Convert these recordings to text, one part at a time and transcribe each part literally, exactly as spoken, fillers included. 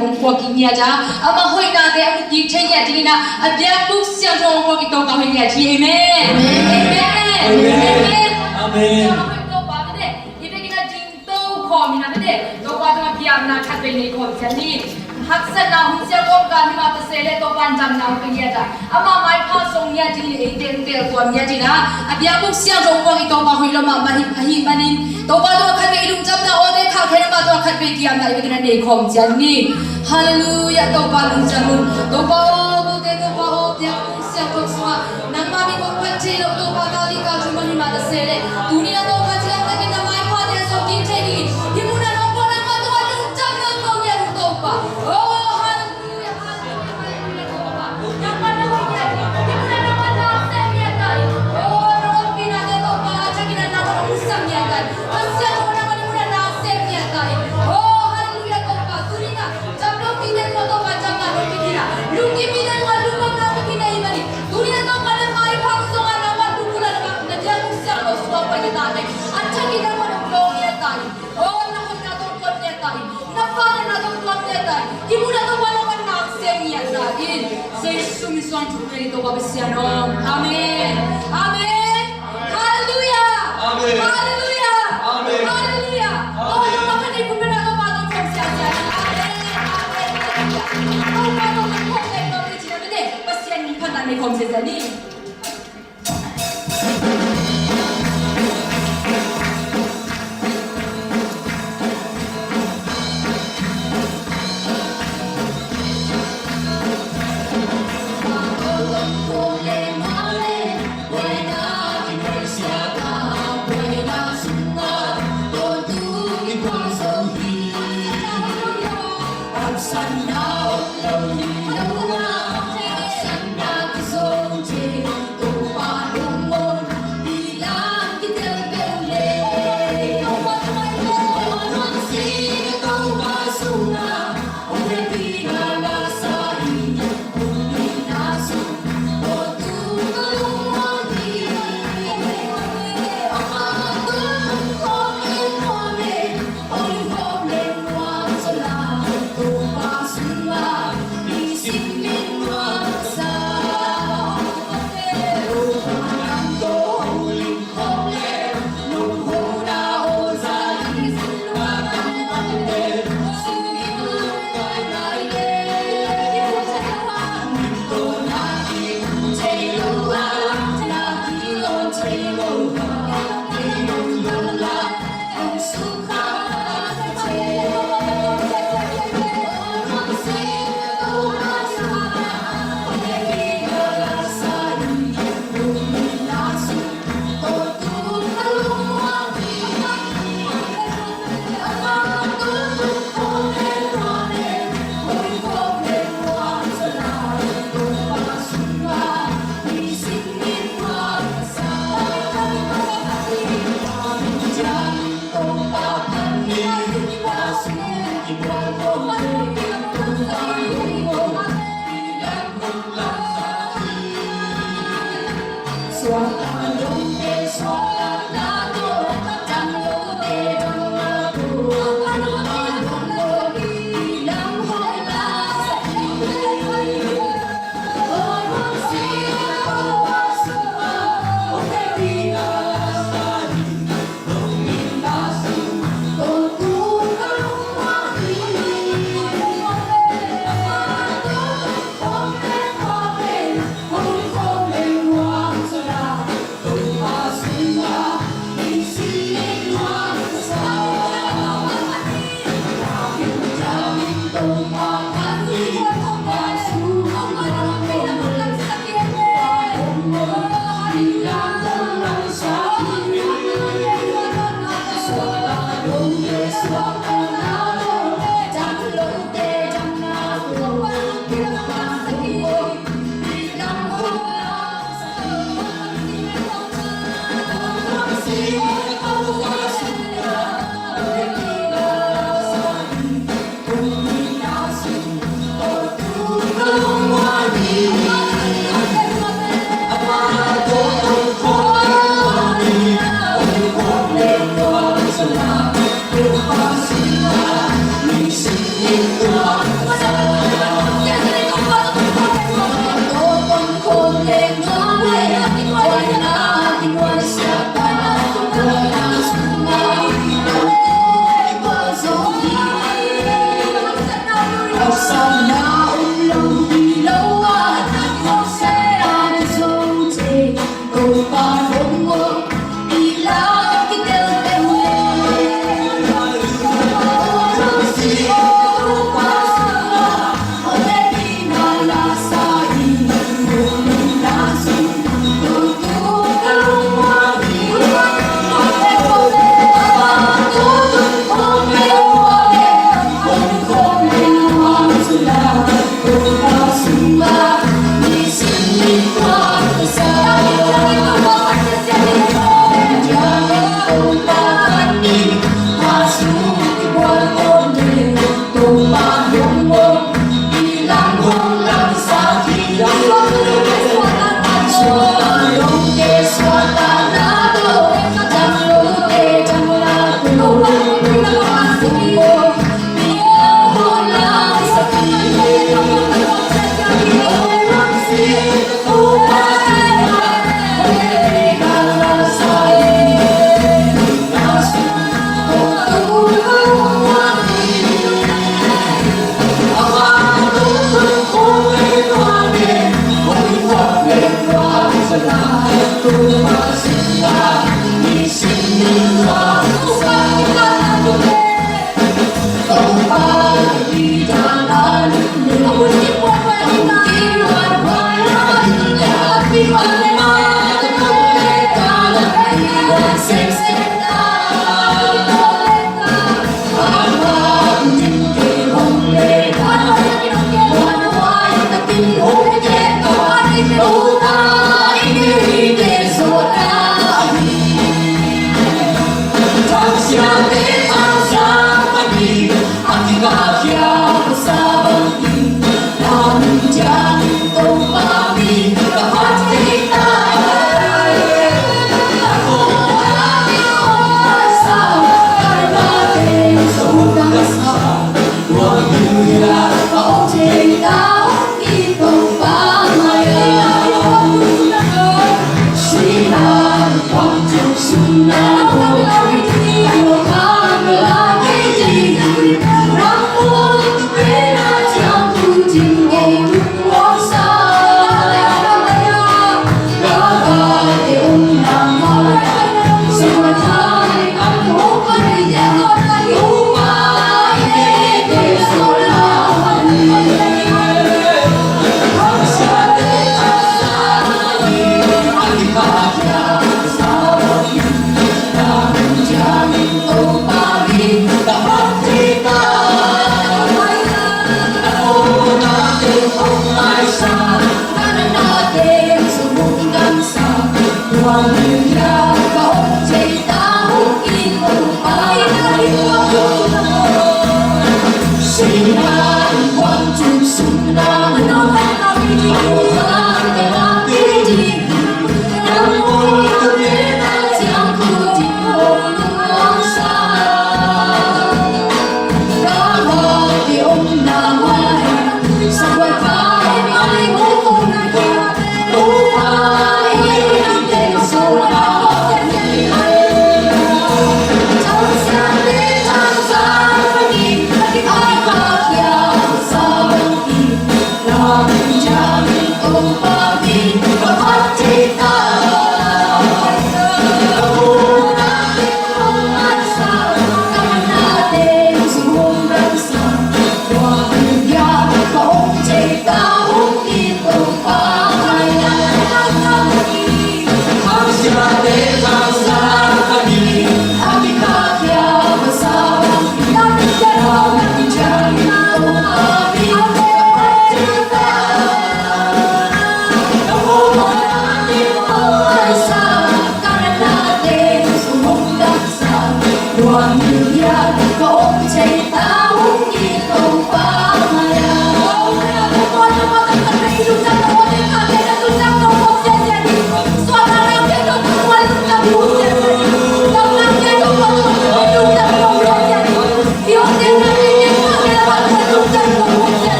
hong puak kik ngiat a, ama hoihnate a mu kik thei ngiat dingin ah, a biakbuk siangtho hong puak kik Topa hoih ngiat hi. Amen. Amen. Amen. Amen. Amen. Siangtho hoih Topa mite, i biakinn ah ding to khawm in ah mite, Topa tungah biakna khat vei nei khawm ciat ni. Haksatna hun siang khawm kal hi mah ta se leh Topa in damna hong pia ngiat a, ama maipha song ngiat dingin eite hong teltuam ngiat in ah, a biakbuk siangtho hong puak kik Topa hoih lua mahmah hi, ahih manin Topa tungah khat vei i lungdamna awte khah khen, ama tungah khat vei kiamna i biakinn ah nei khawm ciat ni. Halleluiah, Topa lungdam un. Topa aw, kote Topa aw, biakbuk siangtho sungah nangma min kong phat thei lo Topa, kal li kal thum mah hi mah ta se leh, tuni-in ah Topa ciang takin na maiphate zong kik thei dingin hih munah nong puak nangma tungah lungdamna kong ngen uh Topa. Oh, halleluiah. Aw, na hoihna tawh tuam ngiat ta in, na vangliatna tawh tuam ngiat ta in, i munah Topa nangman na sem ngiat ta in. Jesu min suang thupha ni Topa Pasian aw. Amen. Amen. Halleluiah. Amen. Halleluiah. Amen. Halleluiah. Amen. Aw, Topa khat i pum na Topa tawh tuam siasia ni. Amen. Amen. Halleluiah. Topa tawh tuam siasia ni. Pasian min phatna nei khawm siasia ni.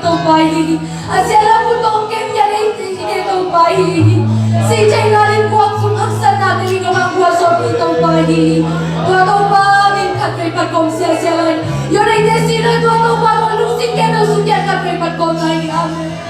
Topa hi. A sia lam khut tawh hong kem ngiat ei teh hi kei Topa hi. Sihtheihna le guak sung haksatnate i nong hang gualzawhpih Topa hi. Tua Topa min khatvei phat kawm siasia lai. Yo neite si lo tua Topa tawh lungsim khempeuh sung kiat khatvei phat kawm lai hi. Amen.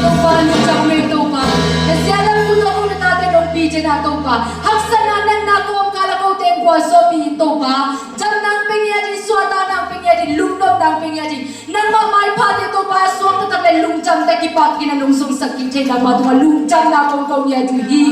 Topa, lungdam ei Topa. Na sia lam tu Topa, na tate nong pi cina Topa. Haksatna, natna kawmkal a kote in kua sawpi in Topa. Damna hong pia ngiat in, suahtakna hong pia ngiat in, lungnopna hong pia ngiat in. Nangmah maiphate Topa, suang taktak le lungdam tak kipak in a nong sungsak kik thei nangmah tungah lungdamna kong ko ngiat uh hi.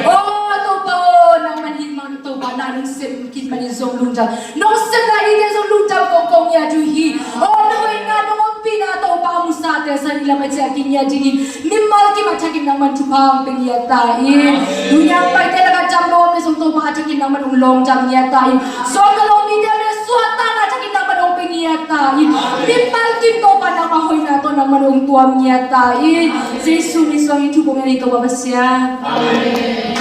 Aw Topa aw, nangman hih mang Topa na nong sem kik manin zong lungdam. Nong sepna dingte zong lungdam kong ko ngiat uh hi. Aw na hoihna nong ompihna Topa, musate san i lam a ciah kik ngiat dingin mimal kim a thakin nangman thupha hong pia ngiat ta in. Duniang paite lakah dam lo om le zong Topa a thakin nangman hong lawngdam ngiat ta in. Suang ka lawm mite le suahtakna thakin nangman hong pia ngiat ta in. Mimal kim Topa nangmah hoihna tawh nangman hong tuam ngiat ta in. Jesu min suangin thu kong ngen hi Topa Pasian. Amen.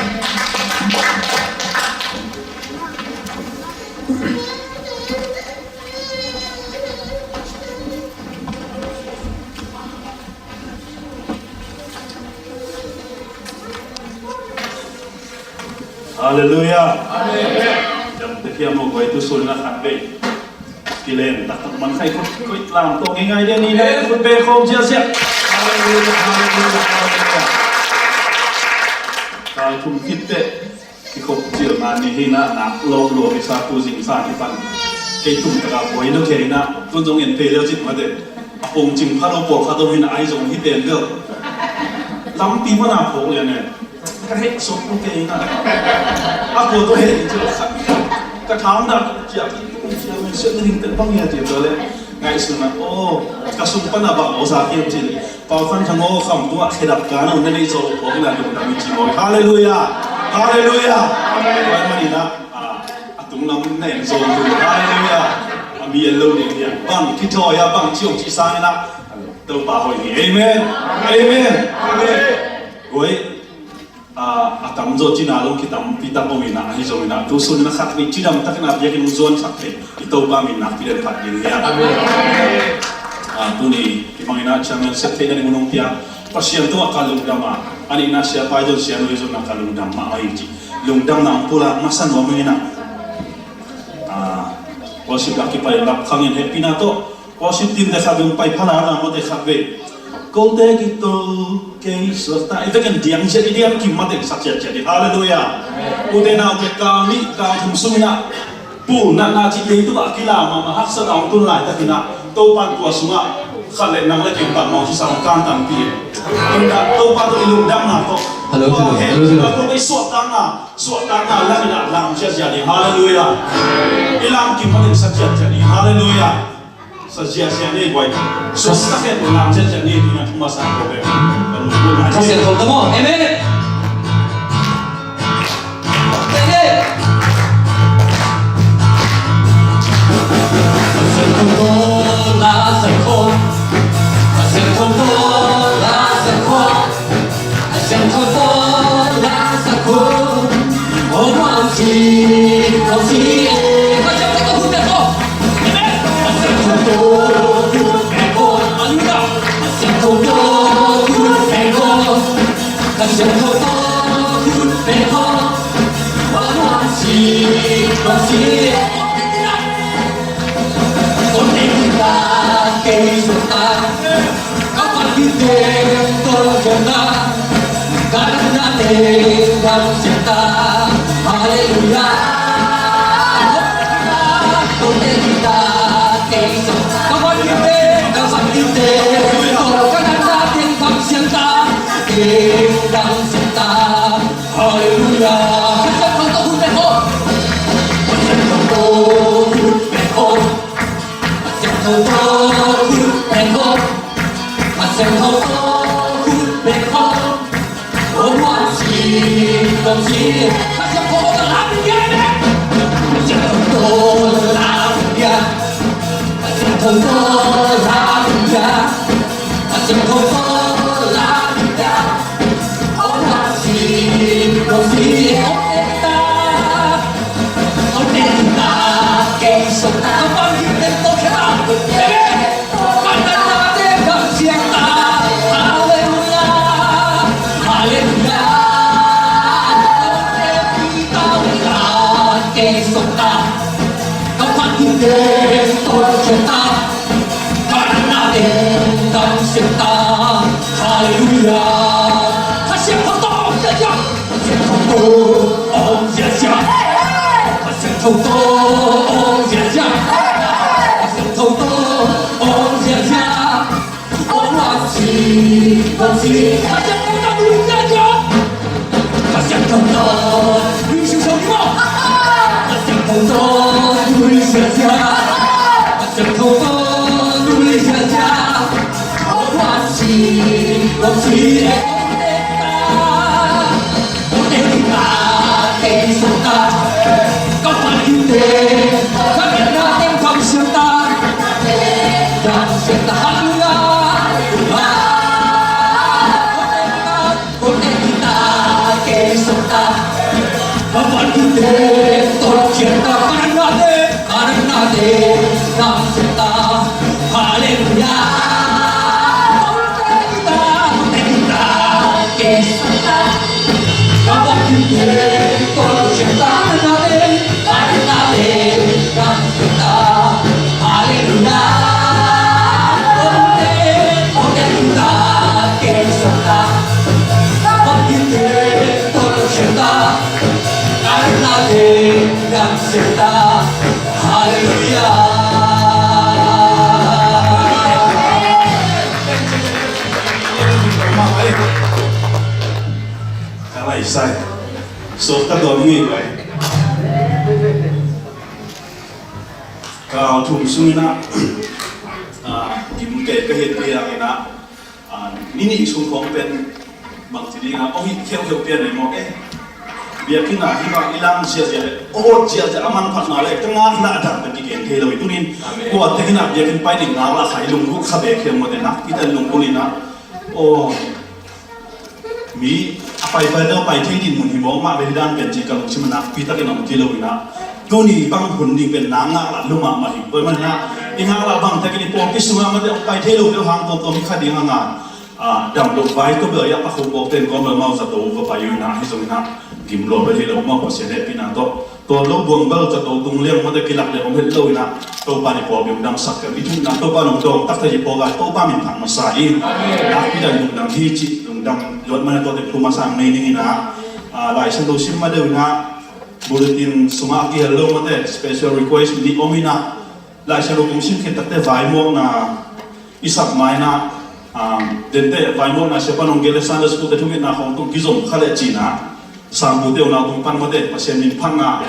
Halleluiah. Amen. Dam te pia mo koi tu sul na khat bei. Kilen taktak man khai khut koi tlam to ngai ngai dia ni na khut bei khom sia sia. Halleluiah. Halleluiah. Halleluiah. Kal thum khit teh. Kikhop cil mah ni hi na, nak lawp lua kisa tu zing sa kipan. Kei tum taka buai lo kei na, tun zong en pe leu cik mate. A pong cing pha lo pawl khat om hi na, ai zong hi pen leu. Lampi mana phawk lian e. Ka heh sawk lo kei na. A kua tawh heh cil khat. Ka thang dah ciak, ciak men siat na hing pen bang ia ciak le. Ngaihsun na, aw, ka sung pan a bang aw sa kiam cil. Pau Khan Thang aw, kham tungah khedap ka na un na neih zawh phawk na lungdam i ci mawi. Halleluiah! Halleluiah! Amen. Tua ahih manin ah, a, a tunglam na en zaw tu. Halleluiah! A mi en lo ding hiam. Bang kithawi a bang ci hong ci sangin ah, Topa hoih hi. Amen. Amen. Amen. Guai, a, a tamzaw cina lo kitampi tak om in ah, ahi zongin ah, tu sun in ah khat vei cidam takin ah biakinn hong zuan khat vei. I Topa min nakpi den phat ding hi a. Amen. A, tuni i mangin ah chairman sep theihna ding hun hong pia Pasian tungah ka lungdam a, a nihna siapa i zon sianu i zon ah ka lungdam mahmah hi ci. Lungdamna hong pulak masa nuam hi na. A, worship ah kipai lap khangin hehpihna tawh worship team te khat dong pai phala na mawte khat ve. Kote kito kei suakta i vekin diang ciat i diang kim mate sa ciatciat hi. Halleluiah. Ute naute kal nih kal thum sungin ah Pu, natna cih leitung ah a kilam mahmah, haksatna hong tun laitakin ah Topa'n tua sungah khat le nang le kei pan mawng sisa hong kantanpih. Tua in ah Topa tawh i lungdamna tawh, hello, tua hello, he, hello, hello, tua tawh i suahtakna, suahtakna lamin ah lam ziahziah ding. Halleluiah. I lam kim manin sa ziahziah ding. Halleluiah. Sa ziahziah ni guai. Suakta khen lam ziahziah ni ding a thu masa ko ve. Ka lungdam nai. Ka siangtho ta maw? Amen. Amen. Ka siangtho ta, la sa ko. Ka siangtho ta, la sa ko. Ka siangtho ta, la sa ko. Aw, man si, man si, eh. Ka siangtho ta, hun te ko. Amen. Ka siangtho ta, hun te ko. Halleluiah. Ka siangtho ta, hun te ko. Ka siangtho ta, hun te ko. Aw, man si, man si, eh. Tua teng hi ta, kei zong ta. Ka phat hi teng tawh khiat ta. Ka natna teng damsiang ta. Halleluiah. Tua teng hi ta, kei zong ta. Ka phat hi teng, ka phat hi teng tawh, ka natna teng damsiang ta. Teng damsiang ta. Halleluiah. Ka siangtho ta, hun te ko. Ka siangtho ta, hun te ko. Ka siangtho ta, hun te ko. Ka siangtho ta, hun te ko. Aw, man si, man si. Ka siangtho ta, la min dia, amen. Ka siangtho ta, la min dia. Ka siangtho ta, la min dia. Ka siangtho ta, la min dia. Ka phat hi teng tawh khiat ta. Ka natna teng damsiang ta. Halleluiah. Ka siangtho ta, om ziahziah. Ka siangtho ta, om ziahziah. Ka siangtho ta, om ziahziah. Ka siangtho ta, om ziahziah. Om, man si, man si. Ka siangtho ta, om ziahziah. Ka siangtho ta, lui siusiau ni maw. Ka siangtho ta, lui siasia. Ka siangtho ta, lui siasia. Aw, man si, man si, eh, eh, eh, ta. Tua teng hi ta, kei zong ta. Ka phat hi teng, ka natna teng damsiang ta. Damsiang ta, halleluiah. Tua teng hi ta, kei zong ta. Ka phat hi teng tawh khiat ta, ka natna teng, ka natna teng damsiang ta. Halleluiah. Tua teng hi ta, tua teng hi ta, kei zong ta. Ka phat hi teng tawh khiat ta, ka natna teng, ka natna teng damsiang ta. Halleluiah. Tua teng, tua teng hi ta, kei zong ta. Ka phat hi teng tawh khiat ta. Ka natna teng damsiang ta. Halleluiah. Ka lai sai. So ka tuam ngi pai. Kal thum sungin ah, ah, gim kei ka het piang in ah, ah, ni nih sung khawng pen bangci ding ah, ong hih kheukheu pian ei mawk e. Biakinn ah hih bang i lam ziahziah le, awt ziahziah a manphatna le, ka ngaklah dan pen kigen thei lo hi tunin. Amen. Kua teng in ah biakinn pai ding ngaklah kha i lunggulh kha bek hiam maw te, nakpi takin lunggulh in ah. Aw. Mi a paipai deuh pai thei ding mun hi mawk mah ve hi dan pen ci ka lungsim ah nakpi takin a om kei lo in ah. Tuni bang hun ding pen na ngaklah lua mahmah hi. Tua ahih manin ah i ngaklah bang takin i pawlpi sungah mate hong pai thei lo deuh hang tuamtuam hi kha ding a ngan. Ah, dam lo vai tua bel a yak a khuk bawk ten kawm bel mau zato va pai uh in ah, hi zong in ah gim lua bel hi lo mah, Pasian hehpihna tawh. Tua lo buang bel zato tung liang mate kilak le om het lo in ah, Topa in i pawlpi hong damsak kei, i thukna Topa in hong dawng taktak hi pawlkhat Topa min thang masa hi. Nakpi takin lungdam hi cih, lungdam luat mah na tuate thu masa ang nei ning in ah, ah, Lai Siangtho sim mah deuh in ah, Bulletin sungah a kihel lo mate special request nih om inah, Laisiangtho kong sim khit takte vaimawhna i sak ma inah, um, dente vaimawhna siapa nong gel le Sunday school te thungetna khawng tung kizom kha le cinah, sangpute unau tung pan mate Pasian min phatna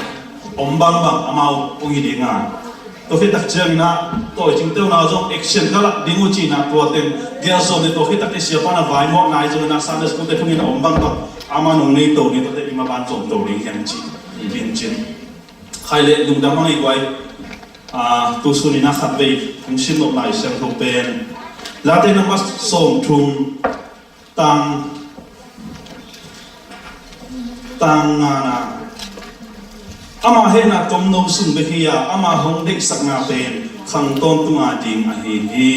om bangbang amau ung hi dinga. Tua khit tak ciangin ah, tua i cingte unau zong action ka lak ding uh cinah, tua teng gelzom ni. Tua khit tak ciang siapa na vaimawhna i zong inah Sunday school te thungin a om bangbang ama nong nei to ni, tua te i maban zom to ding hiam ci in cin. Khai le lungdam hang i guai. Ah, tu sun inah khat vei kong sim nop Laisiangtho pen Late number sawm thum, tang, tang ngana. Ama hehna tomno sung bek hi a, ama hong deihsakna pen khang tawntunga ding ahi hi.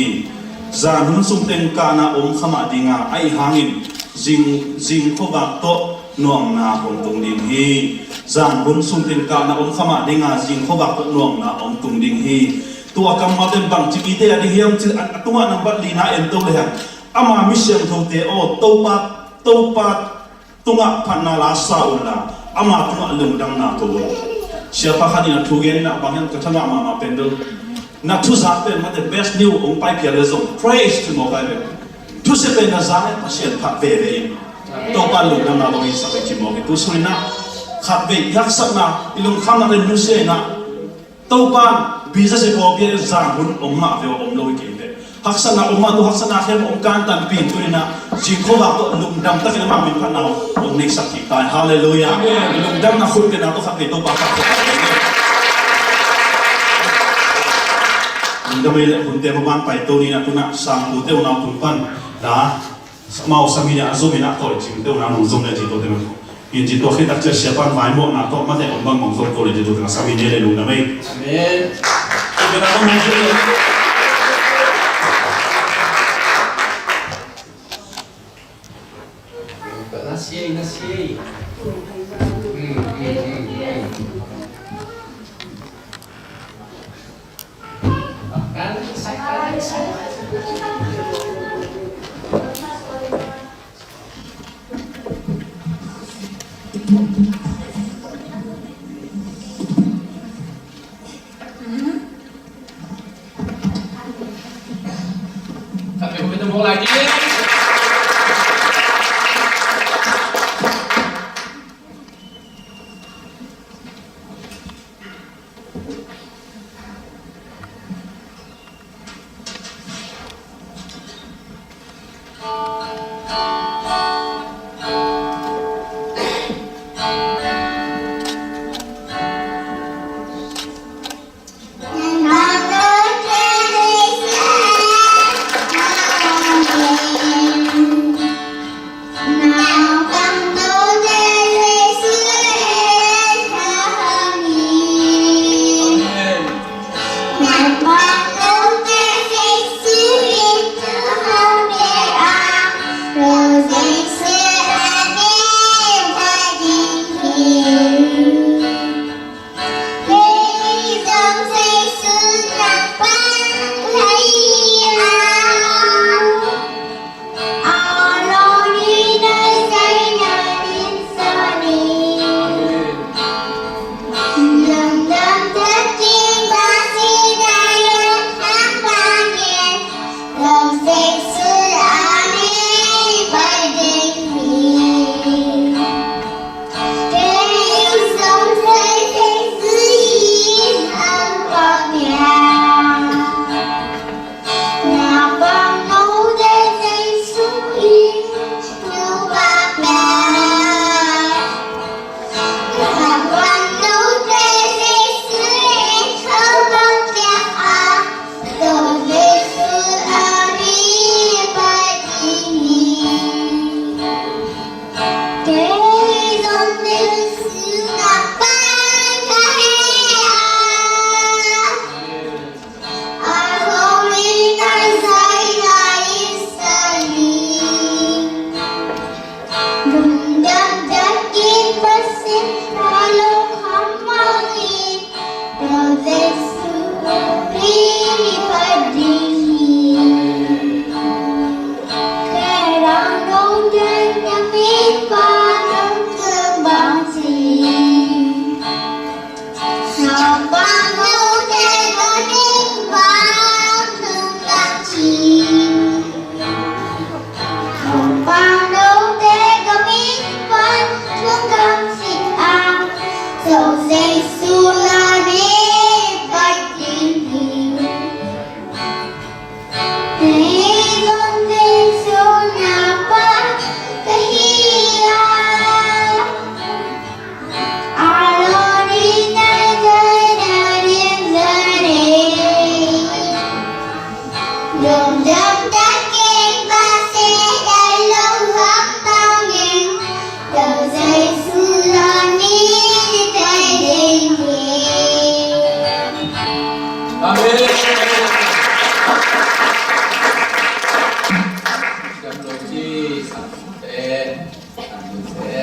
Zan hun sung teng kahna om kha mah dinga, ahi hangin zing, zing khuavak tawh nuamna hong tung ding hi. Zan hun sung teng kahna om kha mah dinga, zing khuavak tawh nuamna hong tung ding hi. Tua kammal ten bangci i deih a ding hiam cih a, a tungah nambat lina en to le hang. Ama mi siangthote aw, Topa, Topa tungah phatna la sa unla, ama tungah lungdamna ko un. Siapa khat in a thu gen inah bang hiam ka thangah mahmah pen bel, na thu zak pen mate best new hong pai phial le zong praise ci mawk ai ve. Thusia pen na zak le Pasian phat veve in, Topa lungdamna lo in sak ve ci mawk in. Tu sun inah khat vei i haksatna, i lungkhamna le nusia inah, Topa in biza si pawlpi a zan hun om mah ve, om lo hi kei ve. Haksatna om mah, tu haksatna khem om kan tanpi in tu inah zing khuavak tawh lungdam takin ama min phatna hong neisak kik ta. Halleluiah. Amen. Lungdamna khut pen a tawh khat vei Topa phat. Lungdam ei le hunte maban pai to ni inah, tu inah sangpute unau tung pan na Amau sami nia a zum inah tua i cingte unau nong zum le ci tua te man ko. In ci tua khit tak ciang siapa in vaimawhna tawh mate om bang mong zom ko le ci tua te na sami nia le lungdam ei. Amen. Tua te na mong zom le. Nasi, nasi. Hmm, hmm, hmm, hmm. Amen. Siam lo ci, sang te, sang te.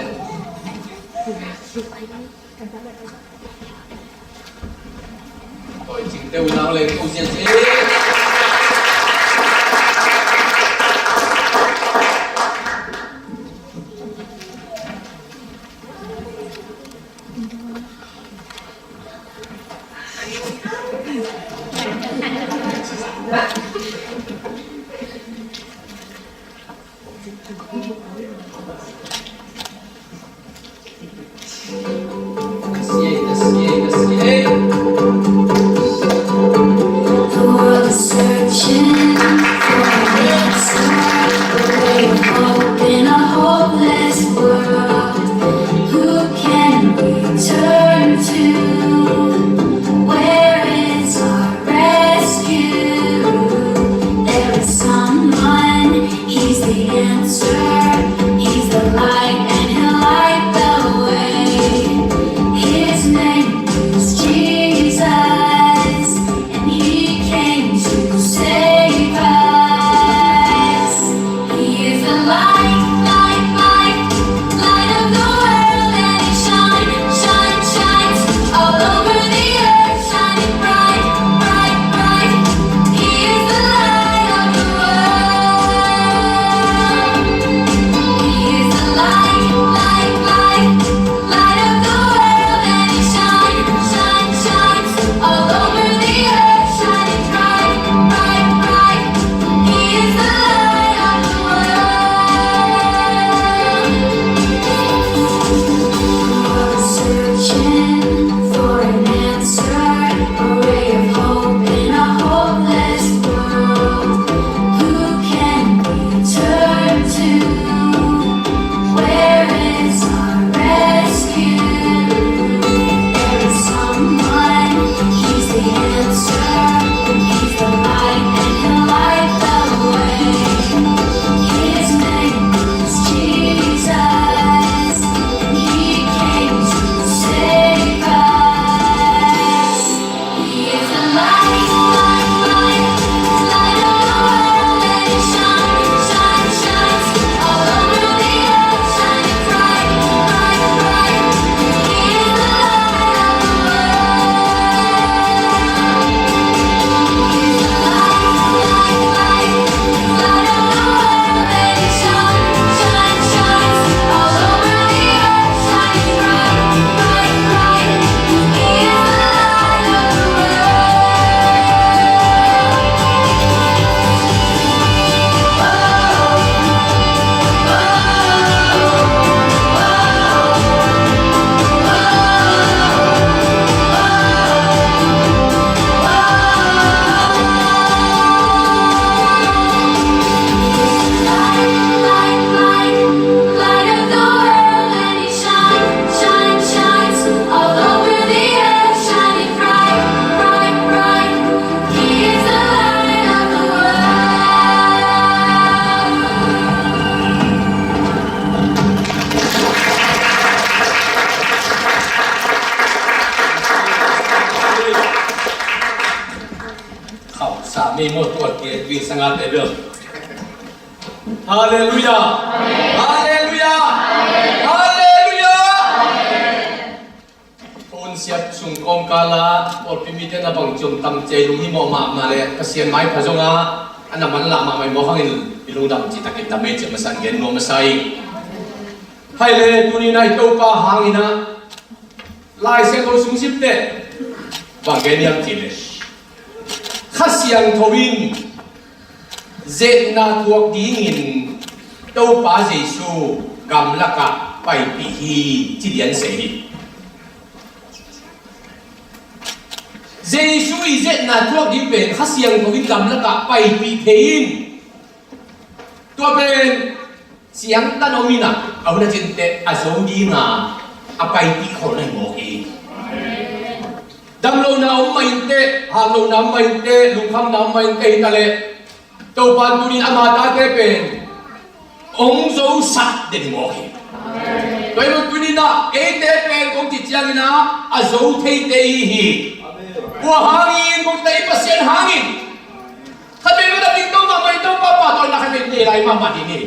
Tawi cingte unau le ko sia ci. The world is searching for an answer, a ray of hope in a hopeless world. Who can we turn to? Where is our rescue? There is someone, he's the answer, he's the light, and he'll light the way. His name is Jesus, and he came to save us. He is the light, light, light, light of the world, and he shines, shines, shines all over the earth, shining bright, bright, bright. He is the light of the world. He is the light, light, light, light of the world, and he shines, shines, shines all over the earth, shining bright, bright, bright. He is the light of the world. You are searching for an answer, a ray of hope in a hopeless world. Who can we turn to? Where is our rescue? There is someone, he's the answer, he's the light, and he'll light the way. His name is Jesus, and he came to save us. He is the light, light, light, light of the world, and he shines, shines, shines all over the earth, shining bright, bright, bright. He is the light of the world. He is the light, light, light, light of the world, and he shines, shines, shines all over the earth, shining bright, bright, bright. Shine, shine, shines all over the earth, shining bright, bright, bright. He is the light of the world. ข่าวสารไม่หมดตัวเกียรติวิสงัดเลยเด้อ Halleluia. Halleluia. Halleluia. Hun siat sung kawmkal ah pawlpi mite na bang ciom tam ci a i lunghimawh mahmah leh Pasian maipha zongah a na manlah mahmah i mawk hangin i lungdam cihtakin na mei ciah masa in gen nuam masa hi. Hai le tuni-in ah i Topa hangin ah Lai Siangtho sung sim teh bang gen hiam cih leh Kha Siangtho in ziatna thuak dingin Topa Jesu gamlakah paipih hi ci lian sei hi. Jesu i ziatna thuak ding pen Kha Siangtho in gamlakah paipih thei in, tua pen ciangtan om in ah, a hun a cin teh a zo dinga a paipih khol na hi mawk hi. Damlohna om mah in teh, hatlohna om mah in teh, lungkhamna om mah in teh hi ta leh, Topa in tuni-in ama tate pen hong zosak den hi mawk hi. Tua hi lo tuni-in ah eite pen kong cih ciangin ah a zo theite i hi hi. Kua hangin, kong ta i Pasian hangin. Khat vei khat a ding to mahmah, i to papa tawh na khat vei nei lai mahmah ding hi.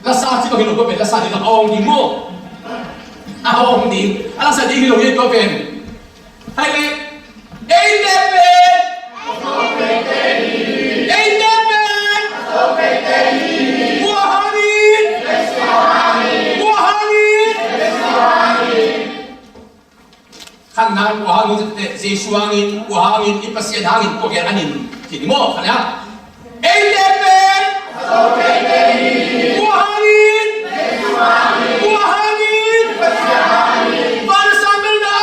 Lasa ci bang hi lo, kua pen lasa ding a hong ding maw? A hong ding. A lasa ding hi lo hi, kua pen. Hai le. Ei te pen. Ei te pen. Kua hangin. Kua hangin. Khatna, kua hangin, Jesu hangin, kua hangin, i Pasian hangin, kua hangin, khin maw, khatna. Ei te pen. Kua hangin. Kua hangin. Van a sang bel na.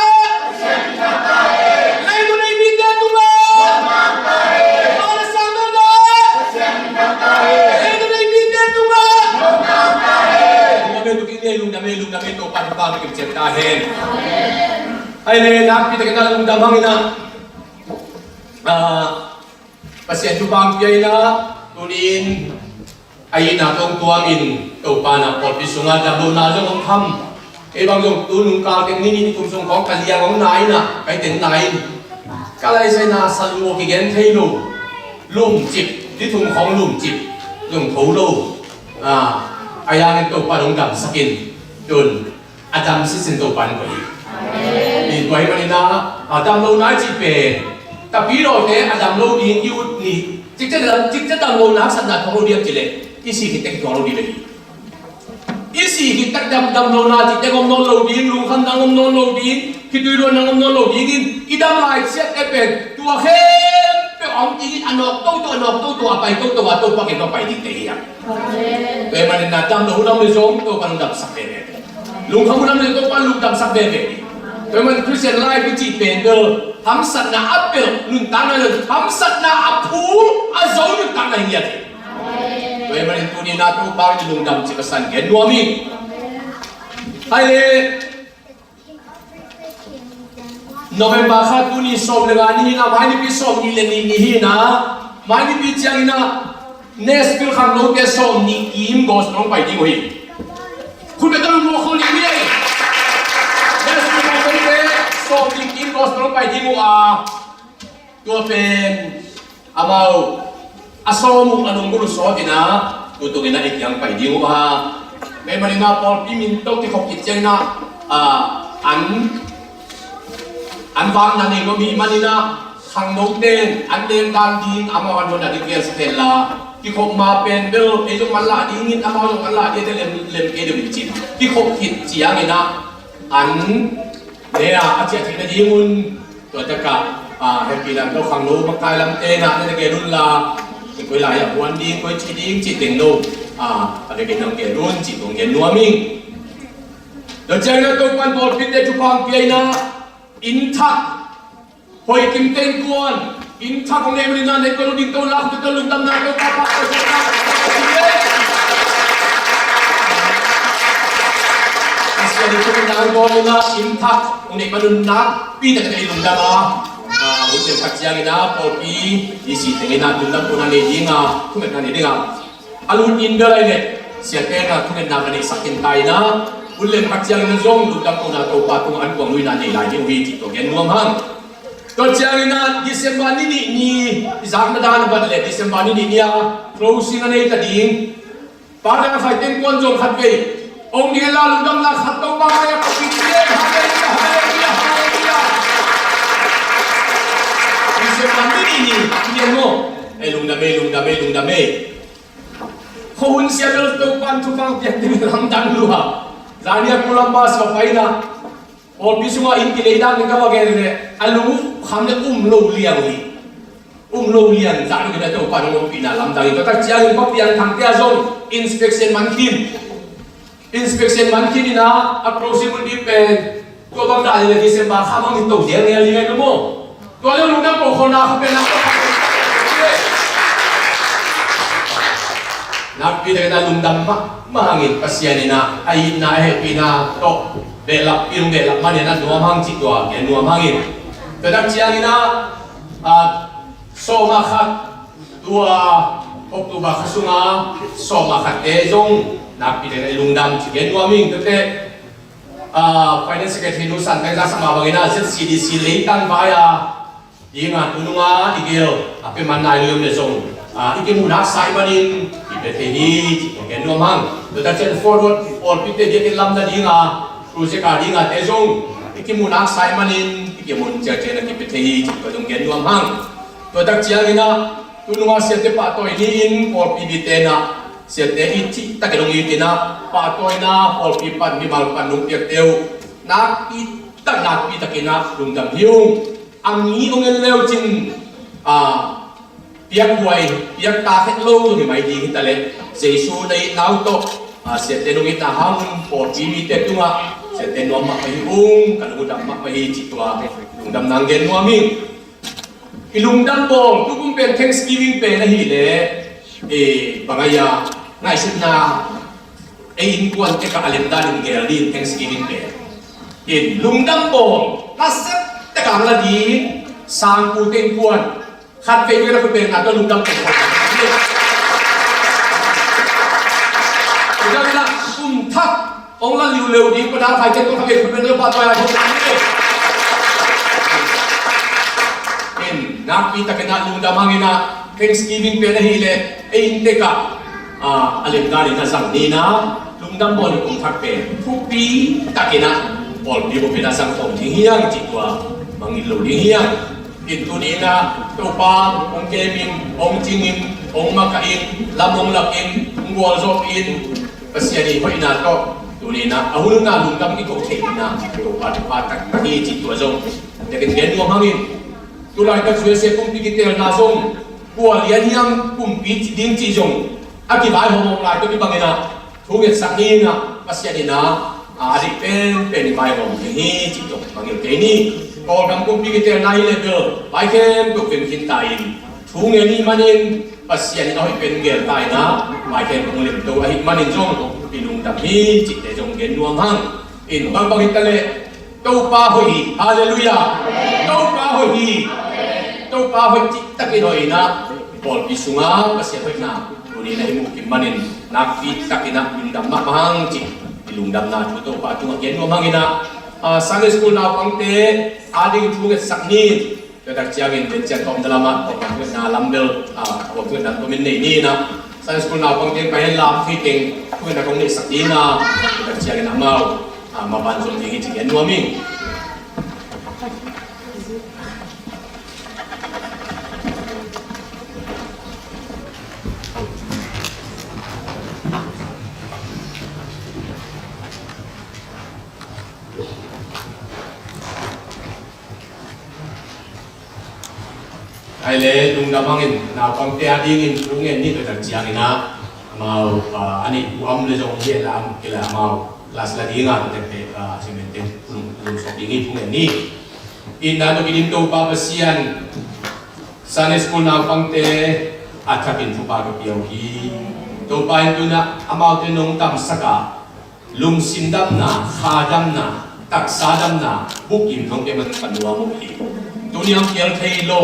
Leitung a i mite tungah. Van a sang bel na. Leitung a i mite tungah. Lungdam ei, lungdam ei, lungdam ei, Topa, Topa, mi kim ciat ta hen. Ai le, nakpi takin a lungdam hangin a. Ah, Pasian thupha pia in a, tuni in a itna tawh tuamin Topa na pawlpi sungah damlohna zong hong kham. Kei bang zong tu nung kal teng ni nih ni thum sung khawng ka liang hong na in a, ka i teng na in. Ka lai sai na sa lum kigen thei lo. Lumcip, ni thum khawng lumcip. Zong tho lo. Ah, a yang in Topa hong damsak in. Tun. A dam sisin Topa in koih hi. Amen. Tua ahih manin a, a damlohna i cih pen, tapidaw te a dam lo ding i ut ni, cikciat dam, cikciat damlohna haksatna thuak lo ding a cih leh, i sih khit teh thuak lo ding leh hi. I sih khit teh dam, damlohna cih teh om nawn lo ding, lungkhamna om nawn lo ding, khitui luanna om nawn lo ding in, i dam lai ciat teh pen, tua khempeuh a om ding in a nawk toto, a nawk toto, a pai toto, a Topa kiang pai ding teh hi a. Amen. Tua ahih manin a damlo hun a om leh zong Topa in damsak veve. Lungkham hun a om leh Topa in lungdamsak veve. Tua ahih manin Christian life i cih pen bel hamsatna a pelh nuntakna le hamsatna a phul a zo nuntakna hi ngiat hi. Tua ahih manin tuni in a Topa in lungdam cih ka san gen nuam hi. Hai le. November kha tuni sawm le nga ni hi na, mai nipi sawm nih le nih ni hi na, mai nipi ciangin a Nashville khangnote sawm nih kim gospel hong pai ding uh hi. Khut beng ta lungmuang khol ding uh hi. Nashville khangnote sawm nih kim gospel hong pai ding uh a, tua pen amau a sawm uh a nungbul uh sawt in a, tutung in a i kiang pai ding uh a. Tua ahih manin a pawlpi min tawh kikhop khit ciangin a, a, an, an vakna nei nuam ahih manin a, khangnote in an lem dan ding amau an hon a ding gelsak hen la, kikhop ma pen bel ei zong an lah ding in amau zong an lah ding a, lem, lem kei deuh in cin. Kikhop khit ciangin a, an ne a, a ciah theihna ding un. Tua takah, ah, hehpihna tawh khangno makai lamte na na gen un la, koi lai-ah puan ding, koi ci ding cih teng no, ah, a vekin nang gen un cih kong gen nuam ing. Tua ciangin a Topa'n pawlpite thupha hong pia in a, inn thak, hoi kim teng kuan, inn thak hong neih manin a, neih koi lo ding to la, khut beng ta lungdamna Topa phat Pasian in thupha hong pia in a, inn thak hong neih man un nakpi takin i lungdam a. Ah, hun lem khat ciangin a pawlpi i sih tengin a lungdam pawlna nei ding a, thungetna nei ding a, a lut in bel ahih leh siate in a thungetna ka neihsak khin ta in a, hun lem khat ciangin a zong lungdam pawlna Topa tungah an kuang luina nei lai ding uh hi cih tua gen nuam hang. Tua ciangin a December ni nih ni i zakna dan a bat leh December ni nih ni a closing a nei ta ding. Pa dang khai teng kuan zong khat vei hong ding la lungdamna khat Topa mai-ah ka pia ding. Halleluia, halleluia, halleluia. Christian man ni ni ni, ni maw. Eh, lungdam ei, lungdam ei, lungdam ei. Khuahun sia bel Topa'n thupha hong piak ding lamdang lua. Zani a Columbus va pai in a, pawlpi sungah inn kilei dan ding ka va gen leh a lungkham leh um lo liang uh hi. Um lo liang zah lo in a Topa'n hong ompihna lamdang hi. Tua tak ciangin Khua Piang Thangte ah zong inspection man khin. Inspection man khin in a, a closing hun ding pen tua bang dan in a December kha bang in to ziang ngial ding a hi maw. Tua leh lungdam ko khawlna kha pen a nakpi takin a lungdam mahmah hangin Pasian in a, a itna a hehpihna tawh behlap, i lung behlap manin a nuam hang cih tua gen nuam hangin. Tua tak ciangin a, a, sawm a khat tua October kha sunga sawm a khatte zong nakpi takin a i lungdam cih gen nuam ing. Tuate, ah, Finance Secretary nu San Teng za sa mah bangin a Z C D C leitang vai a Dinga tununga i gel a pia man nai lo le zong, a, i kimuhna sa i manin i pia thei hi cih kong gen nuam hang. Tua tak ciang forward pawlpite biakinn lam nadinga project a dinga te zong i kimuhna sa i manin i kimun ciangciang a kipia thei hi cih kong gen nuam hang. Tua tak ciangin ah tununga siate pahtawi ni-in pawlpi mite in ah siate i cih takin hong it in ah pahtawina pawlpi pan mimal pan nong piakte uh nakpi tak nakpi takin ah lungdam hi ung. A mi hong en leu cin, a, piakhuai piakta het lo hi mai ding hi ta leh Jesu na itna uh tawh, a, siate nong itna hang pawlpi mite tungah siate nuam mahmah hi ung, ka lungdam mahmah hi cih tua lungdam nang gen nuam hi. I lungdam bawl tukum pen Thanksgiving pen ahih leh, e, bang a hia, ngaihsutna ei innkuan tek a lem dan in gel ding Thanksgiving pen. In lungdam bawl nasep tek a la ding sangkute innkuan khat vei vei la khut beng na tawh lungdam bawl. Kum thak hong la liuleu ding pada khai tek tawh khat vei khut beng la pahtawi a thawk ding. In nakpi takin ah lungdam hang in ah Thanksgiving pen ahih leh ei inn tek ah, a, a lem dan in a zang ni in ah lungdam bawl in kum thak pen thupi takin ah pawlpi bup in a zang khawm ding hi hang cih tua mangngilh lo ding hi hang. In tuni in ah Topa hong kem in, hong cing in, hong makaih in, lam hong lak in, hong gualzawh in, Pasian i hoihna tawh tuni in ah a hun hun a lungdam i ko theih in ah Topa thupha taktak hi cih tua zong biakinn gen nuam hang in. Tulaitak U S A kumpi kitelna zong kua lian hiam kumpi ding cih zong a kivaihawm lai tawh kibang in ah thu ngetsak ni in ah Pasian in ah a deih penpen i vaihawm ding hi cih tawh mangngilh kei ni. Kawlgam kumpi kitelna hi leh bel vai khempeuh veng khin ta in thu ngen i hih manin Pasian in a hoih pen gel ta in ah vai khempeuh hong lemto ahih manin zong i lungdam hi cihte zong gen nuam hang. In bangbang hi ta leh Topa hoih hi. Halleluiah. Topa hoih hi. Topa hoih cihtakin hoih in ah pawlpi sungah Pasian hoihna tuni in ah i muh kim manin nakpi takin ah lungdam mahmah hang cih i lungdamna thu Topa tungah gen nuam hang in ah, a, Sunday School naupangte ading thu ngetsak ni. Tua tak ciangin pen ciang tawm na lamah kong na lam bel, a, kong na tomin nei ni in ah Sunday School naupangte pai hen la, a, thu teng thu ngetna kong neihsak ding a, tua tak ciangin amau a, maban zong ding hi ci gen nuam ing. Ai le lungdam hangin naupangte a dingin thu ngen ni, tua tak ciangin ah amau, ah, a neih uh a om le zong hi a, a om kei leh amau class la ding a, tua tak te, ah, simente lung, lungsawk ding hi thu ngen ni. Itna tawh kidim Topa Pasian, Sunday School naupangte a thakin thupha ka pia uh hi. Topa in tu-in ah amaute nong damsak a, lungsim damna, kha damna, taksa damna bukim nong pia man ka nuam uh hi. Tuni hong kial thei lo,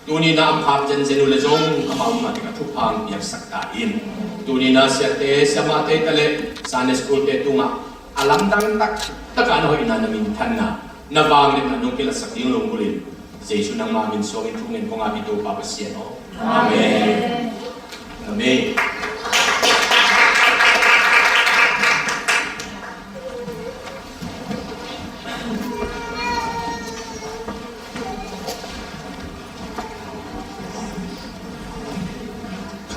tuni na a om khak zenzen uh le zong amau mah tek a thupha hong piaksak ta in. Tuni na siate siamahte hi ta leh Sunday School te tungah a lamdang taktak a na hoihna, na minthanna, na vangliatna nong kilatsak ding lunggulh in, Jesu nangma min suangin thu ngen kong ap hi Topa Pasian aw. Amen. Amen.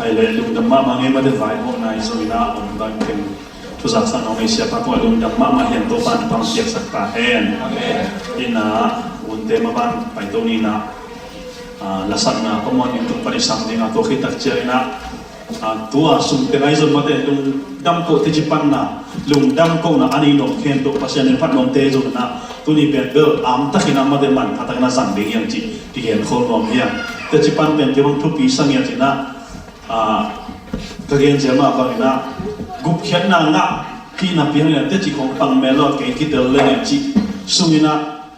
Khai le lungdam mahmah ngei mah te, vaihawmna i zong in ah om bang teng thuzaksa nong nei siapa tungah lungdam mahmah hi hang, Topa'n thupha hong piaksak ta hen. Amen. In ah, unte maban paito ni in ah, ah, lasakna communion tung pan i sam ding a, tua khit tak ciang in ah, ah, tua sungte ngai zong mah te lungdam koh, teci panna lungdam kohna a nei nuam khempeuh Pasian in phat nuamte zong in ah, tuni pen bel a om takin ah mah te manpha takin ah zang ding hi hang cih kigen khol nuam hi hang. Teci pan pen kei bang thupi sa ngiat in ah, ah, ka gen zel mah bangin ah, gupkhiatna ngah hih napi hangin ah teci khong pang mel lo a, kei kitel leng e cih sungin ah,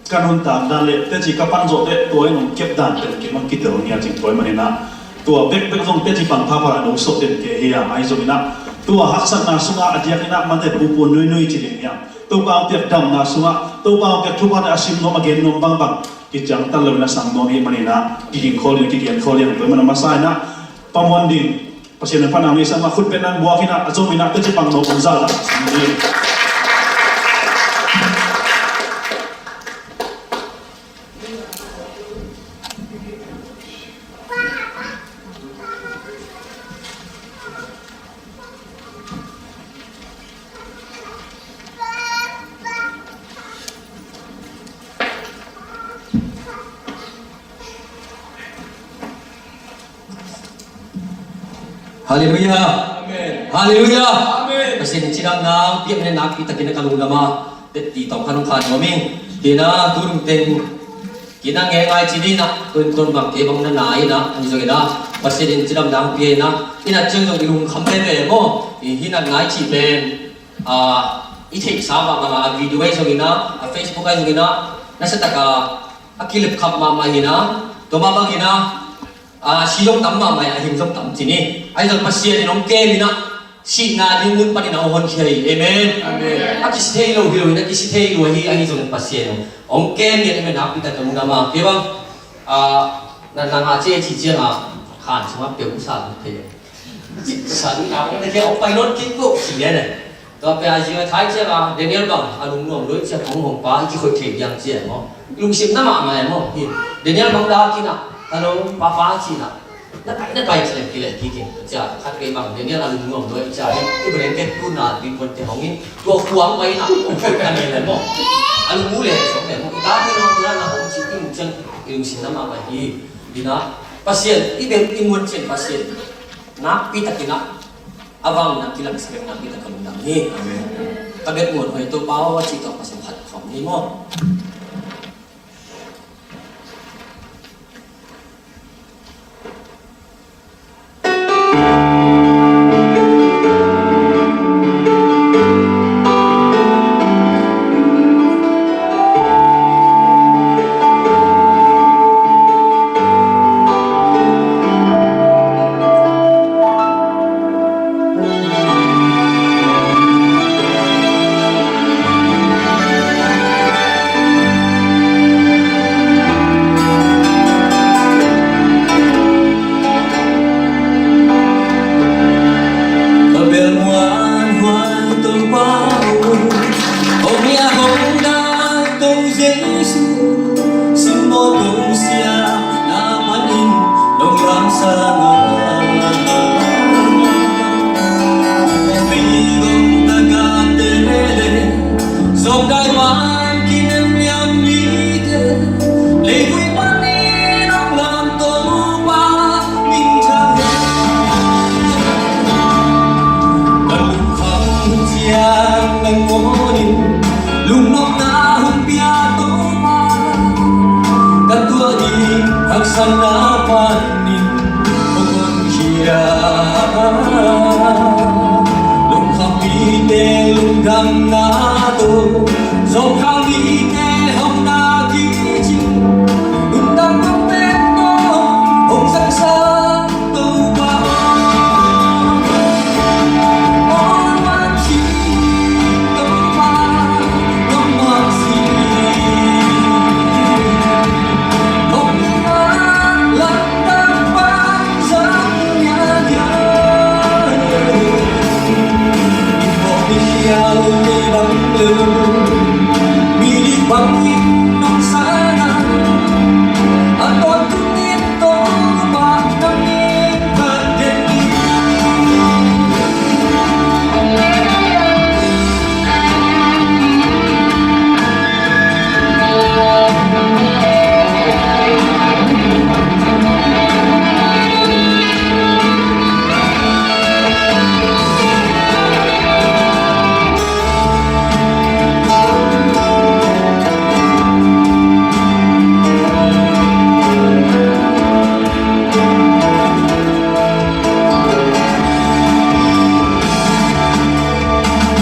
ka nuntak dan le teci ka pan zawh teh tua in hong kep dan pen kei bang kitel ngiat cing tua ahih manin ah, tua bekbek zong teci pang phapha a no sawh den kei hi a, ahi zongin ah tua haksatna sungah a diakin ah mate pupu nuinui ci ding hi a, Topa hong piak damna sungah Topa hong piak thupha a sim nuam, a gen nuam bangbang kiciangtan lo in a sang nuam ahih manin ah, kiging khol in, kigen khol in, tua ahih manin a masa in ah, pamuan ding Pasian in phatna hong neihsak ma, khutbetna in buak in ah, a zom in ah, teci pang nuam hong zahzah sang ding. Halleluiah. Amen. Halleluiah. Amen. Pasian in cidamna hong piak in ah, nakpi takin ah ka lungdam a, teci tawh ka nung khan nuam ing. Tua in ah tu dong teng kina nge ngai ci ding in ah, tun tun bang kei bang na nai in ah, ahi zongin ah, Pasian in cidamna hong pia in ah, i nat ciang zong i lungkham veve maw, i hi nat ngai cih pen, ah, i theihsa mah bang a, a video ahi zongin ah, a Facebook ahi zongin ah, nasa tak a, a kilepkhap mahmah hi in ah, tua mah bangin ah, a si zong tam mahmah, a hing zong tam ci ni. Ahi zong Pasian in hong kem in ah, sihna ding mun panin a hong honkhia hi. Amen. Amen. A kisi thei lo hi lo in, a kisi thei lo hi, ahi zong Pasian hong kem in, amen. Nakpi tak ka lungdam a. Kei bang, a, na, na ngah ci, ci ciang a, khan sung a peuh sa thei. San a hong na kei hong pai nawn kik ko ci lian eh. Tua pen a zing a thai ciang a, Daniel bang a lungnuam lua ciang hong hong pa, i kikhoih thei diam ci e maw. Lungsim na mahmah e maw. Hi. Daniel bang dak in ah, "Hello, Papa," ci in ah. "Na pai, na pai," ci leng kileh kik in. Cia, khat vei bang, Daniel a lungnuam lua cia hi. I blanket tu na, tu in puan te hong in. Tua kuang pai in ah, hong khuit ka ne le maw. A lungmu le, song le maw. I ta tu na, tu na, na hong ci in ciang, i lungsim na mahmah hi. Hi na, Pasian, i bel i muan ciang Pasian. Nakpi takin ah, a vang na kilangsak bek nakpi tak ka lungdam hi. Amen. Ka bet muan hoih Topa aw, a cih tawh Pasian khat khawm hi maw. Ka bel muan huai Topa aw, hong lia hong dak Topa Jesu, simmawh Topa siangna panin nong lamsang a. Tua pen gong tagahte le, zawngkhal man kinem liam mite, leivui panin nong lam Topa minthanna. Ka lungkham ciang nangawn in lungnopna hong pia Topa, ka tuah ding haksatna panin hong honkhia. Lungkham mite lungdamna tawh, zawngkhal mite hong na kicing, lungdam kong pen kong hong zangsa.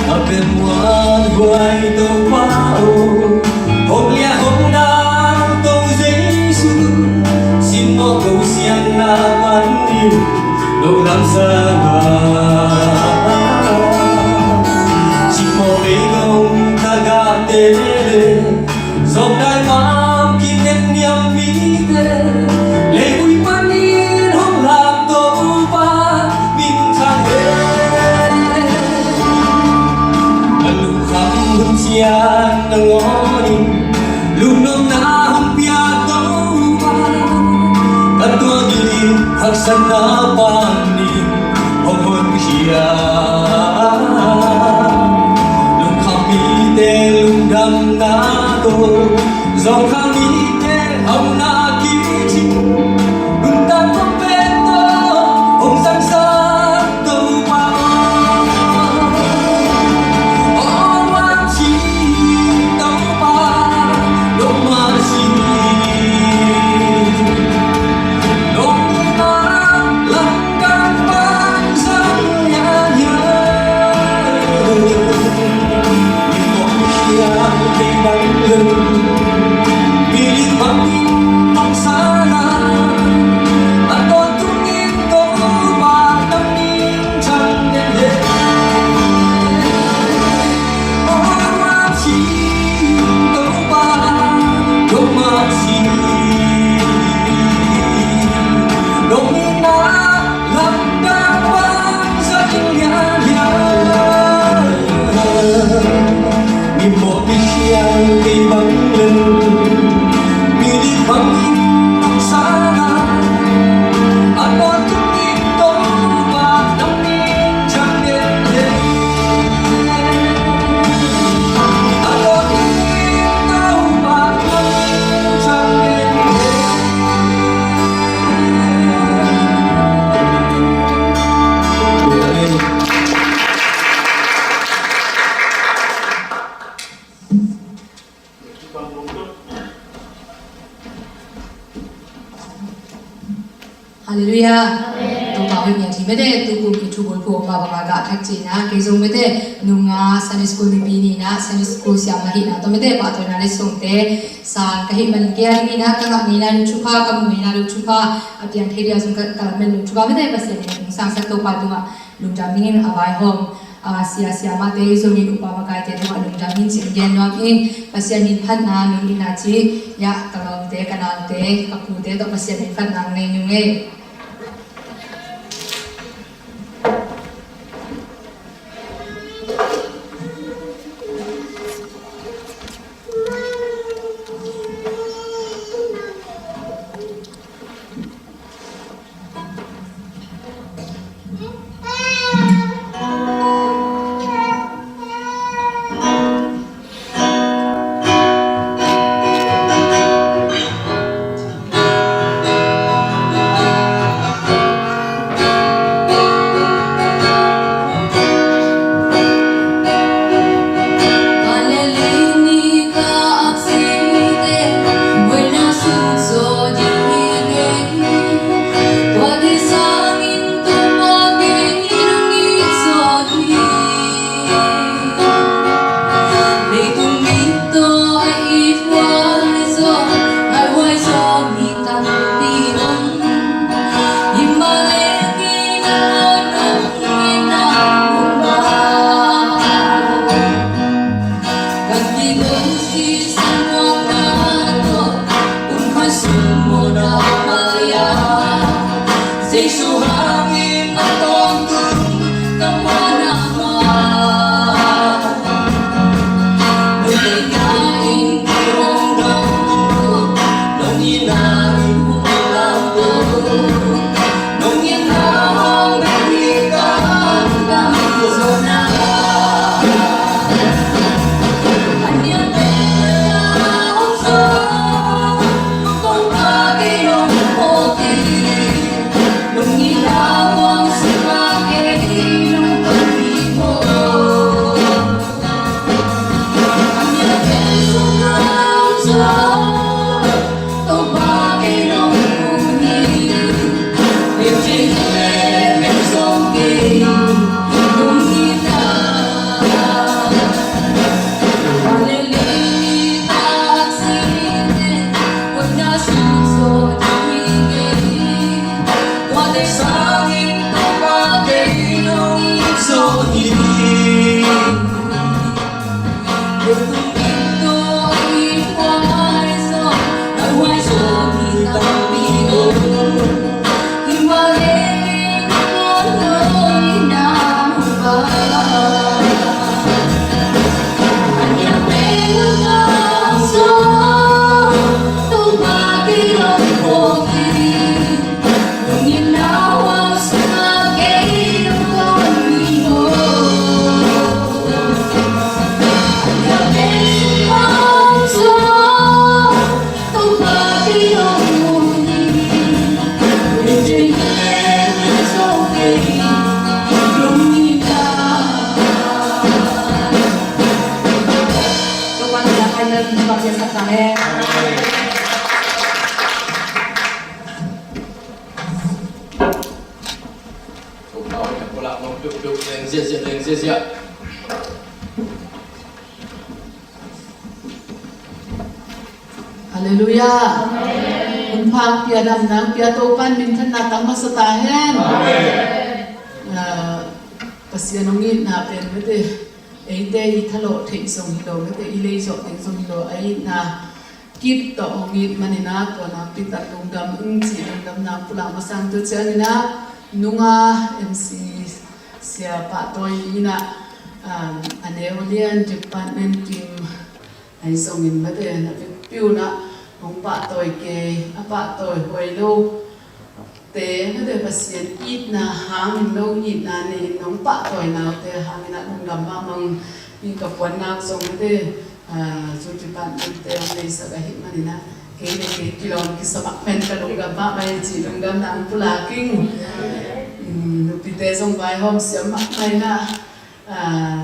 A bel muan huai Topa aw, hong lia hong dak Topa Jesu, simmawh Topa siangna panin nong lamsang a. Simmawh vei gong tagahte le, Leivui panin hong lak Topa min thang hen. Ka lungkham hun ciang nangawn in lungnopna hong pia Topa. Ka tuak ding haksatna panin hong honkhia. Lungkham mite lungdamna tawh, zawngkhal mite hauhna kici. Nuntak tawh pen tawh hong zangsak Topa aw. Aw, Topa, lawm mah ci. Nong na lamdang bang zang lianlian. Mawh mi siang kei bang lel, mi lit bangin nong sa na. A tawntungin Topa nang min thang den hen. Halleluiah. Amen. Topa hoih nia thei mete, tukum i thubul phuh ma banga gah thak cina, kei zong mete, nunga Sunday school nipi nina, Sunday school siam mahina, to mete, pahtawina le sungte, sang ka hih man kei a dingina, ka ngah nina, lungthupha, ka mu nina, lungthupha, a piang thei dia zong ka, ka lamen lungthupha mete, Pasian in hong sangsak Topa tungah lungdam ning in a vaihawm, a, sia, siamahte zongin upa makaite tungah lungdam ning cih gen nuam ing. Pasian min phatna, min ina ci, ya, ka lawmte, ka naute, ka pute tawh Pasian min phatna nei nung ei. Peuhpeuh leng ziahziah, leng ziahziah. Halleluiah. Hun pha pia, damna pia, Topa'n minthanna tang masa ta hen. Amen. Ah, Pasian hong itna pen mete, eite i thalawh theih zong hi lo mete, i lei zawh ding zong hi lo, a itna kip tawh hong it manin ah, tua nakpi tak lungdam ing cih lungdamna pulak masa ing. Tua ciangin ah nunga M C Sia Pahtawi in ah, um, a neu lian department team ahi zongin mete, na vekpi un ah hong pahtawi kei, a pahtawi huai lo te mete, Pasian itna hangin lo itna nei-in nong pahtawi naute hangin ah lungdam mahmah ing. Pi Ka Puan nak zong mete, ah, zu department te hong neisak ahih manin ah, kei le kei kilawm kisa mahmah in ka lungdam mahmah hi cih lungdamna hong pulak ing. Hmm, nupite zong vaihawm siam mahmah in ah, ah,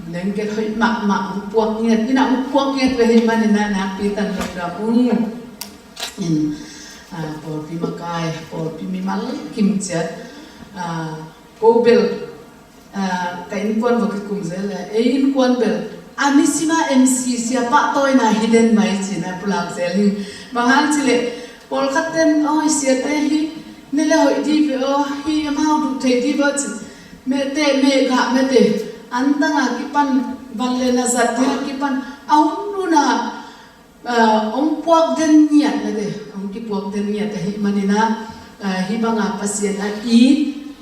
blanket hoih mahmah hong puak ngiat in ah, hong puak ngiat ve ahih manin ah nakpi tak lungdam ung. In, ah, pawlpi makai, pawlpi mimal kim ciat, ah, ko bel, ah, ka innkuan va kikum zel le, ei innkuan bel a nisim a M C Sia Pahtawina hi den mai ci-in a pulak zel hi. Bang hang cih leh pawlkhat ten, "Aw, siate hi ne le hoih dih ve aw, hi amau duh thei dih ve aw," ci. Mete, meh gah mete, antang a kipan, van le na zat ding a kipan, a hun hun a, ah, hong puak den ngiat mete, hong kipuak den ngiat ahih manin ah, ah, hih bang a Pasian a it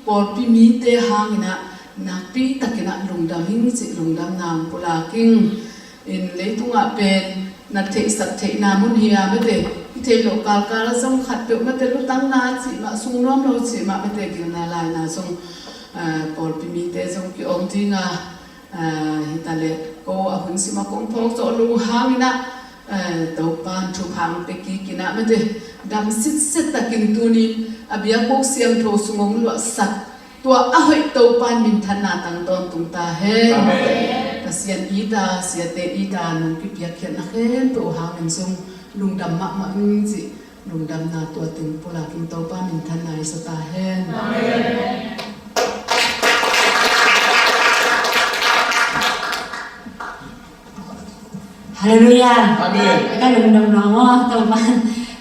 pawlpi mite hangin ah nakpi takin ah lungdam ing cih lungdamna hong pulak ing. In, leitung ah pen na theihsak theihna mun hi a mete, i theih loh kalkal ah zong khatpeuh mete, lutangna cih mah, sung nuam lo cih mah mete, gilna laina zong, ah, pawlpi mite zong ki-om ding a, ah, hi ta leh ko a hun sim a kong phawk zawh lo hangin ah, ah, Topa'n thupha hong pia kik in ah mete, dam sitset takin tuni a biakbuk siangtho sung hong luahsak tua a hoih Topa'n minthanna tang tawntung ta hen. Amen. Pasian it a, siate it a nong kipiakkhiatna khempeuh hangin zong lungdam mahmah ing cih lungdamna tua teng pulak ing. Topa minthanna i sa ta hen. Amen. Halleluiah. Amen. Ka lungdam lo maw, Topa.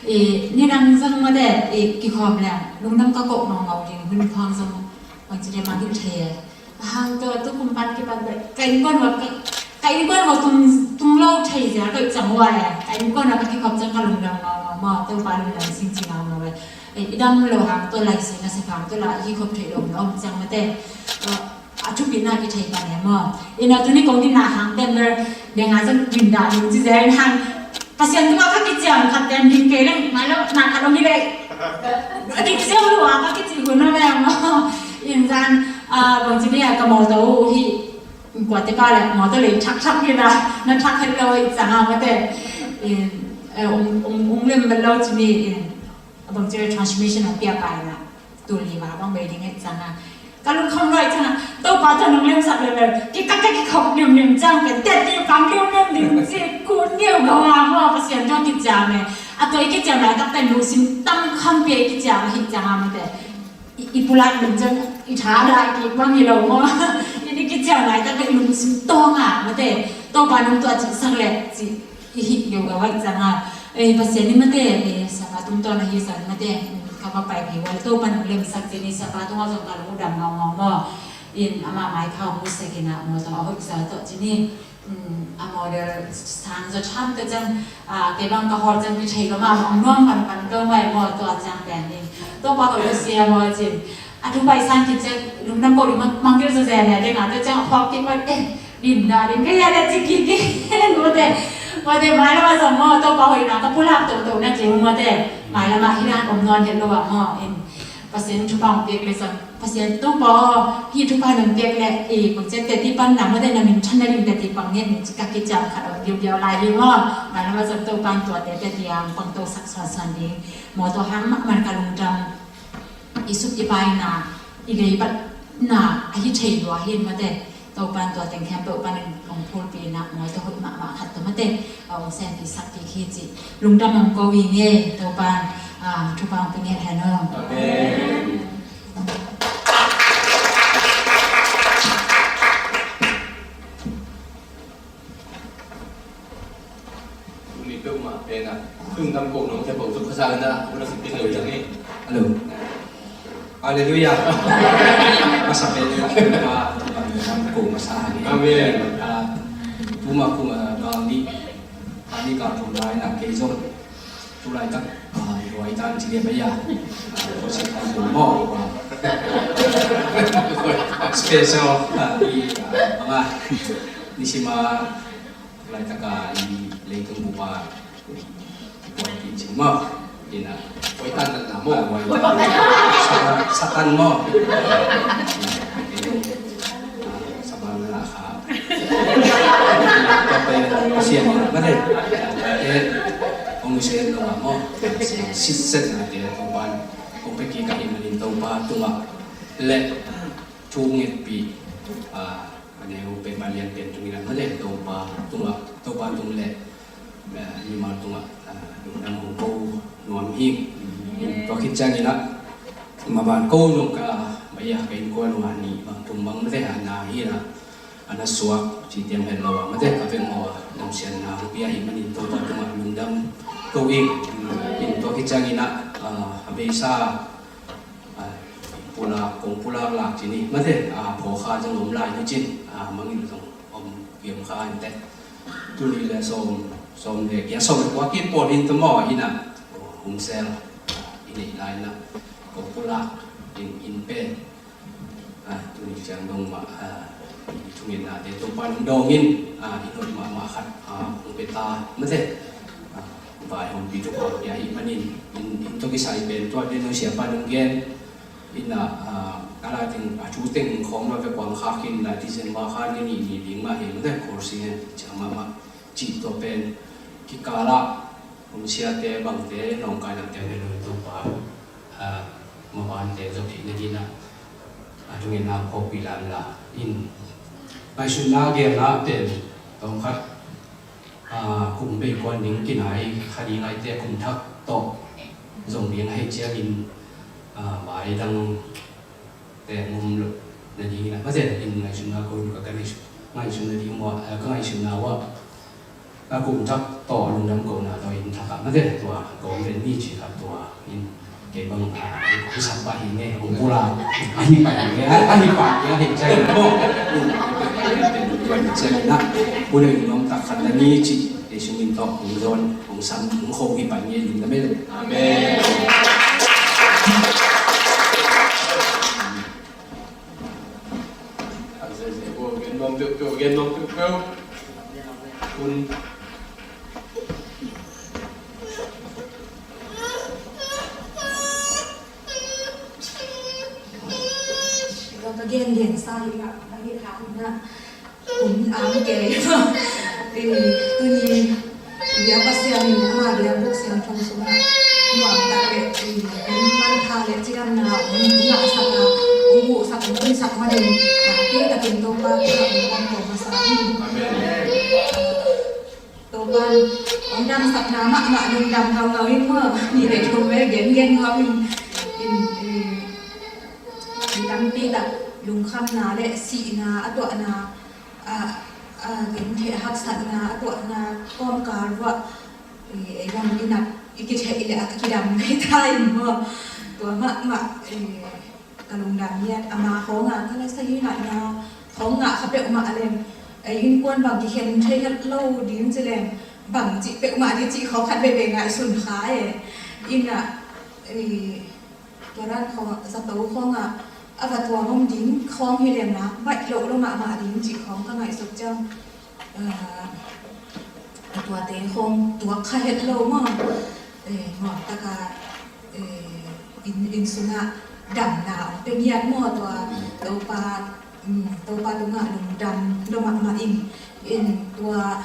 I, nidang zong mate, i, kikhawm leh lungdam ka koh ngaungau ding, hun khawng zong bangci ding mah hi thei e. A hang tua, tu kum pan kipan bek ka innkuan uah, ka, ka innkuan uah tung, tung lo thei zia ka ih ciang uah e. Ka innkuan uah ka kikhop ciang ka lungdam ngaungau maw, Topa lungdam sing ci ngaungau e. I, i dam lo hang tua lai si na se hang tua la i kikhop thei lo na om ciang mate. A thupina kithei pan e maw. Ina tuni kong dinna hang ten ber, denga zong dinda ding ci zen hang. Pasian tungah ka kiciam khat ten ding kei leng, mai lo, na khat lo hi leh. A dik ziau lo a ka kici hun lo leng maw. In zan, ah, bang ci ni a ka mawtaw uh hi. Kuate pa leh mawtaw lei thak thak hi na, na thak het lo i cang a mate. In, eh, ung, ung, ung lem bel lo ci ni in. A bang ci transmission a pia pai na. Tul li va bang bei ding et cang a. Ka lungkham luai cang a. Topa tawh nong lemsak lem lem. Kikak ka kikhop limlim cang pen. Tet dih pang limlim ding ci. Kun ngiu gawang maw Pasian tawh kiciam e. A tua i kiciam laitak pen lungsim tam kham pia i kiciam ahi cang a mate. I, i pulak lim cang i tha dah i kik bang hi lo maw. I, i kiciam laitak pen lungsim tawng a mate. Topa nong tuah cihsak leh ci. I hih geuh gawh cang a, eh, Pasian in mate, eh, Siapa tungtawn ahi zong mate, ka va pai phei ua, Topa nong lemsak cih ni Siapa tungah zong ka lungdam ngaungau maw. In amah maiphau mu sekin ah maw tawh a hoih sa tawh cih ni, mm, a model sang zaw tham tawh cang, ah, kei bang ka hawl cang kithei lo mah, mah nuam panpan tawh mai maw tawh a cang pen in. Topa ka hoih sia maw cin. A thu pai sang kit ciang lungdam ko ding mang, mangkil zaw zen ne ding a, tua ciang a phawk kik mat, eh, din da ding kei a le ci kik kik. Mate, mate, mailam a zong maw, Topa hoihna ka pulak toto na kei mate. Mailam a hi dan om nawn het lo a maw, in Pasian thupha hong piak le zong. Pasian Topa aw, hih thupha nong piak le, i, kong ciat teti pan na mate na minthanna ding teti pang nget ning ci ka kiciam khat om diudiau lai hi maw. Mailam a zong Topa in tuate teti a hong pangto sak suansuan ding. Maw tua hang mahmah ka lungdam. I suk i paina, i leibatna, ahi thei lua hi in mate. Topan tua teng khempeuh panin hong phulpih in ah, mawi tawh hoih mahmah khat tawh mate, a hong senpih sakpih hi cih lungdam hong ko ing e, Topan, ah, thupha hong pia ngiat hen aw. Amen. Lungdam ko nong te bang tu kasa na, ko na sipin na yang eh. Hello. Hallelujah. Masa pe pa, lungdam ko masa hang eh. Amen. Ah, tuma ko ma kang ni, kang ni ka tu lai na kei zong. Tu lai tak, ah, i ruai tan ci dia ba ya. Ah, ko sa kan tu mo. Special, ah, i, ah, banga. Ni sima. Laitaka i leitung bupa buai kicing maw? Ina buai tan na maw? Buai tan. Satan maw? Leitung saban na kha. Pasian na mate. Ong sen lo maw? Sitset na te tupan. Ong peki ka imanin tupa tunga le. Thu ngetpih, ah, a neu pen Malian pen tungin a mate Topa tungah, Topa tung le, ah, mimal tungah, ah, lungdam hong ko nuam hi. Tua khit ciangin ah, maban ko zong ka, ah, maya ka innkuan uh a nih bang thum bang mate a na hi a, a na suak ci tiang het lo a mate ka veng maw a, namsiatna hong pia hi manin Topa tungah lungdam ko ing. Tua khit ciangin ah, ah, a beisa, ah, pulak, kong pulak lak ci ni. Mate, ah, phawkha zong om lai ni cin, ah, mangin zong om giam kha in te. Tuni le sawm, sawm le kia, sawm le kua kipawl in tamaw in a, hong sel, ah, i neih lai na, kong pulak in, in pen. Ah, tuni ciang dong mah, ah, i thungetnate Topa in hong dawng in, ah, i nop mahmah khat, ah, hong pia ta, mate. Ah, vai hong pi thupha pia ahih manin, in, in tawh kisai pen tua den hong siapa nong gen. Ina, ah, a lai teng, a thu teng khawng mah ve kuang khak in, lai December kha ni nih ni ding mah hi, mate, khawr sing hen, ciang mahmah, cih tua pen, kikal ah, hong siate, bangte, nawngkainate, hong gen lo Topa, ah, mabante, zop theihna ding ah, a thungetna khawkpi lam la, in, ngaihsutna genna pen, tawm khat, ah, kum bei kuan ding kinai, kha ding aite kum thak tawh zong ding ahih ciangin, ah, vai dang te ngum lo na ding ina, mate in ngaihsutna ko ka ngaihsut, ngaihsutna ding uh, ah, ka ngaihsutna uh, ah, kum thak tawh lungdam ko na tawh in thak ah mate tua ko ven ni ci kha tua in. Kei bang, ah, kong sak pah hi nge, kong pulak. Ahi pah hi nge, ahi pah hi nge, ahi cai nge, kong. Kong cai nge, kong nuam tak khat na ni ci, Jesu min tawh, kong zon, kong sam, kong khong hi pah hi nge, lungdam e. Amen. Gen nuam peuhpeuh, gen nuam peuhpeuh. Kun. Ka gen gen sa hi la, ka hi kha hi na. Kum ang ke. Tuni bia Pasian in ama bia buk siangtho sungah nuam tak le, hong manpha le cidamna hong ngahsak a, hong huhsak, hong hunsak manin, nakpi takin Topa tungah lungdam ko masa hi. Amen. Topa in hong damsakna mahmah lungdam ngaungau in maw, ni le thum ve gengen ngau in, in, in, in tampi tak lungkhamna le sihna a tuahna, a, a, gentheih haksatna a tuahna kawmkal ruah, i, ei lam i nat i kitheih le a kidam vei ta in maw. Tua mahmah, i, ka lungdam ngiat, ama khawngah ka la sahi natna khawng ngah kha peuhmah leng, ei innkuan bang kikhen thei het lo ding ci leng, bang cih peuhmah ding cih khawng khat veivei ngaihsun kha e. Ina, i, tua dan khawng, zato khawngah a va tuam om ding khawng hi leng nak baih loh lo mahmah ding cih khawng ka ngaihsut ciang, a, a tuate khawng tuak kha het lo maw. E, nuam taka, e, inn, inn sungah damna hong pia ngiat maw tua Topa, um, Topa tungah lungdam lo mahmah ing. In tua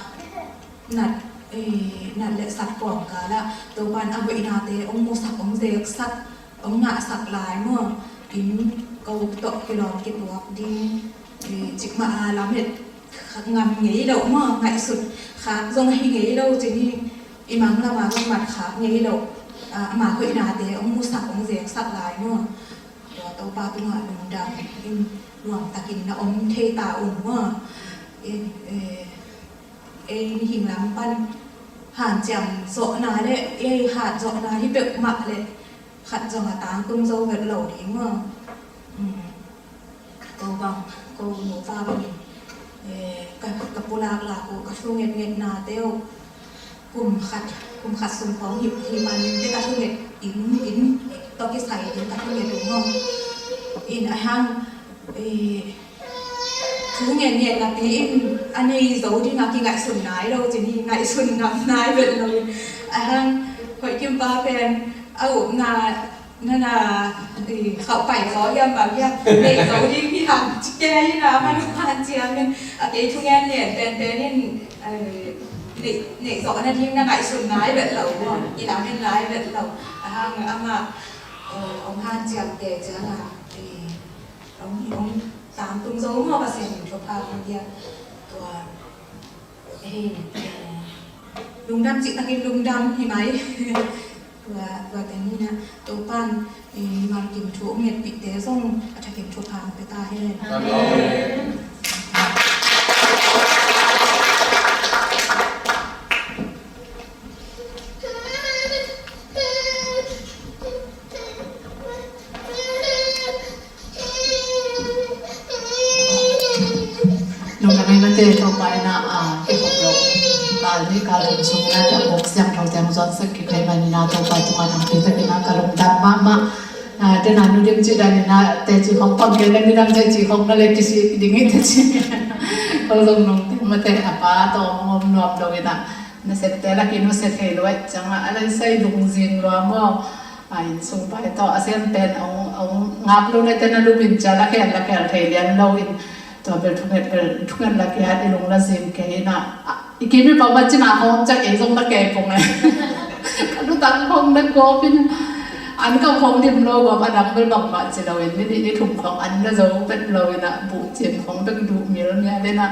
nat, e, nat le sak kawmkal ah Topa in a hoihnate hong musak, hong zeksak, hong ngahsak lai maw. Inn ko tawh kilawm kituak ding, e, cikmah a lamet ngam ngei lo maw, ngaihsut khak zong hi ngei lo cin hi, i mang lamah zong mat khak ngei lo, a, ama hoihnate hong musak, hong zeksak lai maw. Tua Topa tungah lungdam in nuam takin na om thei ta ung maw. In, e, ei mihing lam pan hanciam zawhna le ei hat zawhna hi peuhmah le khat zong a tangtung zo vet lo ding maw? Ko bang, ko nupa bangin ka, ka pulak lak uh, ka thu ngetngetnate uh kum khat, kum khat sung khawng hi, hi manin te ka thu nget in, in tawh kisai in ka thu nget uh maw? In a hang thu ngetnget napi in a nei zo ding a kingaihsun nai lo cin hi, ngaihsun ngam nai vet lo in a hang hoih kim pa pen a upna nana khauh pai zaw hiam bang hiam nei zo ding hi hang ci ke hi na man han ciang in a kei thu ngetnget penpen in nei, nei zo na ding na ngaihsun nai vet lo maw? I lam in nai vet lo a hang amah om han ciang te ciang a Ong, ong tangtung zo maw, Pasian in thupha hong pia. Tua, eh, lungdam cihtakin lungdam hi mai. Tua, tua teng hi na, Topan, eh, mimal kim thu ong ngetpihte zong a thakin thupha hong pia ta hen. Amen. Nung na ngai mate Topa ina a kikhop lo. Kal ni kal thum sung ina te bok siang thau te hong zuan sak kik hei man ina Topa tunga nang pi tak ina ka lungdam mahmah. Tena nu dim ci dan ina teci khong pang kei na midang teci khong na le kisi ding i teci. Ko zong nung te mate a pa to hong om nuam lo ina. Na sep te lak in hong sep hei lo ai ciang a, a lai sai lungzing lua maw? A inn sung pai tawh a sem pen ong, ong ngap lo na te na lum in cia la khel, la khel thei lian lo in tua bel thunget bel, thunget la kiat i lung la zing kei in a, i kim i pau ma cina hong ciak ei zong na kei pong e. Ka lutang hong na gawp in an kam hong dim lo gawp a dang bel bangmah ci lo in ni nih ni thum hong an na zo pet lo in a buh cin hong bek duh mil mial in a.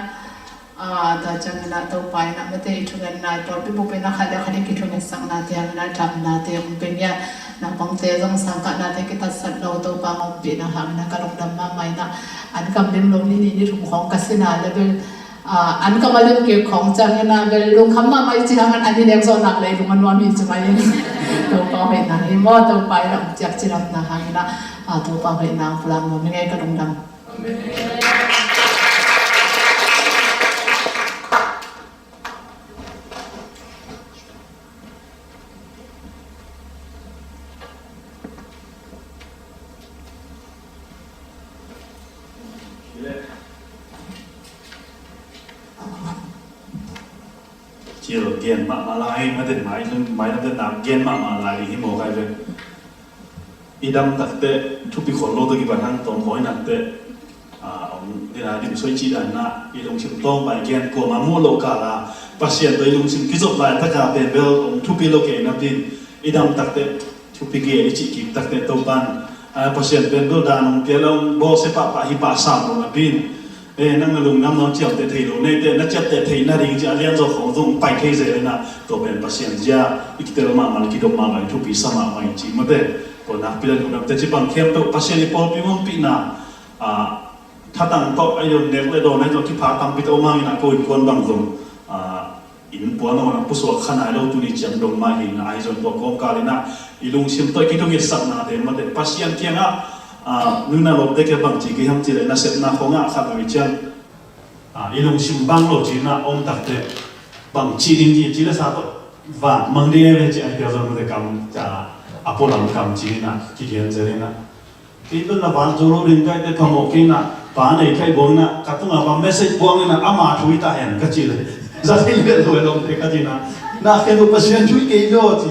Tua ciangin ah Topa in ah mate i thungetna i pawlpi bup in ah khat le khat i kithungetsaknate hangin ah damnate hong pia ngiat. Naupangte zong sangkahnate kitatsat lo Topa hong ompihna hangin ah ka lungdam mahmah in ah an kam lim lo ni nih ni thum khawng ka sin a le bel an kam a lim kik khawng ciangin ah bel lungkham mahmah i ci hangin an i nek zawh nak le i lung a nuam hi ci mai in Topa hoihna hi maw? Topa in ah hong ciak cidamna hangin ah Topa hoihna hong pulak nuam hi ngei ka lungdam. Cil gen mahmah lai, maten mai, mai lam ten nak gen mahmah lai hi mawk ai ve. I dam takteh thupi khol lo tawh kipan hang tawm hawi nakteh, a, om dina dim soi cih dan na i lungsim tawng pai gen kuama muh lo kala Pasian tawh i lungsim kizop lai taka pen bel om thupi lo kei napi in i dam takteh thupi gen i cih kik takteh Topan, a, Pasian pen bel dan om pia lo bawlsia pahpah hi pah sam lo napi in. Eh, nang na lungdam nawn ciamteh thei lo neite na ciapteh theih nading ci a lianzaw khawng zong pai thei zel ina tua pen Pasian zia i kitel mahmah le kidom mahmah i thupi sa mahmah i ci mate. Tua nakpi le lungdamte ci bang khempeuh Pasian i pawlpi mumpihna, ah, thatang tawh a i don nek le dawn a i tawh kipha tampi tawh om hangin a ko innkuan bang zong, ah, inn puan aw na pusuak kha nai lo tuni ciang dong mah hi na ahi zong tua kawmkal in ah i lungsim tawh i kidong i saknate mate Pasian kiangah, ah, nuna lawmte kia bangci kei ham ci le nasepna khawngah khat awi ciang, ah, i lungsim bang lo ci in ah om takte bangci ding ci ci le sa tawh van mang ding e ve ci ahi pia zong mate kam ca a pualam kam ci in ah kigen zel in ah. Kei tun na van zo lo ding kai te phamawh kei na, pa nei kai bawng na, ka tunga pa message buang na, ama thu i ta hen ka ci le. Za thei le lo e lawm te ka ci na. Na khen lo Pasian thu i kei lo ci.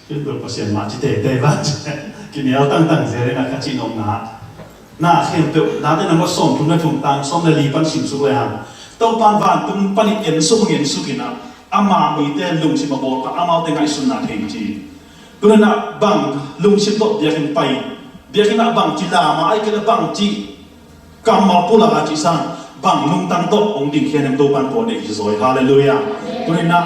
Khen lo Pasian ma ci te te ba ci. Kinial tang tang zia le na ka ci nong na. Na khen pe, na te na mo som thum na thum tang, som na li pan sim suk le han. Tau pan van tum pan i en suk, en suk i na. Ama mite lungsim a bawl pa, amau te ngaihsun na thei ci. Tuna na bang lungsim tawh biakinn pai, biakinn ah bang ci lama ai kei le bang ci kammal pulak a ci sang bang lungtang tawh hong ding khian em Topan pawh deih hi zaw hi. Halleluiah. Tuna na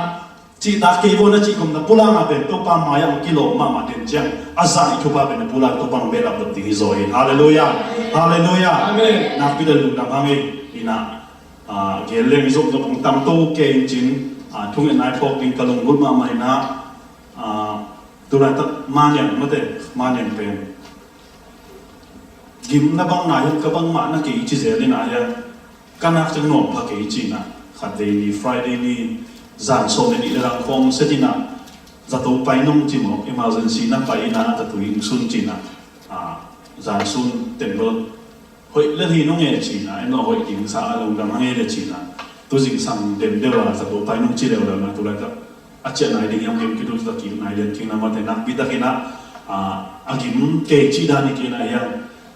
cihtak kei baw na cih kum na pulak a pen Topa mai-ah hong kilawm mahmah den ciang a zah i thupa pen na pulak Topa hong behlap dop ding hi zaw hi. Halleluiah. Halleluiah. Amen. Nakpi le lungdam hang ei. Ina Ah, gen leng i zop zop hong tam to kei in cin, Ah, thungetna i phawk ding ka lunggulh mahmah in ah, ah, tulaitak Maniang mate, Maniang pen gimna bang na hiam, ka bangmah na kei ci zel in ah hiam, ka nak ciang nuam pha kei ci in ah, khatvei ni, Friday ni, zan sawm le nih le lang khawng set in ah, zato pai nung ci maw, emergency na pai in ah, zato inn sun ci in ah, ah, zan sun temple hoih lel hi nung e ci in ah, en lo hoih ding sa a lungdam hang e le ci in ah, tu zingsang dem deuh a zato pai nung ci leuleu in ah, tulaitak a ciah nai ding hiam, gim kiduh tak kik nai lian kik na mate, nakpi tak in ah, ah, a gim kei cih dan hi kei in ah hiam,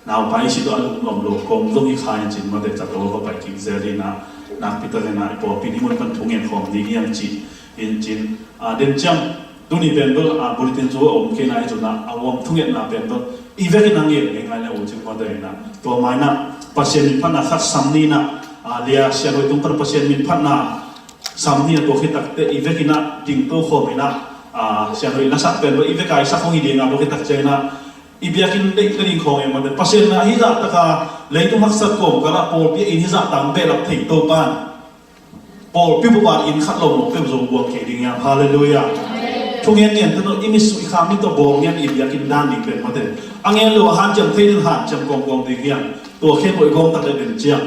naupai si tawh a lungnuam lo kawm zong hi kha in cin mate, zato va pai kik zel in ah, nakpi tak in ah i pawlpi in hih mun pan thu ngen khawm ding hiam ci in cin, ah, den ciang tuni pen bel, ah, bulletin cu a om kei in ah, hi cun ah, a uam thungetna pen bel i vekin a ngen ngei ngai le uh cin mate in ah, tua ma in ah Pasian min phatna khat sam ni in ah, ah, lia sianhuai tung pan Pasian min phatna sam ni a tua khit takte i vekin ah dingto khawm in ah, ah, sianhuai lasak pen bel i vek a i sak hong hi ding a tua khit tak ciang in ah, i biakinn deih ka ding khawng e mate, Pasian na hi zah taka leitung haksat kawmkal ah pawlpi in hi zah tang behlap thei Topan pawlpi bup ah inn khat lo mawk peuh zong buang kei ding hiam. Halleluiah. Thungen ngen tano, i mitsuh i kha mit tawh bawng ngen i biakinn dan ding pen mate, a ngen lo a hanciam thei ding hanciam kawmkawm ding hiam. Tua khen lo i gawm tak le den ciang,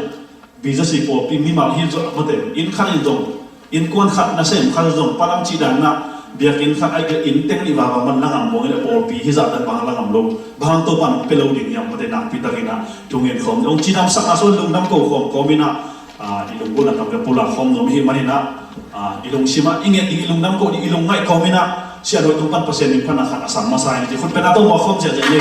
B Z C pawlpi mimal hi zong mate, inn khat in zong, innkuan khat nasem khat zong palam cih dan in ah, biakinn khat ai inn teng nih vava man langam bawng in ah pawlpi hi zah dan bang langam lo, bang Topan hong pia lo ding hiam mate, nakpi tak in ah thungen khawm, hong cidamsakna suan lungdam ko khawm kawm in ah, ah, i lunggulhna tam pek pulak khawm nuam i hih man in ah, ah, i lungsim ah i nget ding, i lungdam ko ding, i lungngaih kawm in ah, sianhuai tung pan Pasian min phatna khat a sam masa in ci khut pen a tawh mawk khawm ciahciah ni.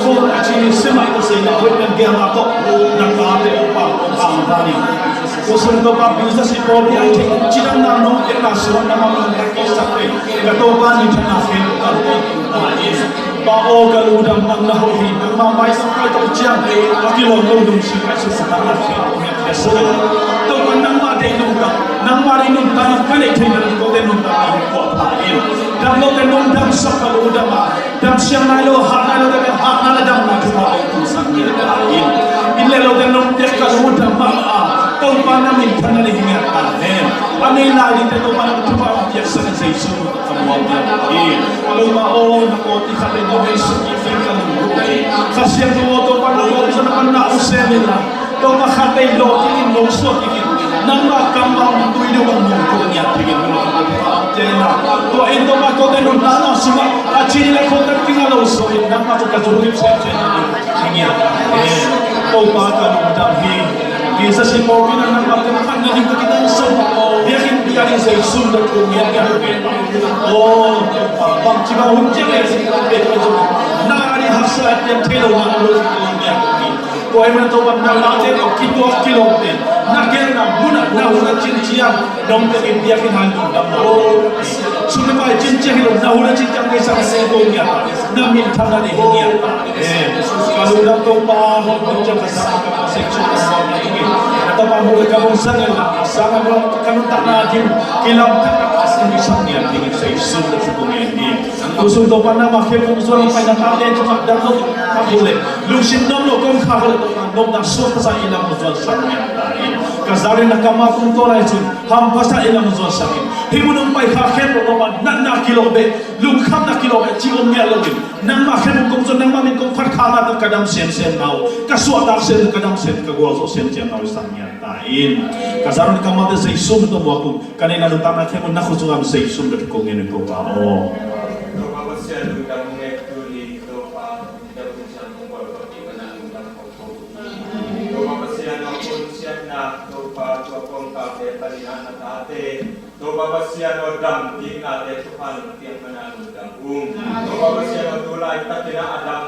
Kong a ci ni semai ka sei na hoih kan gel na tawh na tate upa kong ang ta ni. Ko sung Topa bisa si Paul bia i thei cidam na nong piak na suan na ma nong ka kisak thei ka Topa ni thana khen ka Topa ni thana in. Pa aw ka lungdam nang na hoih hi nang ma mai sang kai tawh ciang a kilawm lo nong si kai sung sa na khen ka Topa nangmah deih nuntak, nangmah deih nuntak in ka neih theih nang kote nuntak a hong kuah pha in. Dam lote nong damsak ka lungdam a, dam siang nai lo, hah nai lote kan hahna le damna thupha hong tung sak ngiat ta in. Inn le lote nong piak ka lungdam mahmah a, Topa na minthanna le hi ngiat ta hen. A nei lai dingte Topa nang thupha hong piaksak in Jesu ka mual ngiat ta in. Topa aw na kawt i khat le nong hei suk i feng ka lungdam hi. Kha Siangtho aw Topa na kawt i khat na man na hong sem in la. Topa khat tei lawh kik in, lawh suak kik in. Nangmah kammal tui deuh bang nong tung ngiat kik in, nong tung ngiat kik in. Tua in Topa kote nuntakna sungah a cin le kote kinga lo suak in, nangmah tawh ka zong lim sem sem in ngiat. Topa ka lungdam hi. Bisa si Paul in nangmah ka phatna ding ka kidang sung. Biakinn biakinn sei sum da tung ngiat ngiat. Oh, Topa bang ci bang hun ciang le si ka pe ka zong. Na ni haksa tiang thei lo na lo ngiat. Tua ahih manin Topa na late tawh kituak kilawmte na gelna munah na hun a cin ciang nong tengin biakinn hang lungdam lo. Sum le pai cin ciang hi lo na hun a cin ciang Khrih sang seng ko ngiat na minthanna ding hi ngiat. Ka lungdam Topa hong ciang ka sang ka seng sum ka sang na ding hi. Na Topa mu le ka hong sang en la sang a ka nuntakna ding kilam thak a sang ding sang ngiat ding sei sum le sum ko ngiat ding. Tua sung Topa nangmah khempeuh hong zuan pai na tate cungah dam lo ka bu le lungsim nuam lo kong kha ko le Topa nopna suak ka sa i lam hong zuan sak ngiat ta in. Ka zak in na kammal kong tawl lai cin hampha sa i lam hong zuan sak in. Hih mun hong pai kha khempeuh Topa natna kilawh beh, lungkhamna kilawh beh ci om ngiat lo in. Nangmah khempeuh kong zuan nangmah min kong phat kha na ka dam semsem na uh, ka suahtak sem ka dam sem ka gualzawh semsem na uh i sak ngiat ta in. Ka zak in kammalte Jesu min tawh muak ung. Ka neihna nuntakna khempeuh na khut sungah Jesu min tawh kong ngen ung Topa aw. Topa Pasian lungdam hong ngen tuni Topa, lungdam hong ngen tuni Topa Pasian aw, kong siatna Topa tua kong kaute panin ah na tate Topa Pasian aw dam diknate thupha nong piak manin lungdam ung. Topa Pasian aw tu laitakin ah a dam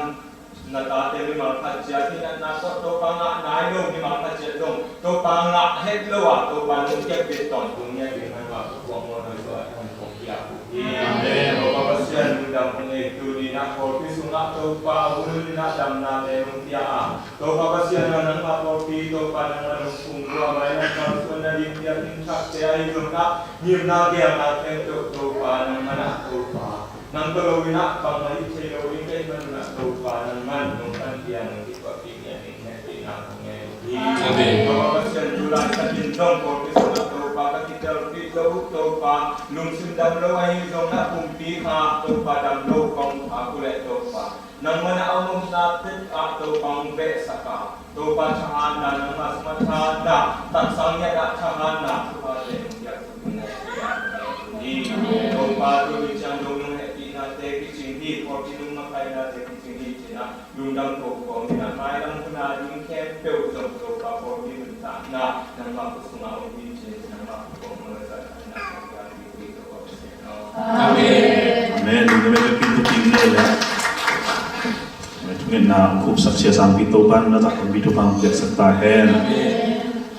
na tate mimal khat ciat hi natna tawh Topa ngah nai lo mimal khat ciat zong Topa ngah het lo a Topa nong kep bit tawntung ngiat ding hang a kuang maw noi tua hong kong pia uh hi. Amen. Topa Pasian lungdam hong ei tuni na pawlpi sungah Topa a hun hun in ah damnate nong pia a Topa Pasian aw nangmah pawlpi Topa nangmah nong phungvuah a mailam kalsuan nading biakinn thakte ahi zongin ah ngimna gelna khempeuh Topa nangmah na Topa Nang tawh lo in ah bangmah hih thei lo ding ka hih manun ah Topa nangman nong panpih a nong kituahpih ngiat ding hehpihna kong ngen uh hi. Amen. Topa Pasian tu laitakin zong pawlpi sungah Topa ka kitelpih lo uh Topa lungsim dam lo ahi zong na pumpi kha Topa dam lo kong kha uh leh Topa nangman a om omna pek ah Topa hong behsak a Topa thahatna nangmah sungah thahatna taksang ngiat ah thahatna thupha te nong piak uh hi. Topa tuni ciang dong nong hehpihnate kicing hi, pawlpi nong makainate kicing hi ci-in ah lungdam ko kawm in ah mailam hun a ding khempeuh zong Topa pawlpi nuntakna nangmah khut sungah om hi ci-in nangmah khut kong nolzat Amen. Amen. Amen. Thungetna khupsak sia sangpi Topa'n na zak kongpi thupha piaksak ta hen.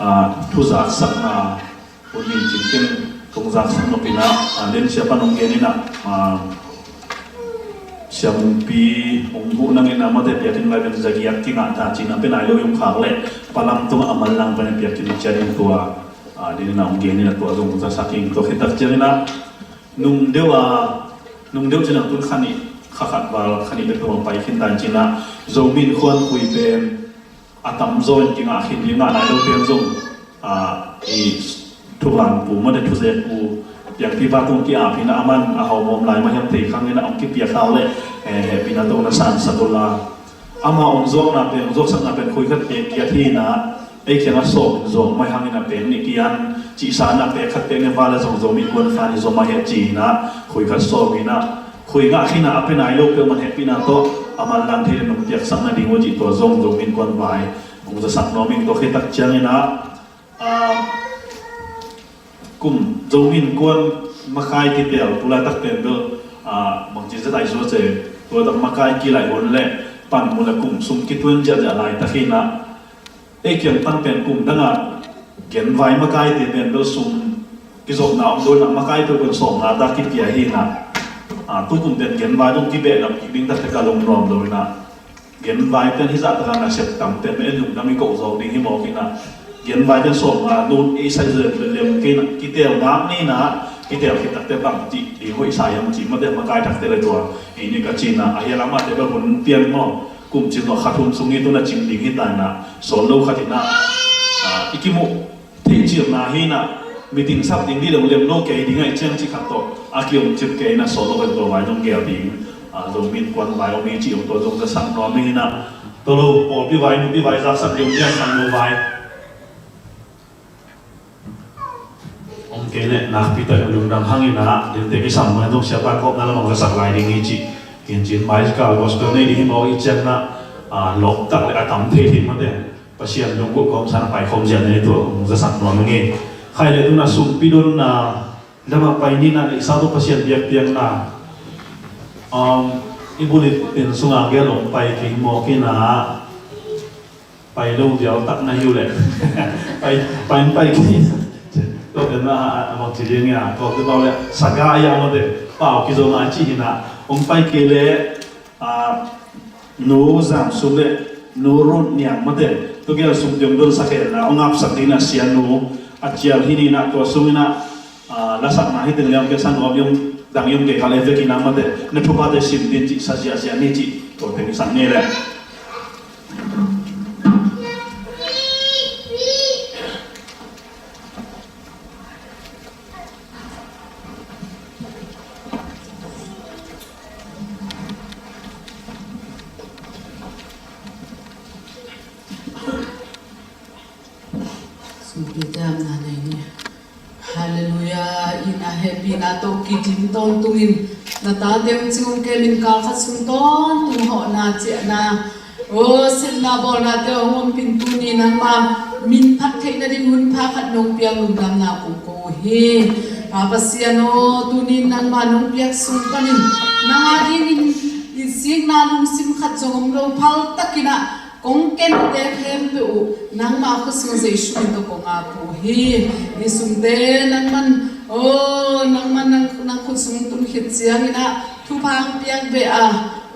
Ah, thu zaksakna hun in cingkin kong zaksak nop in ah, ah, len siapa nong gen in ah, ah, siampi hong buh nang in ah mate piakin lai pen zagiak kingah ta cin ah pen ai lo yung khak leh palam tungah a manlang pen piakin ciat in tua, ah, len in ah hong gen in ah tua zong zaksak in tua khit tak ciang in ah Nung deuh a, nung deuh cin a tun kha nih, kha khat val, kha nih bek tawh pai khin ta in cin a, Zomi Innkuan Khui pen, a tamzaw in kingah khin ding, ngah nai lo pen zong, a, i thuvanpu mate thuzekpu piangpipa tung ki-ap hi-in ah, aman a hau mawm lai mah hiam thei khang in ah hong kipiak hau leh, eh, hehpihna tawh na sansak uh la. Ama hong zuakna pen, hong zuaksakna pen khui khat pek giat hi-in ah, ei kiangah sawm in zuak mai hang in ah pek nih kian cihsa in ah pek khat pek nih va leh zong Zomi Innkuan kha ni zong mah hi ci-in ah khui khat sawm in ah, khui ngah khin ah a pia nai lo peuhmah hehpihna tawh a manlang thei leh nong piaksak nading uh cih tua zong Zomi Innkuan vai hong zasak nuam ing. Tua khit tak ciangin ah, ah, kum Zomi Innkuan makai kitel, tu laitak pen bel, ah, bangci zat ai zuat e, tu laitak makai kilaih hun leh panmun leh kum sum kitun ziahziah laitak hi-in ah, ei kiang pan pen kum dang a genvai makaite pen bel sum kizopna om lo in ah, makai peuh pen sawmnga ta kipia hi-in ah, ah, tu kum pen genvai dong kibehlap kik ding takte ka lungnuam lo in ah, genvai pen hih zah tak a nasep tam pen en lungdam i koh zawk ding hi mawk in ah, genvai pen sawmnga nun ei sai zem lem kei in ah, kitel ngak ni in ah, kitel khit takte bang cih ding hoih sa hiam cih mate makai takte leh tua hi ni ka ci-in ah, a hia lam ahte bel hun pian maw, kum cin tawh kha thum sung hi tun a cing ding hi ta in ah, sawl lo khat in ah, ah, i kimuh theih cilna hi-in ah, meeting sap ding dih lo lem lo kei ding ahih ciang cih khat tawh a ki-om cip kei in ah, sawl lo khat tua vai zong gel ding, ah, Zomi Innkuan vai om hi cih om tua zong zasak nuam ing in ah, tua lo pawlpi vai, nupi vai zaksak ding pian khang lo vai om kei leh nakpi takin lungdam hang in ah, dente kisam mai zong siapa kawpna lamah zasak lai ding hi cih kincin mai kal gospel nei ding hi mawk i ciang in ah, ah, lawp tak leh a tam thei thei mate Pasian lungguh kawmsan a paikhawm zia nei tua hong zasak nuam ing e. Khai leh tu in ah sumpi donna lamah pai ni in ah, neihsa tawh Pasian biakpiakna, um, i bulipen sungah gel hong pai kei mawk in ah, pai lo dial tak na hi uh leh pai, pai, pai kei. Tua pen ah, a bangci ding a, tua pen ah leh saga a mate pau kizom a ci hi-in ah, hong pai kei leh, ah, Nu Zam Sum leh Nu Rut Niang mate, tu gel sum tiang don sak hen la, hong apsak ding in ah sianu a cial hi ni in ah, tua sung in ah, ah, lasakna hi teng leh hong piaksa nuam hiam, dang hiam kei kha leh vek in ah mate, na thuphate sim ding cih sa ziahziah ni cih, tua teng i sak ni leh. Sumpi te amna nei ni. Halleluiah. In a hehpihna tawh kidim tawntungin na tate hong cing hong kem in, kal khat sung tawntung hawhna ciahna, aw, sepna bawlnate hong ompih in, tuni nangma min phat theih nading hun pha khat nong piak lungdamna kong ko uh hi. Pa Pasian aw, tuni nangma nong piak sung panin nang a dingin i sikna lungsim khat zong om lo, phal takin ah kong kente khempeuh uh nangma khut sung Jesu min tawh kong ap uh hi. Hih sumte nangman, aw, nangman nang, nang khut sung tun khit ciangin ah thupha hong piak beh a,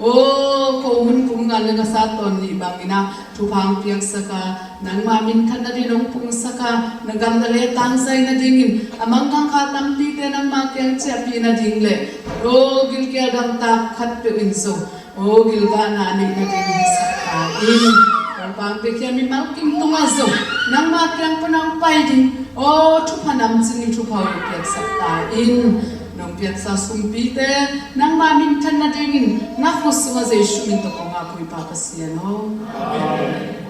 aw, ko hun kum nga leh nga sa tawn nih bangin ah thupha hong piaksak a, nangma minthan nading hong pungsak a, na gam na leh tangzai nadingin a mangkang kha tampite nangma kiang ciahpih nading leh, aw, gilkial damtak khatpeuh in zong, aw, gilvahna neih nading hong hisak ta in. Kong pang pek hiam, mimal kim tungah zong nangma kiang pan hong pai ding, aw, thupha namcin in thupha hong piaksak ta in. Nong piaksa sumpite nangma minthan nadingin na khut sungah Jesu min tawh kong ap uh hi, Pa Pasian aw. Amen.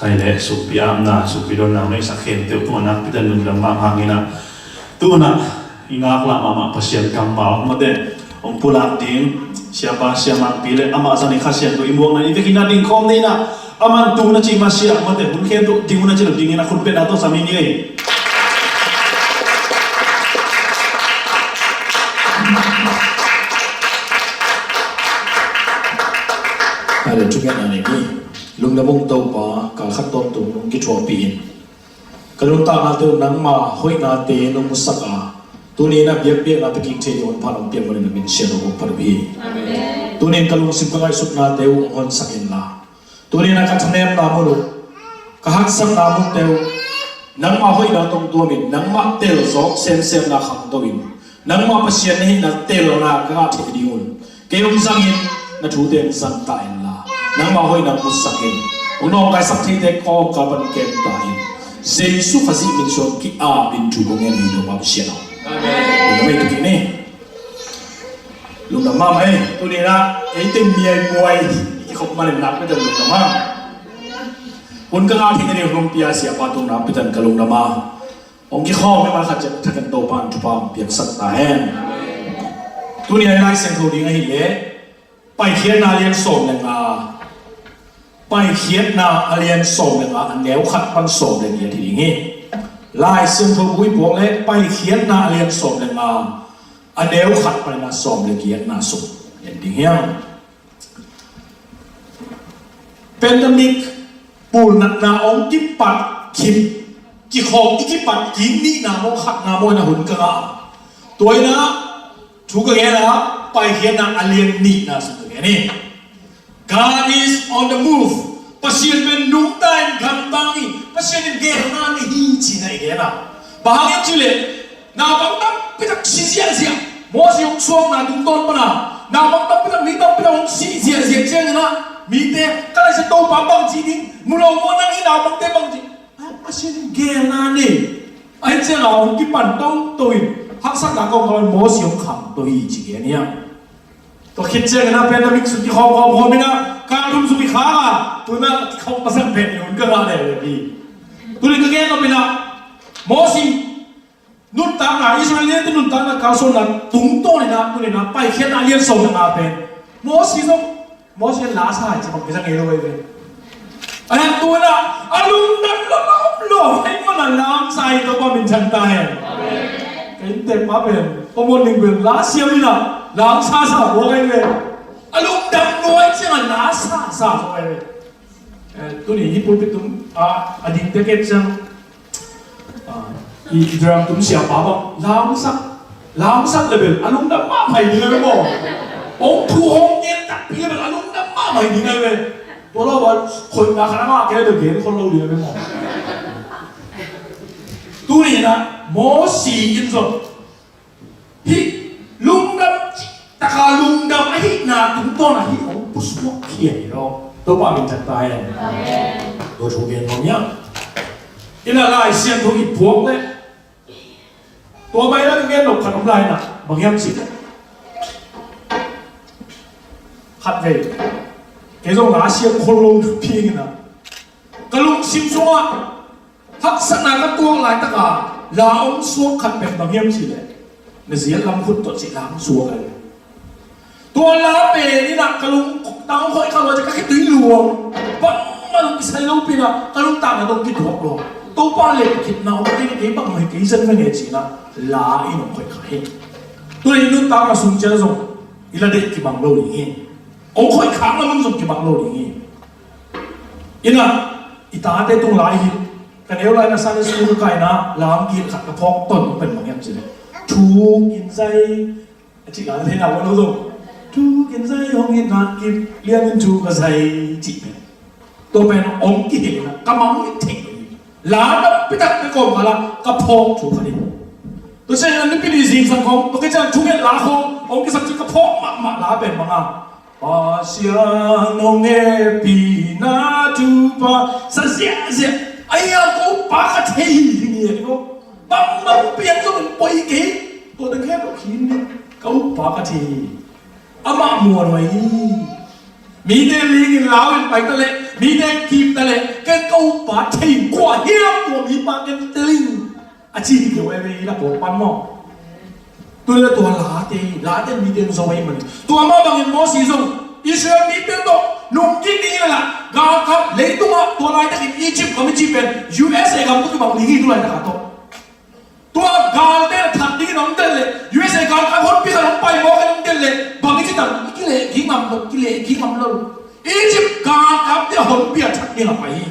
Ai le, sumpi apna, sumpi donna, meisa khente uh pawh nakpi takin lungdam mahmah hangin ah, tu-in ah i ngaklah mahmah Pasian kammal mate hong pulak ding siapa, siamangpi le amah zang i Kha Siangtho i muakna i vekin ah dingkhawm ni in ah, aman tu-in ah ci masiah mate hun khen tu ding un ah ci lo dingin ah khut beng a tawh sam hi ni ei. Ai le, thugen a nei ni. Lungdam ung Topa, kal khat tawntung nong kithuahpih in ka nuntaknate uh nangma hoihnate nong musak a, tuni in ah biakpiakna pia kik thei ding hun pha nong piak manin na min siangtho kong phat uh hi. Amen. Tuni in ka lungsim ka ngaihsutnate uh hong honsak inla, tuni in ah ka thanemna mun uh, ka haksatna munte uh nangma hoihna tawh tuamin nangmah tel zawk semsemna khangto in, nangmah Pasian na hihna telna ka ngah theih dingun kei hong zangin, na thute hong zang ta inla, nangmah hoihna musak in, hong nawngkaisak theite kawmkal pan kem ta in. Jesu Khazih min suang ki-apin thu kong ngen hi, Topa Pasian aw. Amen. Lungdam ei, tu kik ni. Lungdam mahmah ei. Tuni in ah ei teng miaimuai i kikhop manin nakpi takin lungdam a, hun ka ngah theihna ding hun hong pia siapa tung nakpi takin ka lungdam a, hong kikhawm i man khat ciat thakin Topa in thupha hong piaksak ta hen. Tuni a i Lai Siangtho ding ahih leh Paikhiatna a lian sawm le nga, Paikhiatna a lian sawm le nga, a neu khat pan sawm le giat hi ding hi. Lai Siangtho bu i puak leh Paikhiatna a lian sawm le nga, a neu khat pan a sawm le giatna sung en ding hiam? Pandemic pulnatna hong kipat khit, kikhawm i kipat kik nihna maw, khatna maw in a hun ka ngah a, tua in ah thu ka gen a, Paikhiatna a lian nihna sung ka gen hi. God is on the move. Pasian pen nungta in gamtang hi. Pasian in geelna nei hi ci-in ah i gen a. Bang hang hiam cih leh naupang tampi tak si ziahziah. Moses hong suakna tungtawn pan a naupang tampi tak, mi tampi tak hong si ziahziah ciangin ah mite, ka Lai Siangtho Topa bangci ding mu lo maw, nang i naupangte bangci? Ai, Pasian in geelna nei. Ahih ciangin ah hong kipan toto in haksatna kawmkal pan Moses hong khangto hi ci gen hi hang. Tua khit ciangin ah pandemic sung kikhawm khawm khawm in ah kal thum sung i khak a, tu-in ah kikhawm pasal pen i hun ka ngah leuleu hi. Tuni ka gen nop in ah Moses nuntakna, Israel-te nuntakna kalsuanna tungtawn in ah, tuni in ah Paikhiatna a lian sawm le nga pen Moses zong, Moses la sa hi ci bang kisa ngei lo hi ve. Ahi hang tu in ah a lungdam lawmlawm ahih manin la hong sa hi, Topa min thang ta hen. Ka innteek pa pen, Paul Mawng Ling pen la siam in ah la hong sa sa buak ahi ve. A lungdam lua ahih ciangin la sa sa buak ahi ve. Eh, tuni hih pulpit tung a, a dingte ka et ciang, ah, i, i drum tum siapa bang la hong sak, la hong sak leh bel a lungdam mahmah hi ding ahi ve maw. Hong thu hong gen takpi leh bel a lungdam mahmah hi ding ahi ve. Tua lo a, khoihna khat a ngah kei leh bel gen khol lo ding ahi ve maw. Tuni in ah Moses in zong hih lungdam cih taka lungdam ahihna tungtawn ah hih hong pusuak khia hi lo. Topa min thang ta hen. Amen. Tua thu gen nuam hiam? In ah Lai Siangtho i puak leh tua mah in ah ka gen nop khat om lai in ah, bang hiam cih leh, khatvei kei zong la siam khol lo napi in ah ka lungsim sungah haksatna ka tuak laitak a la hong suak khat pen bang hiam cih leh, Nazareth lam khut tawh cih la hong suak ahi. Tua la pen in ah ka lungtang hong khoih kha lua ciang ka khitui luang, bangmah zong kisai lopi in ah ka lungtang ah zong kituak lua. Topa leh khitna hong kei, kei bangmah hi kei zen ve nge ci-in ah la in hong khoih kha hi. Tua leh i nuntakna sung ciang zong i la deih kibang lo ding hi. Hong khoih khak lam zong kibang lo ding hi. In ah i tate tung lai hi. Ka neu lai in ah Sunday school ka kai in ah la hong kihilh khat ka phawk ton pen bang hiam cih leh, thu kin zai, a cih lai thei na lo zong, thu kin zai hong hi na kip lian in thu ka zai cih pen. Tua pen hong kihilh in ah ka mang in thei lo hi. La tampi tak ka kawmkal ah ka phawk thu khat hi. Tua ciang a nipi ni zingsang khawng, tua khit ciang thunget la khawng hong kisap cih ka phawk mahmah la pen bang a, Pasian hong hehpihna thupha sa ziahziah. Ai a, ko pa ka thei hi ding hi a, ko bang bang piang zong in poi kei. Tua teng khem lo khin ding, ko pa ka thei hi. Amah muanhuai hi. Mite ling in lau in pai ta leh Mite kipta le, ken ka upa thei kua hiam tua mipa ken tel ing, a ci hi kei veve hi la kawk pan maw. Tuni la tua late, late mite zo vei mani. Tua mah bangin Moses zong Israel mite tawh nungkik ding hi la, galkap leitungah tua laitakin Egypt gam i ci pen U S A gam tawh kibang ding hi tu laitak ah tawh. Tua galte na that dingin hong tel leh, U S A galkap honpi khat hong pai mawk in hong tel leh, bang i ci tam, i kileh kik ngam lo, kileh kik ngam lo. Egypt galkapte a honpi a that ding a pai hi.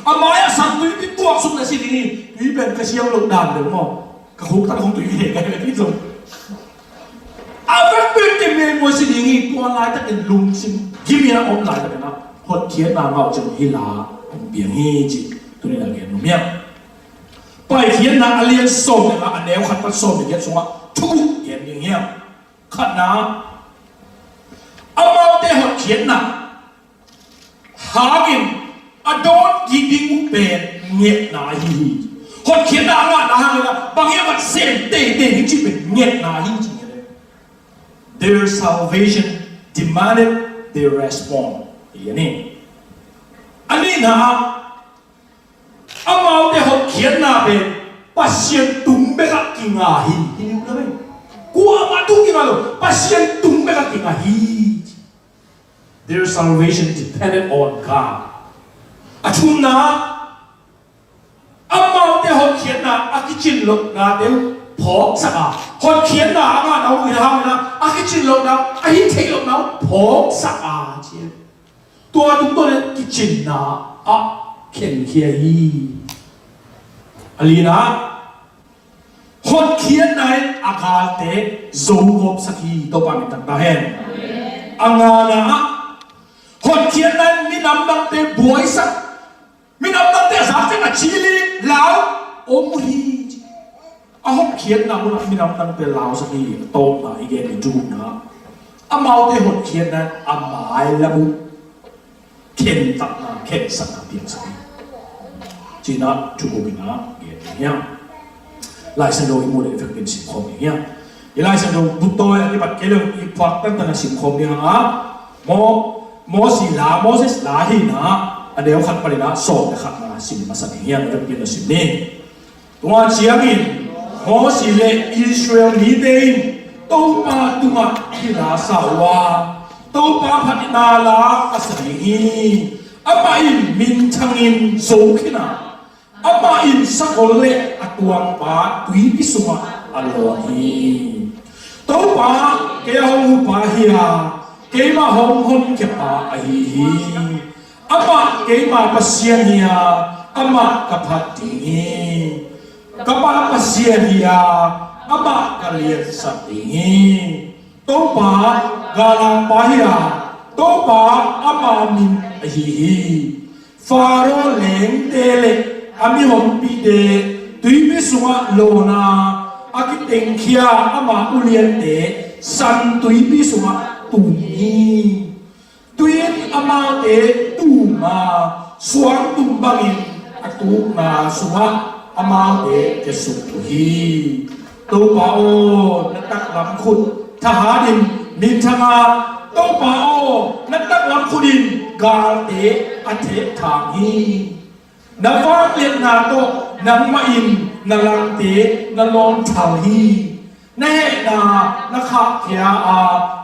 A mai-ah san tuipi tuaksuk na si ding hi. Tui pen ka siam loh dan deuh maw. Ka khuktak hong tui hi leh ka hi leh tui zong. A vekpi kemmuai si ding hi. Tua laitakin lungsim gim in a om laitakin a hotkhiatna ngah uh ciang hih la hong piang hi ci. Tuni-in a gen nuam hiam? Paikhiatna a lian sawm le nga, a neu khat pan sawm le giat sungah thu guk gen ding hiam? Khatna, amaute hotkhiatna hangin a dawn kik ding uh pen ngetna ahi hi. Hotkhiatna a ngahna hangin a bang hiam a sem teitei ding cih pen ngetna ahi ci hi. Their salvation demanded their response. Hi a ni. A nihna ah, amaute hotkhiatna pen Pasian tung bekah kinga hi. Hi ni uh na pen. Kuamah tung kinga lo. Pasian tung bekah kinga hi. Their salvation depended on God. A thumna, amaute hotkhiatna a kicin lohnate uh phawksak a, hotkhiatna a ngahna uh in hangin a, a kicin lohna uh, a hi theih lohna uh phawksak a ci. Tua tungtawn in kicinna ah khenkhia hi. A lina, hotkhiatna in a galte zogawpsak hi. Topa min thang ta hen. A ngana ah, hotkhiatna in minam dangte buaisak, minam dangte a zak ciang a cili lau om uh hi. A hotkhiatna munah minam dangte lausak hi. A tawpna i gen i tuhna, amaute hotkhiatna in a mailam uh khentatna, khensatna piangsak hi. Cina thu guk in a gen ding hiam? Lai Siangtho i muh le i vekpi in simkhawm ding hiam? I Lai Siangtho buk tawi a kipat kei le i phuak tantan a simkhawm ding hang a, Mo-, Mosi la, Moses la hi na, a neu khat panin a sawm le khatna sim masa ding hiam? I vekpi in a sim ni. Tua ciangin Mosi le Israel mite in Topa tungah kila sa uh a, Topa phatna la a sa ding hi. Amah in minthangin zo khin a, amah in sakol le a tuangpa tuipi sungah a lawn hi. Topa, kei a hong hupa hi a, keimah hong honkhia pa ahi hi. Amah keima Pasian hi a, amah ka phat ding hi. Ka pa Pasian hi a, amah ka liansak ding hi. Topa, galangpa hi a, Topa ama min ahi hi. Faro lengte le a mihompite tuipi sungah lawn a, a kitengkhia ama uliante san tuipi sungah tum hi. Tui in amaute tum a, suangtum bangin a tukna sungah amaute kiasuk uh hi. Topa aw, na taklam khut thahat in minthang a, Topa aw, na taklam khut in galte a thehthang hi. Na vangliatna tawh nangmah in na langte na lawnthal hi. Na hehna na khahkhia a,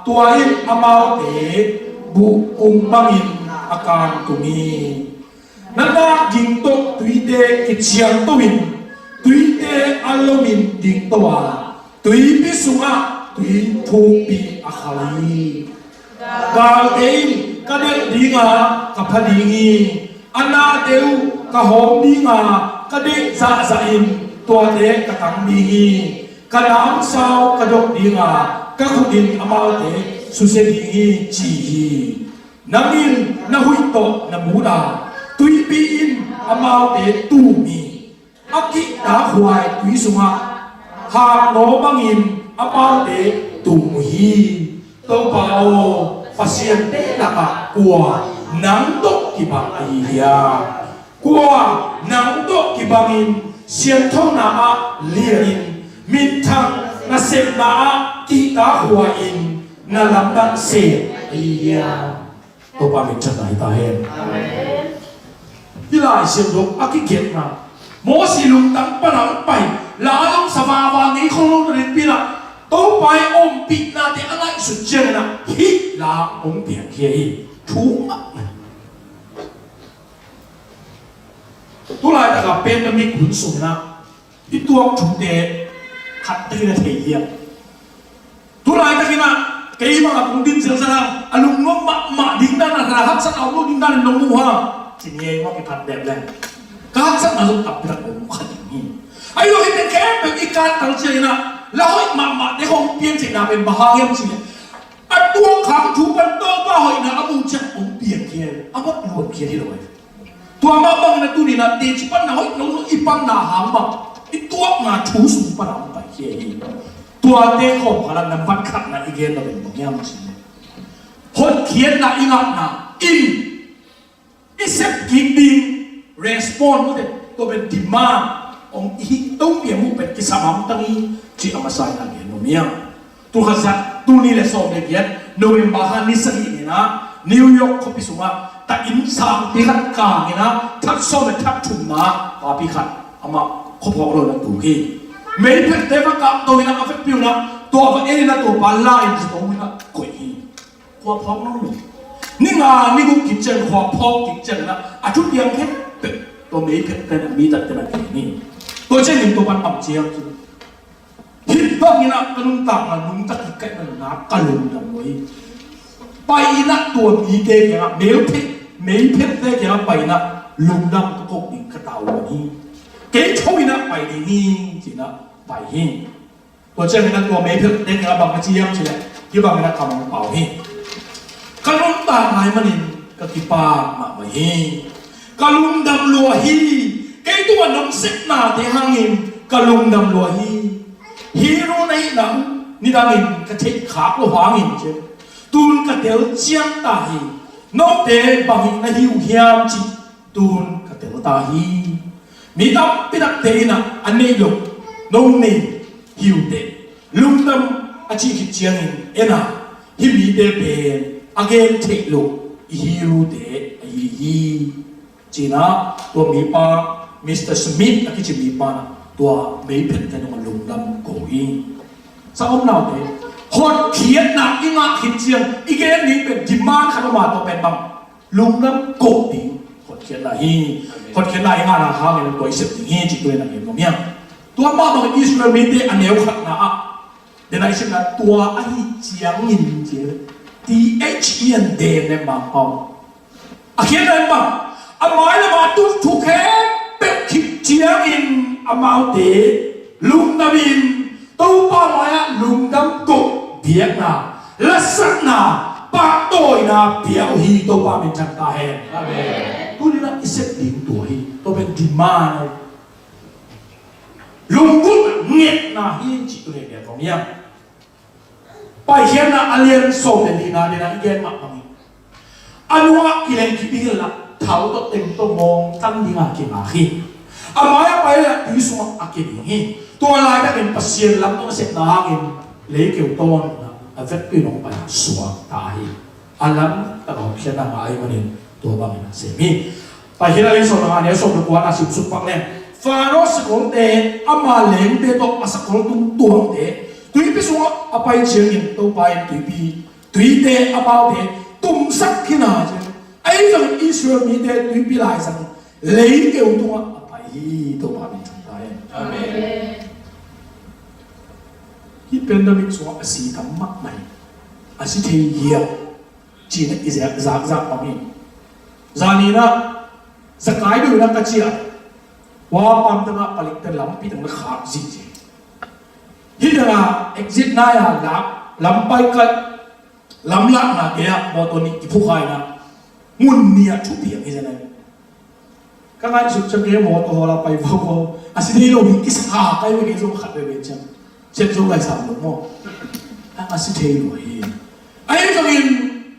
tua in amaute buhkung bangin a kangtum hi. Na nakging tawh tuite kiciangto in, tuite a lomin dingto a, tuipi sungah tui thukpi a khal hi. Galte in ka delh ding a, ka pha ding hi. A nate uh ka hawm ding a, ka deih zahzah in tuate ka tang ding hi. Ka namsau ka dok ding a, ka khut in amaute susia ding hi, ci hi. Nang in na huih tawh na mut a, tuipi in amaute tum hi. A kihtakhuai tui sungah haknaw bangin amaute tum uh hi. Topa aw, pasiante lakah kua nang tawh kibang ahi hiam? Kua nang tawh kibangin siangthona ah lianin, minthang nasepna ah kihtakhuai-in na lamdang sem ahi hiam? Topa min thang hi ta hen. Amen. Hih Lai Siangtho a kigelhna, Moses lungtang pan a hong pai, la a hong sa vava ngei khol lo na ding pi-in ah, Topa i ompihnate a ngaihsut ciangin ah hih la hong piangkhia hi. Thu mah. Tulaitak a pandemic hun sungin ah i tuak thute khat takin a thei hiam? Tulaitak in ah kei bang a kong din zelzel hang, a lungnuam mahmah ding dan, a haksatna om lo ding dan in nong muh hang, ci ni ei, mah kiphat dep leng ka haksatna zong tampi tak om kha ding hi. Ahi zongin hihte khempeuh i kantan ciangin ah la hoih mahmahte hong piang theihna pen bang hang hiam cih leh, a tuak khang thu pan Topa hoihna a muh ciang hong piangkhia, a mat luankhia hi lo hi. Tua mah bangin ah tuni-in ah teci panna hoih lo lo i panna hang bang, i tuakna thu sung pan a hong paikhia hi. Tuate khawm khalah nambat khatna i gen lo pen bang hiam cih leh, hotkhiatna i ngahna in i sep kik ding response, mawte, tua pen demand, hong i hih to piang uh pen kisam hamtang hi, cih a masa in a gen nuam hi hang. Tul khat za tul nih le sawm le giat November kha ni sagih ni-in ah New York khuapi sungah ta inn sangpi khat kangin ah that sawm le that thumna papi khat amah khuaphawk lo-in a tuk hi. Meiphelte va kah to-in ah a vekpi un ah tua va en-in ah tua pa la-in zato-in ah koih hi. Khua phawk lo lo. Ni nga ni guk kik ciang khua phawk kik ciangin ah a thu piang khempeuh tua meiphelte in ah, mi tatte in ah gen hi. Tua ciangin tua pan bang ci hiam cih leh, hih bangin ah ka nuntakna nungta kik ka hih manin ah ka lungdam lo hi. Pai-in ah tua mite kiangah, meiphet, meiphelte kiangah pai-in ah lungdam ka ko ding ka tavuan hi. Kei tho-in ah pai ding hi, ci-in ah pai hi. Tua ciangin ah tua meiphelte kiangah bang ka ci hiam cih leh, hih bangin ah ka mangpau hi. Ka nuntakna ahih manin ka kipak mahmah hi. Ka lungdam lua hi. Kei tungah nong sepnate hangin ka lungdam lua hi. Hebru na hihna uh nidangin ka theih khak loh hangin, ci-in, tu-in ka tel cian ta hi. Note bang hih na hi uh hiam cih tu-in ka tel ta hi. Mi tampi takte in ah a neih loh, no nei hi uh teh, lungdam a cih khit ciangin en a, hih mite pen a gen theih loh i hi uh teh ahi hi. Ci-in ah tua mipa, Mister Smith a kici mipa in ah tua meiphelte tungah lungdam ko hi. Sanggam unaute, hotkhiatna i ngah khit ciang i gen ding pen demand khat om a, tua pen bang? Lungdam ko ding hotkhiatna hi. Hotkhiatna i ngahna hangin tua i sep ding hi, cih tu-in a gen nuam hi hang. Tua mah bangin Israel mite a neu khatna ah, den a i sepna tua ahih ciangin, ci, T H E N, den, den, Mangpau. A khiatna in bang? A mailam a tung thu khempeuh khit ciangin amaute lungdamin, Topa mai-ah lungdam koh biakna, lasakna, pahtawina pia uh hi. Topa min thang ta hen. Amen. Tuni-in ah i sep ding tua hi. Tua pen demand, lunggulhna, ngetna hi, cih tuni-in gen nuam hi hang. Paikhiatna a lian sawm le lina, den a i gen mah bangin, a nungah kileng kip ding inla, thau tawh teng tawh mawngtan dinga kingak hi. A mai-ah pai leh tui sungah a kia ding hi. Tua laitakin Pasian lam tawh nasepna hangin leikeu tawntunga a vekpi-in hong pai suak ta hi. A lamdang hotkhiatna ngah ahih manin tua bangin a sem hi. Paikhiatna a lian sawm le nga, a neu sawm le kua na simsuk pak leng, Faro sakolte, ama leengte tawh a sakol tung tuangte, tuipi sungah a pai ciangin Topa in tuipi, tuite, amaute tumsak khin a, ci. Ahi zongin Israel mite tuipi laizang leikeu tungah a pai hi. Topa min thang ta hen. Amen. Hih pandemic sungah a si tam mahmah hi. A si thei hiam, ci-in i zakzak bangin, zani-in ah Zakai doi-in ah ka ciah, Wapam tengah palik teng lampi teng na khak zihzih. Hih tengah exit nai-a lak, lam pai khat, lam lakna gei-ah mawtaw nih kiphukha in ah, mun nih-ah thupiang hi zen ahi. Ka ngaihsut ciang kei mawtaw hawl a pai vauhau, a si thei lo hi, kisa kha kai ve, kei zong khat veve ciang. Siat zo lai sam lo maw? A, a si thei lo hi. Ahi zongin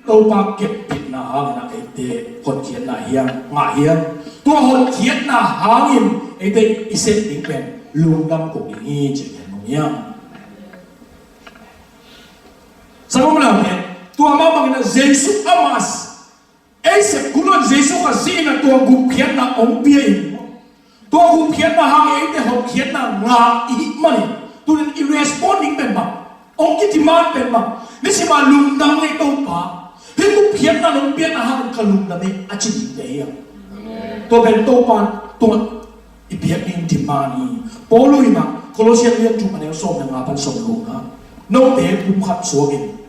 Topa keppihna hangin a eite hotkhiatna hiam, ngah hiam? Tua hotkhiatna hangin eite i sep ding pen lungdam ko ding hi, ci-in gen nuam hi hang. Sanggam unaute, tua mah bangin a Jesu a mas Pasian in tua gupkhiatna hong pia in, tua gupkhiatna hang eite hotkhiatna ngah i hih manin, tunin i respond ding pen bang, hong kidemand pen bang? Nisim a lungdam ei Topa, hih gupkhiatna nong piakna hangin ka lungdam ei, a ci dingte hi hang. Tua pen Topa tungah i biak ding demand hi. Paul in ah Colossian lian thum, a neu sawm le nga pan sawm le gukna, note pumkhat suakin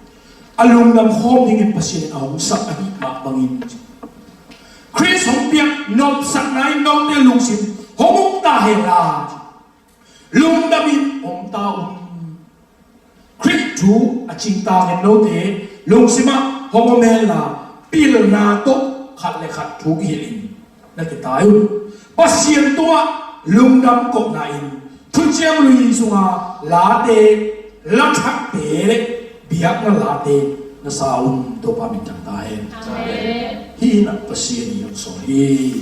a lungdam khawm dingin Pasian in a hong sak ahih mah bangin, Khrist hong piak nopsakna in note lungsim hong uk ta hen la, lungdamin om ta un. Khrih thu a cingtakin note lungsimah hong om hen la, pilna tawh khat le khat thu kihilhin na kitai un. Pasian tungah lungdam kohna in thuciam lui sunga late, lathakte le biakna late na sa un. Topa minthang ta hen. Amen. Hih in ah Pasian i hong sawl hi.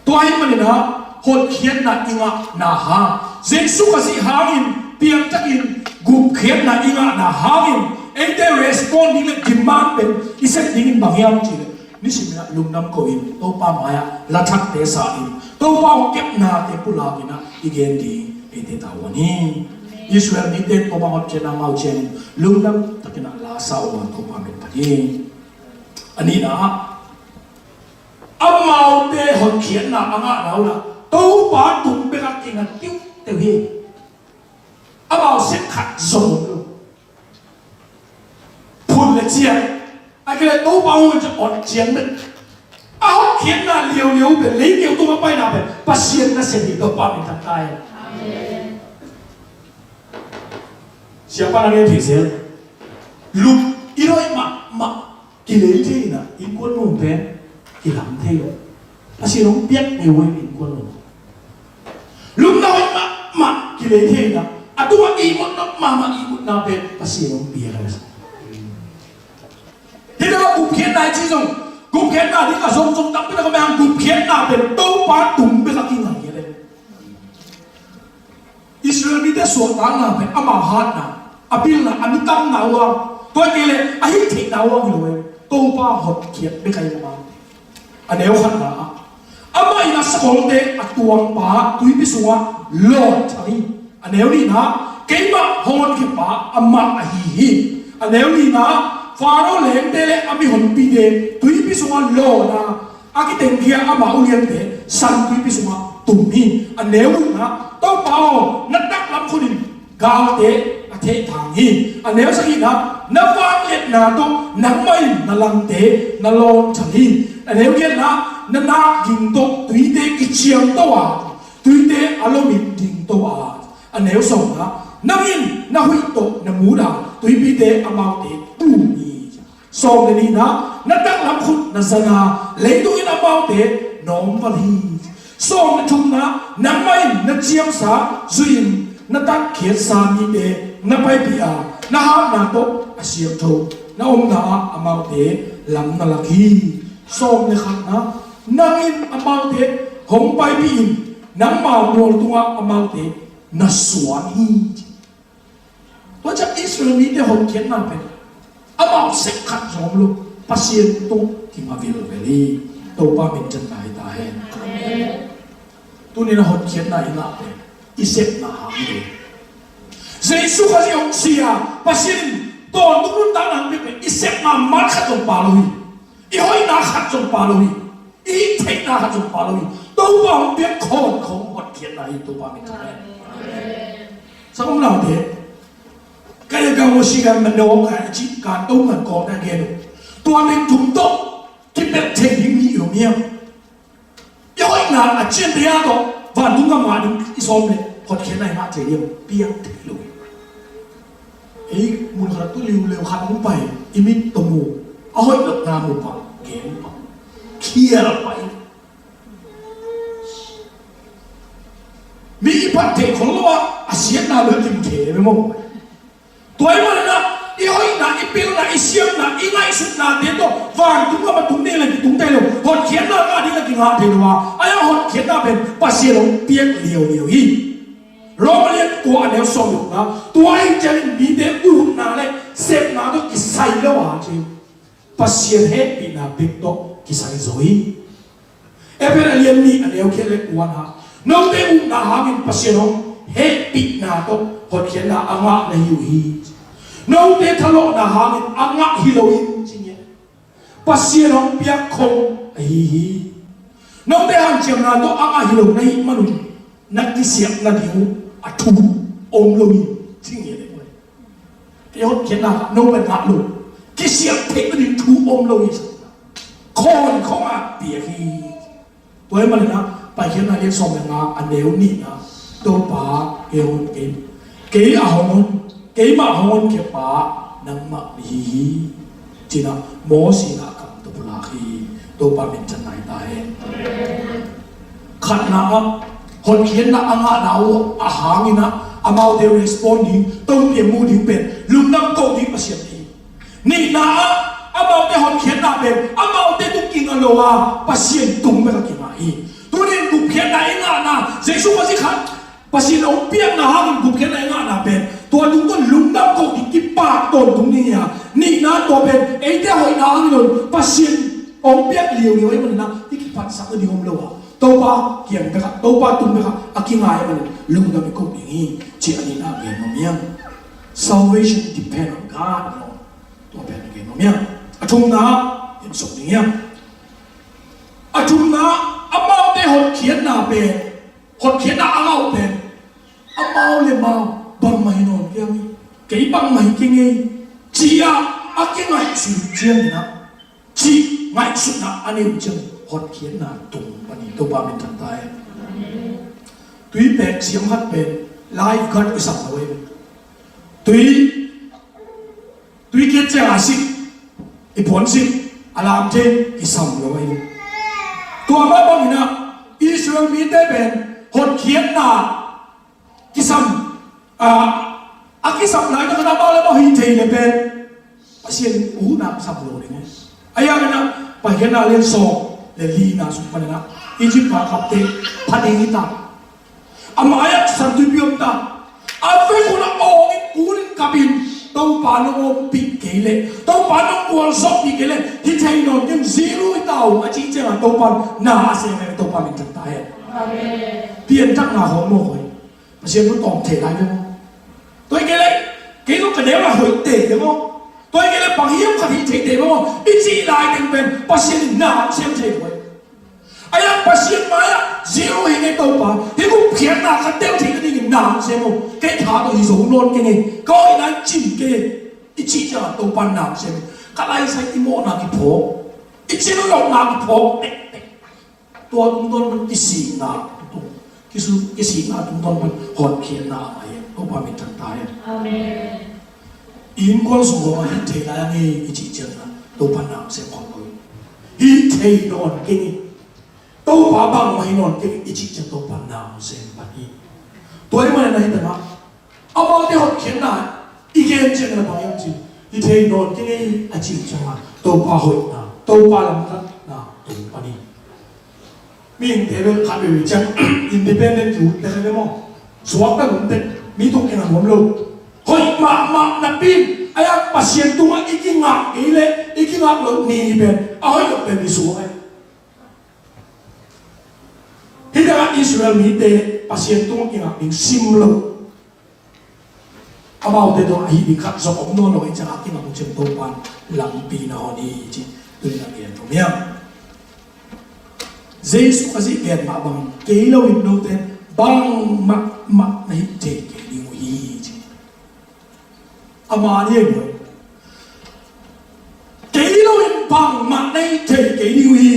Tua ahih manin ah hotkhiatna i ngahna hang, Jesu Khazih hangin piangtakin gupkhiatna i ngahna hangin eite respond ding le demand pen i sep dingin bang hiam cih leh, nisim in ah lungdam ko-in Topa mai-ah lathakte sa-in Topa hong kepnate pulakin ah i gen ding eite tavuan hi. Israel mite Topa hotkhiatna ngah uh ciangin lungdam takin ah la sa uh a, Topa min phat hi. A nihna ah, amaute hotkhiatna a ngahna uh ah Topa tung bekah kinga tiuhteu hi. Amau sep khat zong om lo. Phun le ciang, a kile Topa hun ciang ot ciang bek. A hotkhiatna liauliau pen, leikeu tungah paina pen Pasian nasem hi. Topa minthang ta hen. Amen. Siapa na ngen thei sel. Luk i roi mahmah kilei thei in ah innkuan nuam pen kilam thei lo. Pasian hong piak ngei uh hi innkuan nuam. Lupna hoih mahmah kilei thei in ah a tungah ihmut nop mahmah ihmutna pen Pasian hong piak a. Hih tengah gupkhiatna i cih zong, gupkhiatna ding a zongzong tampi tak a om hang, gupkhiatna pen Topa tung bek a kingai hi a. Israel mite suahtakna pen amau hatna, a pilna, a mi tamna uh a, tua kei leh a hih theihna uh a hi lo e. Topa hotkhiat bek a hi mah. A neu khatna ah, amah in a sakawlte a tuangpa tuipi sungah lawn thang hi. A neu nihna ah, keimah hong hotkhiatpa amah ahi hi. A neu nihna ah, Faro lengte le a mihonpite tuipi sungah lawn a, a kitengkhia ama uliante san tuipi sungah tum hi. A neu gukna ah, Topa aw, na taklam khut in galte a thehthang hi. A neu sagihna ah, na vangliatna tawh nangmah in na langte na lawn thang hi. A neu giatna ah, na nakging tawh tuite kiciamto a, tuite a lomin dingto a. A neu sawmna ah, nang in na huih tawh na mut a, tuipite amaute pum hi. Sawm le nihna ah, na taklam khut na zan a, leitung in amaute nawmval hi. Sawm le thumna ah, nangmah in na ciamsa zuih in na tatkhiatsa mite na paipih a, na hatna tawh a siangtho na omna ah amaute lam na lak hi. Sawm le khatna ah, nang in amaute hong paipih in nangma mual tungah amaute na suan hi. Tua ciang Israel mite hotkhiatna pen amau sep khat zong om lo, Pasian tung kima vilvel hi. Topa min thang ta hen. Amen. Tuni-in a hotkhiatna i ngah pen i sepna hang hi. Jesu Khazih hong si a, Pasian in tawntung nuntakna hong pia pen i sepna man khat zong pha lo hi. I hoihna khat zong pha lo hi. I theihna khat zong pha lo hi. Topa hong piak khawng khawng hotkhiatna hi. Topa min thang hen. Amen. Sa om lau te. Ka le ka ngawh si ka manawh ka ci ka to ngan kawng na gen. Tua teng thum tawh kipelh thei ding mi i om hiam? I hoihna a cian te a tawh vantung gam ngah ding i sawm le hotkhiatna i ngah thei hiam? Piang thei lo. Ei mun khat tu liuleu khat hong pai, i mit tawh mu, a hoih lotna mu pah, gen pah, khial pah. Mi i phat theih khol lo a, a siatna bel kim khe ve maw. Tua ahih manin ah i hoihna, i pilna, i siamna, i ngaihsutnate tawh vantung gam a tung ding le kitung thei lo, hotkhiatna ngah ding le kingah thei lo a, a hotkhiatna pen Pasian hong piak liauliau hi. Roma lian kua a neu sawm le gukna, tua ahih ciangin mite utna le sepna tawh kisai lo a, ci. Pasian hehpihna bek tawh kisai zaw hi. Efesa a lian nih a neu khat le kuana, note upna hangin Pasian hong hehpihna tawh hotkhiatna a ngah na hi uh hi. Note thalawhna hangin a ngah hi loin ci nge, Pasian hong piak khong ahi hi. Note hanciamna tawh a ngah hi lo na hih manun na kisiat nading uh a thu om lo hi ci nge le. Kei hotkhiatna ah no pen ngah lo. Kisiat theih nading thu om lo hi. Khawn khong a piak hi. Tua ahih manin ah Paikhiatna lian sawm le nga a neu nihna, Topa, kei hong hon kei, kei a hong hon, keimah hong honkhia pa nangmah na hi hi, ci-in ah Moses in ah a kam tawh pulak hi. Topa minthanna hi ta hen. Khatna ah hotkhiatna a ngahna uh a hangin ah amaute respond ding, tonpih mu ding pen lungdam ko ding Pasian hi. Nihna ah amaute hotkhiatna pen amaute tung kinga lo a, Pasian tung bek a kinga hi. Tuni in gupkhiatna i ngahna, Jesu Khazih khat Pasian hong piakna hangin gupkhiatna i ngahna pen tua tungtawn lungdam ko ding, kipak tawntung ding hi a, nihna tua pen eite a hoihna hangin lo, Pasian hong piak liuliu ahih manin ah i kiphatsak nading om lo a, Topa kiang bek a, Topa tung bek a a kinga ahih manin lungdam i ko ding hi, ci a nihna gen nuam hi hang. Salvation depend on God alone. Tua pen a gen nuam hi hang. A thumna ah en suk ding hi hang. A thumna ah amaute hotkhiatna pen, hotkhiatna a ngah uh pen amau le mau bangmah hi nawn kei a, kei bangmah hi kei ing ei, ci-a a kingaihsun ciangin ah, cih ngaihsutna a nei uh ciang hotkhiatna tung pan hi. Topa minthan ta hen. Tui pek siam khat pen lifeguard kisam lo hi. Tui, tui kiat ciang a sik, i puan sik a lam thei kisam lo hi. Tua mah bangin ah Israel mite pen hotkhiatna kisam, ah, a kisam lai takah amau le amau hih thei le pen Pasian huhna kisam lo ding hi. A hiang in ah Paikhiatna lian sawm le lina sung panin ah Egypt galkapte pha ding hi ta. A mai-ah Sang Tuipi om ta. A vekun a awng in, kun in kap in, Topa nong ompih kei leh, Topa nong gualzawhpih kei leh hih thei nawn keng, zero hi ta ung, a cih ciangin Topa in na a sem hi. Topa minthan ta hen. Amen. Pianthakna hong mawk hi. Pasian thu tawm thei lai ve maw? Tua hi kei leh kei zong ka neu lai hoih tei ve maw? Tua hi kei leh bang hiam khat hih thei tei ve maw? I cih lai teng pen Pasian in na hong sem thei ve. A hiang Pasian mai-ah zero hi ing ei Topa, hih gupkhiatna ka teel theih nadingin na hong sem aw. Kei tha tawh hi zo nawn keng ei, ka hoihna in cim kei ei, i cih ciangin Topa in na hong sem hi. Ka laisai i mawhna kiphawk, i cin lohna kiphawk tektek. Tua tungtawn pan kisikna tungtawn, kisu, kisikna tungtawn pan hotkhiatna a mai hi. Topa minthan ta hen. Amen. I innkuan sung khawng ah hih thei lai ing ei i cih ciangin Topa in na hong sem khawm lo hi. Hih thei nawn keng hi. Topa bangmah hi nawn keng hi i cih ciang Topa in na hong sem pan hi. Tua ahih manin ah hih tengah amaute hotkhiatna i gen ciangin a bang hiam cih leh hih thei nawn keng hi a cih ciangin Topa hoihna, Topa lamdangna tung pan hi. Mihingte bel khat veivei ciang independent ki-ut tek hi ve maw? Suakta lum tek, mi tung khen a nuam lo. Hoih mahmah napi in a hiang Pasian tungah i kingak kei leh i kingak loh ni pen a hoih loh pen i suak hi. Hih tengah Israel mite Pasian tungah kingak ding sim lo. Amaute tawh ahi ding khat zong om nawn lo ahih ciangin a kingak uh ciang Topa in lampi na hon hi ci. Tuni in a gen nuam hi hang. Jesu Khazih gen mah bangin kei lo in note bangmah mah na hih thei kei ding uh hi ci. Ama ni ei buai. Kei lo in bangmah na hih thei kei ding uh hi.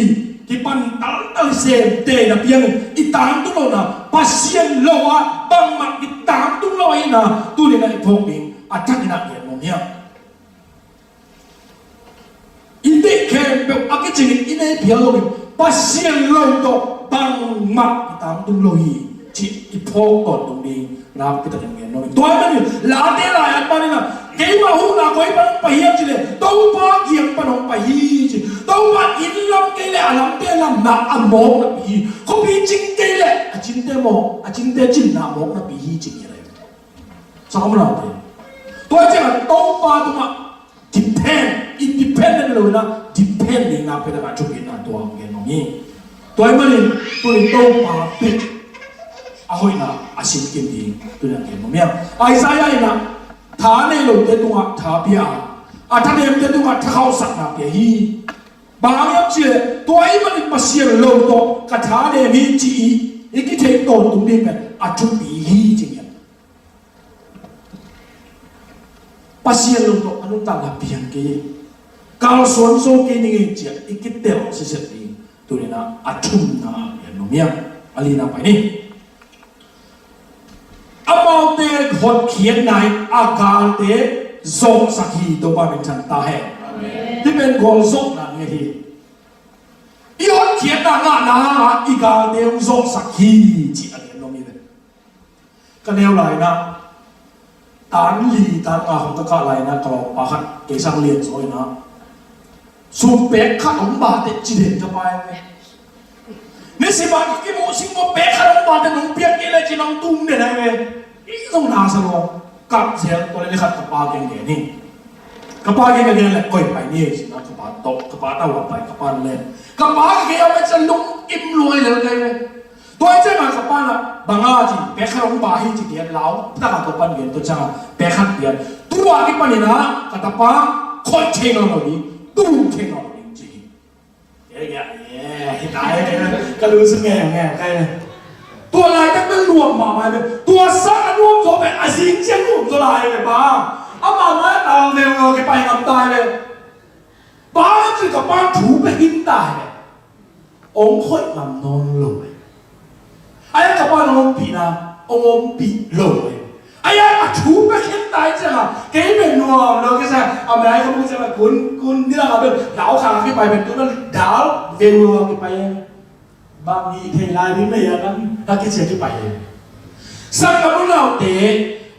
Kipan taltal hi sem te na piang in i tangtung lohna, Pasian lo ah bangmah i tangtung lo ahihna tuni in a i phawk ding a thak in a gen nuam hi hang. I deih khempeuh a kicingin i nei phial loin Pasian lo tawh bangmah i tangtung lo hi cih i phawk tawntung ding nakpi takin gen nuam ing. Tua ahih manin Late lai-at panin ah keimah huhna koi pan hong pai hiam cih leh Topa kiang pan hong pai hi ci. Topa in lam kei leh a lamte lamna a mawk napi hi. Khuapi cing kei leh a cinte mawk, a cinte cinna a mawk napi hi ci. Sangam naute, tua ciangin Topa tungah depend, independent lo in a depend ding nakpi takin a thupitna tua hong gen nuam hi. Tua ahih manin tuni Topa bek a hoihna a sin kim ding tuni a gen nuam hiam? Isaiah in ah tha nei lote tungah tha pia a, a thanemte tungah thakhauhsakna pia hi. Bang hang hiam cih leh tua ahih manin Pasian lo tawh ka thanem hi ci-in i kitheih tawntung ding pen a thupi hi ci-in hiam? Pasian lo tawh a nuntakna piang kei, kalsuan zo kei ning ei ci-a i kitel sisep ding tuni-in ah a thumna a gen nuam hiam? A lina pai ni. Amaute hotkhiatna in a galte zawhsak hi. Topa min thang ta hen. Amen. Hih pen gualzawhna ngiat hi. I hotkhiatna ngahna hangah i galte hong zawhsak hi ci a gen nuam hi ve. Ka neu lai-in ah tan li tan nga hong ka kah lai-in ah ka lawmpa khat kei sang lianzaw in ah sum pek khat hong ba teh ci den ka pa hi ve. Nisim a kimu singkung pek khat hong ba teh nong piak kei leh ci nong tum den hi ve. Kei zong na sa lo. Kap zel tua leh ni khat ka pa kiang gen hi. Ka pa kiang ka gen leh koi pai ni ci-in ah ka pa tawh ka pa tawh a pai ka pa leh ka pa kiang a pai ciang lungkim lua hi lel ka hi ve. Tua hi ciangin ka pa in ah bang a ci pek khat hong ba hi ci gen lau tak a tua pan gen tua ciangin pek khat piak. Tua kipanin ah ka tapa khoih thei nawn lo ding, tum thei nawn lo ding ci hi. Tua laitak bel nuam mahmah hi ve. Tua sang a nuam zaw bel a zing ciang nuam zaw lai hi ve pa. Amah mah a tal veu a kipai ngam ta hi ve. Pa ci ka pa thu pia khin ta hi ve. Hong khoih ngam nawn lo hi. A hiang ka pa in hong ompihna hong ompih lo hi. A hiang a thu pia khin ta hi ciangin kei pen nuam lo kei sa a mai ka mu ciangin kun kun ni la ka pen dau kha kipai pen tu na dau veu a kipai hi. Bang hi thei lai ding nei a kan ka kici a kipai hi. Sang ka mu naute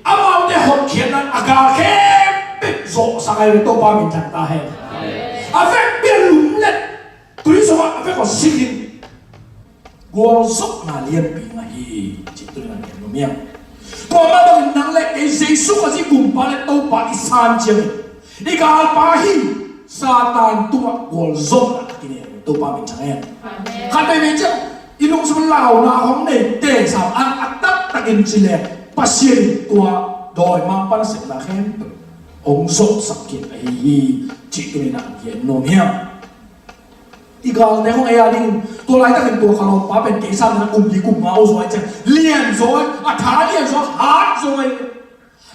amaute hotkhiatna a gal khempeuh zawhsak hi ve. Topa min thang ta hen. A vek pian lum let tui sungah a vek aw sik in gualzawhna lianpi ngah hi ci tuni-in a gen nuam hiam? Tua mah bangin nang le kei Jesu Khazih Gumpa le Topa i san ciangin i galpa hi Satan tungah gualzawhna a kinei hi. Topa min thang hen. Amen. Khat veivei ciang i lungsim launa hong nei te sam a, a taktakin ci leh Pasian in tua dawimangpa nasepna khempeuh hong zawhsak khin ahi hi ci tuni-in a gen nuam hiam? I galte hong ei a dingin tua laitakin tua ka lawmpa pen kei sangin a kum li kum nga uh zaw hi ciang lianzaw, a tha lianzaw, hat zaw hi.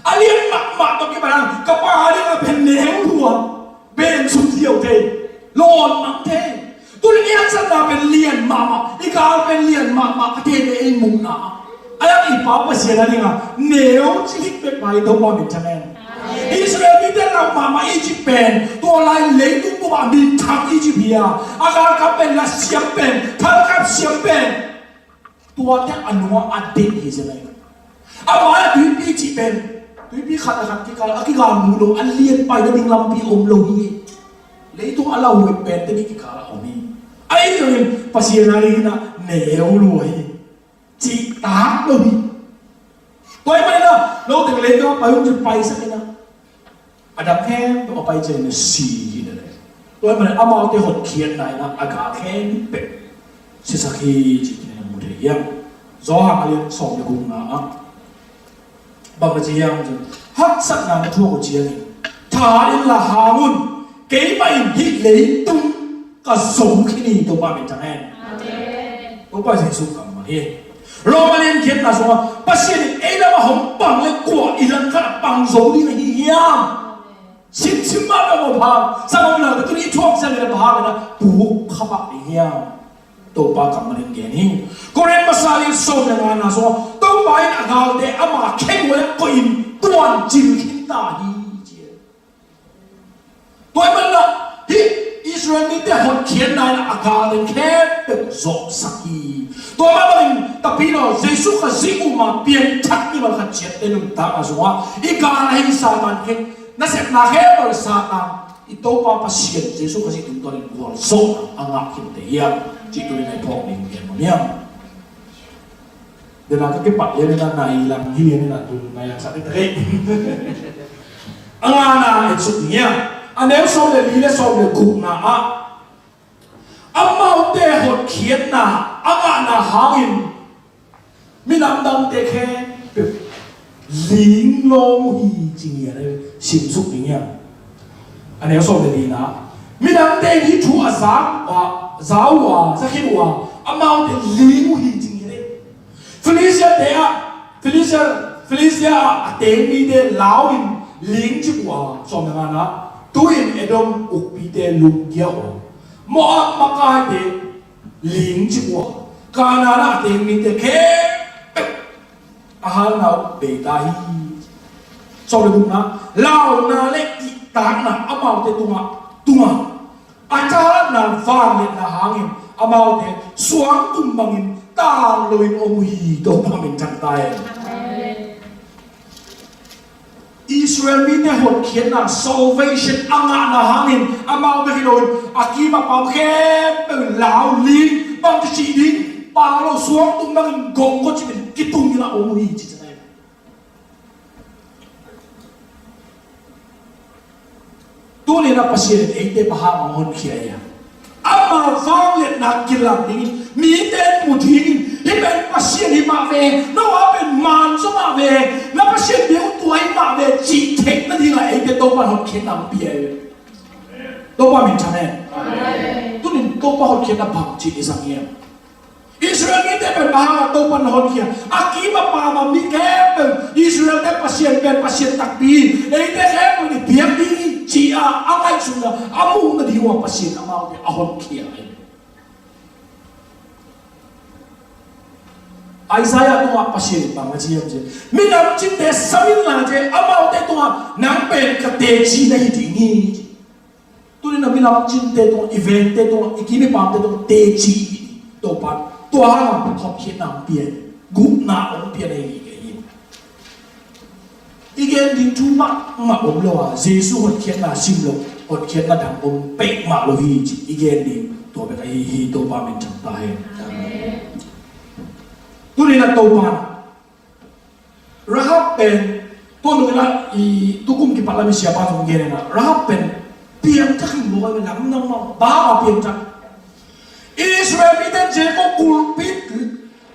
A lian mahmah tawh kipan a ka pa a ding a pen neu lua, bensuk ziau thei, lawn mang thei. Tuni i haksatna pen lian mahmah, i gal pen lian mahmah, ka thei ve ei mukna. A hiang i Pa Pasian a ding a neu ci hik bek pai Topa min thang hen. Israel mite lau mahmah Egypt pen tua lai leitung bup a minthang Egypt hi a, a galkap pen, la siam pen, thalkap siam pen, tuate a nungah a deih hi zen ahi. A mai-ah tuipi cih pen tuipi khat a khat kikal a kigal mu lo, a lian pai nading lampi om lo hi. Leitung a lauhuai pente nih kikal a om hi. Ahi zongin Pasian a ding in a neu lua hi. Cihtak lo hi. Tua ahih manin a lo teng lei tawh a pai hong ci paisak in a, a dang khempeuh a pai ciangin a si hi lel. Tua ahih manin amaute hotkhiatna in a, a gal khempeuh sisak hi cih tuni-in a mu thei hiam? Johan a lian sawm le gukna ah bang na ci hiam cih leh, haksatna na thuak uh ciangin tha in la hang un, keimah in hih leitung ka zo khin hi. Topa min thang hen. Amen. Topa Jesuh kammal hi. Roma lian giatna sungah Pasian in ei lamah hong pang le kua i langkhat a pang zo ding ahi hiam? Simsim mah bek maw, bang hang? Sang om lo, tuni i thuak ciangin a bang hang in a puk kha pah ding hiam? Topa kammal in gen hi. Korin masa lian sawm le ngana sungah Topa in a galte ama kheguai ah koih in tuancil khin ta hi, ci hi. Tua ahih manin a hih Israel mite hotkhiatna in a galte khempeuh zawhsak hi. Tua mah bangin Tapidaw Jesuh Khazih um a piangthak mimal khat ciatte nuntakna sungah i gal ahi Satan khempeuh, nasepna khempeuh le Satan i Topa Pasian Jesuh Khazih tungtawnin gualzawhna a ngah khin te hiam cih tuni-in a i phawk ding gen nuam hiam? Dena ka kipat lian in a nai lang hi lian in a tun nai lang sak in ta kei. A ngana en suk ding hiam? A neu sawm le li le sawm le gukna ah amau Amaute hotkhiatna a ngahna hangin minam dangte khempeuh ling lawm uh hi, ci ngiat a simsuk ding hiam? A neu sawm le lina, midangte in hih thu a za uh a, za uh a, za khin uh a, amaute ling uh hi, ci ngiat a. Filistia-te ah, Filistia, Filistia ah a teng mite lau in ling cip uh a, sawm le ngana, tu-in Edom ukpite lungkia uh a, Moab makaite ling cip uh a, Kanaan ah a teng mite khempeuh a halna uh bei ta hi. Sawm le gukna, launa le kihtakna amaute tungah, tungah a thahatna vangliatna hangin amaute suangtum bangin tang loin om uh hi. Topa min thang ta hen. Israel mite hotkhiatna, salvation a ngahna hangin amaute hi loin a kim a pam khempeuh lau ling, bang ci cih ding, pau lo, suangtum bangin gong kawcipin kitung in a om uh hi, ci ci nai. Tuni-in a Pasian in eite bang hang a hong honkhia hiam? Ama vangliatna kilang dingin, mite in mu dingin, hih pen Pasian hi mah ve, Noah pen man zaw mah ve, na Pasian biak uh tua hi mah ve, cih theih nadingin eite Topa in hotkhiatna hong pia hi ve. Topa min thang hen. Tuni-in Topa hotkhiatna bang cih i zang hiam? Israel mite pen bang hang a Topa in a honkhia? A kim a pam a mi khempeuh Israel-te Pasian pen Pasian takpi, eite khempeuh in i biak ding hi, ci-a a ngaihsutna, a muhna ding uh a Pasian in amaute a honkhia hi. Isaiah tungah Pasian in bang a ci hiam cih leh, minam cinte sam inla, ci, amaute tungah nang pen ka teci na hi ding hi. Tuni-in a minam cinte tungah, i vengte tungah, i kim i pamte tungah teci, Topa in tua hang a hotkhiatna hong pia, gupna hong pia na hi kei hi. I gen ding thu mahmah om lo a, Jesu hotkhiatna sim lo, hotkhiatna dang om peuhmah lo hi, ci i gen ding tua bek ahi hi. Topa min thang ta hen. Tuni-in a Topa in Rahab pen, tua nung in a, i tukum kipat lam i siapa zong gen in a, Rahab pen piangthak hi mawk a, lamdang mah, bang a piangthak. Israel mite in Jericho kulhpi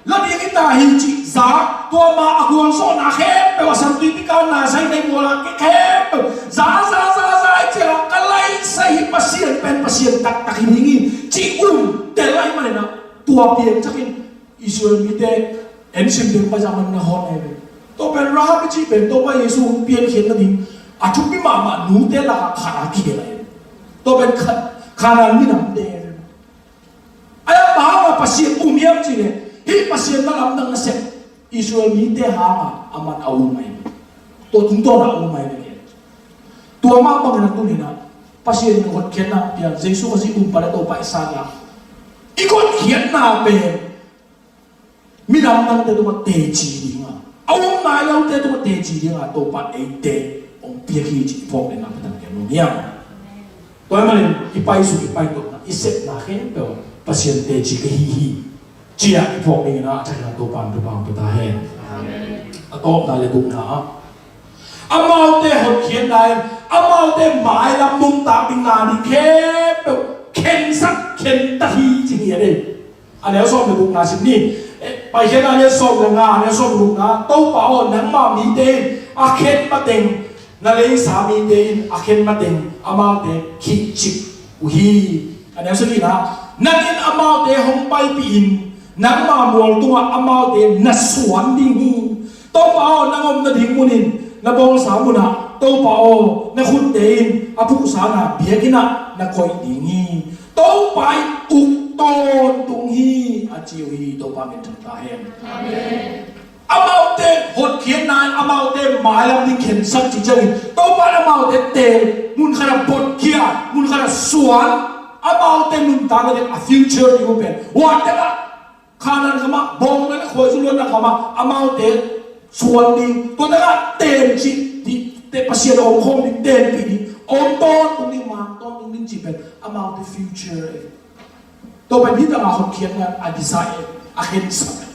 la ding hi ta hi cih za, tua ma a gualzawhna khempeuh, a santuipi kanna, zainai mual a khempeuh za, za, za, za, i ciang a ka laisai hi Pasian pen Pasian taktak hi ding hi, ci um tel ahih manin a, tua piangthak in Israel mite en sim ding pai zah man na hon e ve. Tua pen Rahab i cih pen Topa Jesu hong piankhiat nading a thupi mahmah nute lakah khat a kikhel ahi ve. Tua pen khat, Kanaan minamte ahi ve. Ahi a, bang hang a Pasian um hiam cih leh, hih Pasian na lamdang nasep Israel mite hang a aman a um ahi ve. Tua tungtawn a um ahi ve. Tua mah bangin a tuni-in a Pasian in hotkhiatna hong pia, Jesu Khazih um pan a Topa i san a, i hotkhiatna pen minam dangte tungah teci ding a, a um nai lote tungah teci ding a Topa in eite hong piak hi cih i phawk den a, Peter in gen nuam hiam? Tua ahih manin i paisuk, i paitotna, i sepna khempeuh Pasian teci ka hi hi, ci-a i phawk dingin a, a thakna Topa in thupha hong pia ta hen. A tawpna le gukna ah, amaute hotkhiatna in amaute mailam nuntak ding na ding khempeuh khensak, khentat hi, ci hi a dei. A neu sawm le gukna sim ni. Eh, Paikhiatna a neu sawm le nga, a neu sawm le gukna, Topa aw, nangma mite in a khen mateng, na leisa mite in a khen mateng amaute khihcip uh hi. A neu sagihna, nang in amaute hong paipih in, nangma mual tungah amaute na suan ding hi. Topa aw, nang om nading munin, na bawlsa munah, Topa aw, na khutte in a phuhsa na biakinn ah na koih ding hi. Topa in uk tawntung hi, a ci uh hi. Topa min thang ta hen. Amen. Amaute hotkhiatna in amaute mailam ding khensak cih ciangin, Topa in amaute teel, mun khat ah botkhia, mun khat ah suan, amaute nuntakna ding a future ding uh pen, whatever, Kanaan gam ah, bawngnawi le khuaizu luanna gam ah amaute suan ding, tua takah teel cih ding, te Pasian a om khawm ding, teelpih ding, om tawntung ding, mang tawntung ding cih pen amaute future. Tua pen hih tangah hotkhiatna a design, a khensat.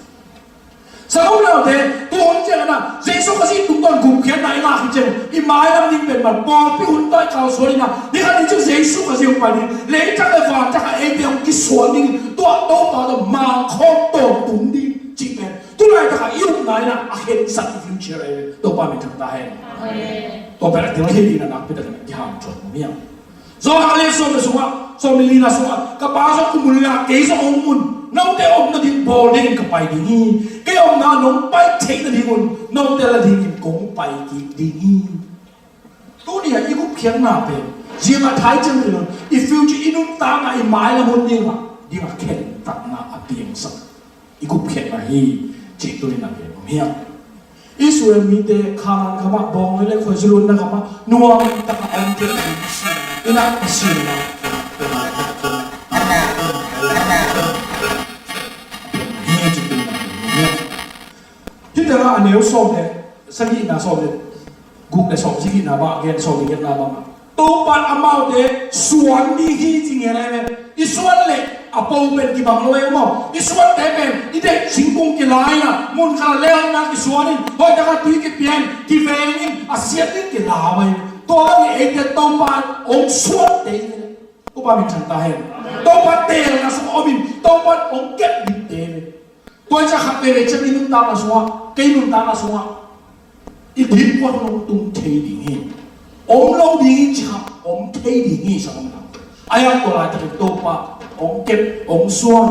Sanggamnaute, tu hun ciangin ah Jesu Khazih tungtawn gupkhiatna i ngah khit ciang, i mailam ding pen bang, pawlpi hun tawh i kalsuan in ah, ni khat ni ciang Jesu Khazih hong pai ding, leitang le vantung ah eite hong kisuan ding, tua Topa tawh mangkhawm tawntung ding cih pen tu laitak ah i upna in ah a khensat i future ahi. Topa min thang ta hen. Amen. Tua pen a tel thei ding in ah nakpi takin a kiham thuak nuam hi hang. Johan a lian sawm le sungah, sawm le lina sungah, ka Pa zong hong mun inla kei zong hong mun, note omna ding bawl dingin ka pai ding hi. Kei omna nong pai theih nadingun note la dingin kong pai kik ding hi. Tuni-ah i gupkhiatna pen ziang a thei ciang ding lo, i future, i nuntakna, i mailam hun dingah, dingah khentatna a piangsak i gupkhiatna hi, cih tuni-in a gen om hi. Israel mite Kanaan gamah, bawngnawi le khuaizu luanna gamah nuam takin a om kei ding hi. Ina, Pasian in a Hih tengah a neu sawm le sagihna, sawm le guk le sawm sagihna bang a gen, sawm le giatna bang ah, Topa in amaute suan ding hi ci ngen ahi ve. I suan leh a po pen kibang lo ahi maw. I suante pen i deih singkung kila in a, mun khat ah leelna kisuan in, hoih takin tui kipia in, kiveng in, a siat ding kila ahi ve. Tua bangin eite Topa in hong suante hi ve. Topa min thang ta hen. Topa teelna sungah om in, Topa in hong kep dingte hi ve. Tua ciang khat veivei ciang i nuntakna sungah, kei nuntakna sungah i ding kuat hong tung thei ding hi. Om lo ding hi ci kha, om thei ding hi, sanggamna. A hiang tua laitakin Topa hong kep, hong suan.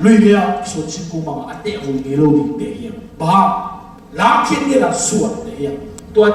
Lui gei-a kisuan singkung bangah a tehvui ngei lo dingte hi hang. Bang hang? Lak khiat ngeina suante hi hang. Tua,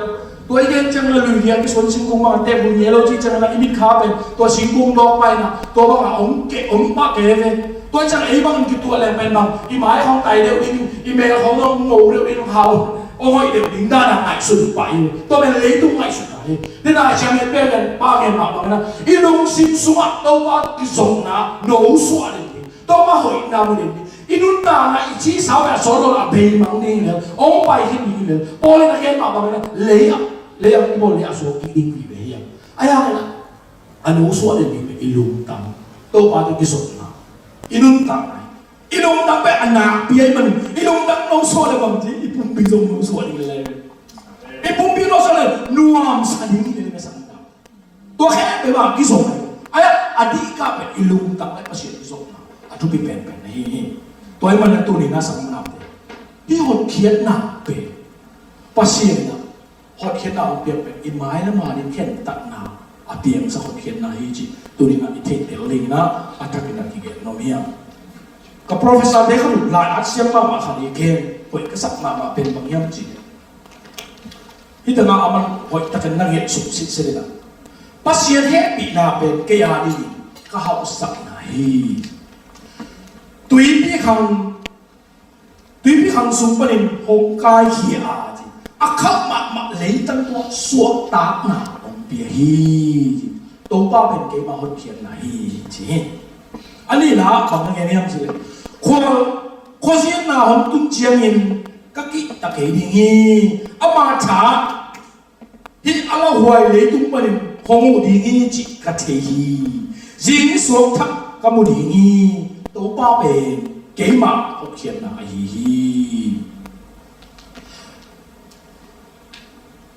tua i gen ciang la lui gei-a kisuan singkung bangah tehvui ngei lo cih ciang la i mitkha pen tua singkung dawk pah in a, tua bangah hong keh, hong pah kei ve. Tua ciang ei bangin kituah leng pen bang, i mai khawng tai deuh ding, i mel khawng hong ngo deuh ding, hong hau, hong hoih deuh ding dan a ngaihsun pah hi. Tua pen leitung ngaihsutna hi. Tua hi a, siamin pen pen pa gen mah bangin a, i lungsim sungah Topa kizopna no suah ding hi. Topa hoihna mu ding hi. I nuntakna, i cisau a sawt lo a beimang ding hi lel, hong pai khin ding hi lel. Paul in a gen mah bangin a, lei ah, lei ah i bawl leh a suak kik ding hi ve hi hang. A hiang in a, a no suah ding hi ve i lungtang. Topa tawh kizopna, i nuntakna, i lungtang pen a nakpi ahih manin, i lungtang no suah leh bang ci, i pumpi zong no suah ding lel. I pumpi no suah leh nuamsa ding hi lel, ka sanggamna. Tua khempeuh bang kizom ahi. A, a dihtaka pen i lungtang le Pasian kizopna a thupi penpen ahi hi. Tua ahih manin tuni-in a, sanggamnate, hih hotkhiatna pen, Pasian in a hotkhiatna hong piak pen i mailam a ding khentatna a piangsak hotkhiatna hi cih tuni-in a i theihtel dingin a, a thakin a kigen nuam hi hang. Ka professor te khat in lai-at siam mahmah khat in a gen, hoih ka sak mahmah pen bang hiam cih leh, hih tengah aman hoihtakin na nget suk sitset in a, Pasian hehpihna pen kei a dingin ka hauhsakna hi. Tuipi khang, tuipi khang sung panin hong kaikhia a, ci, a khauh mahmah leitang tungah suahtakna hong pia hi, ci. Topa pen keima hotkhiatna hi, ci hi. A nihna ah bang na gen hiam cih leh, khua, khuaziatna hong tun ciangin ka kihta kei ding hi. Ama tha hih a lauhuai leitung panin hong huh ding hi cih ka thei hi. Zing ni suak thak ka mu ding hi. Topa pen keima hotkhiatna ahi hi.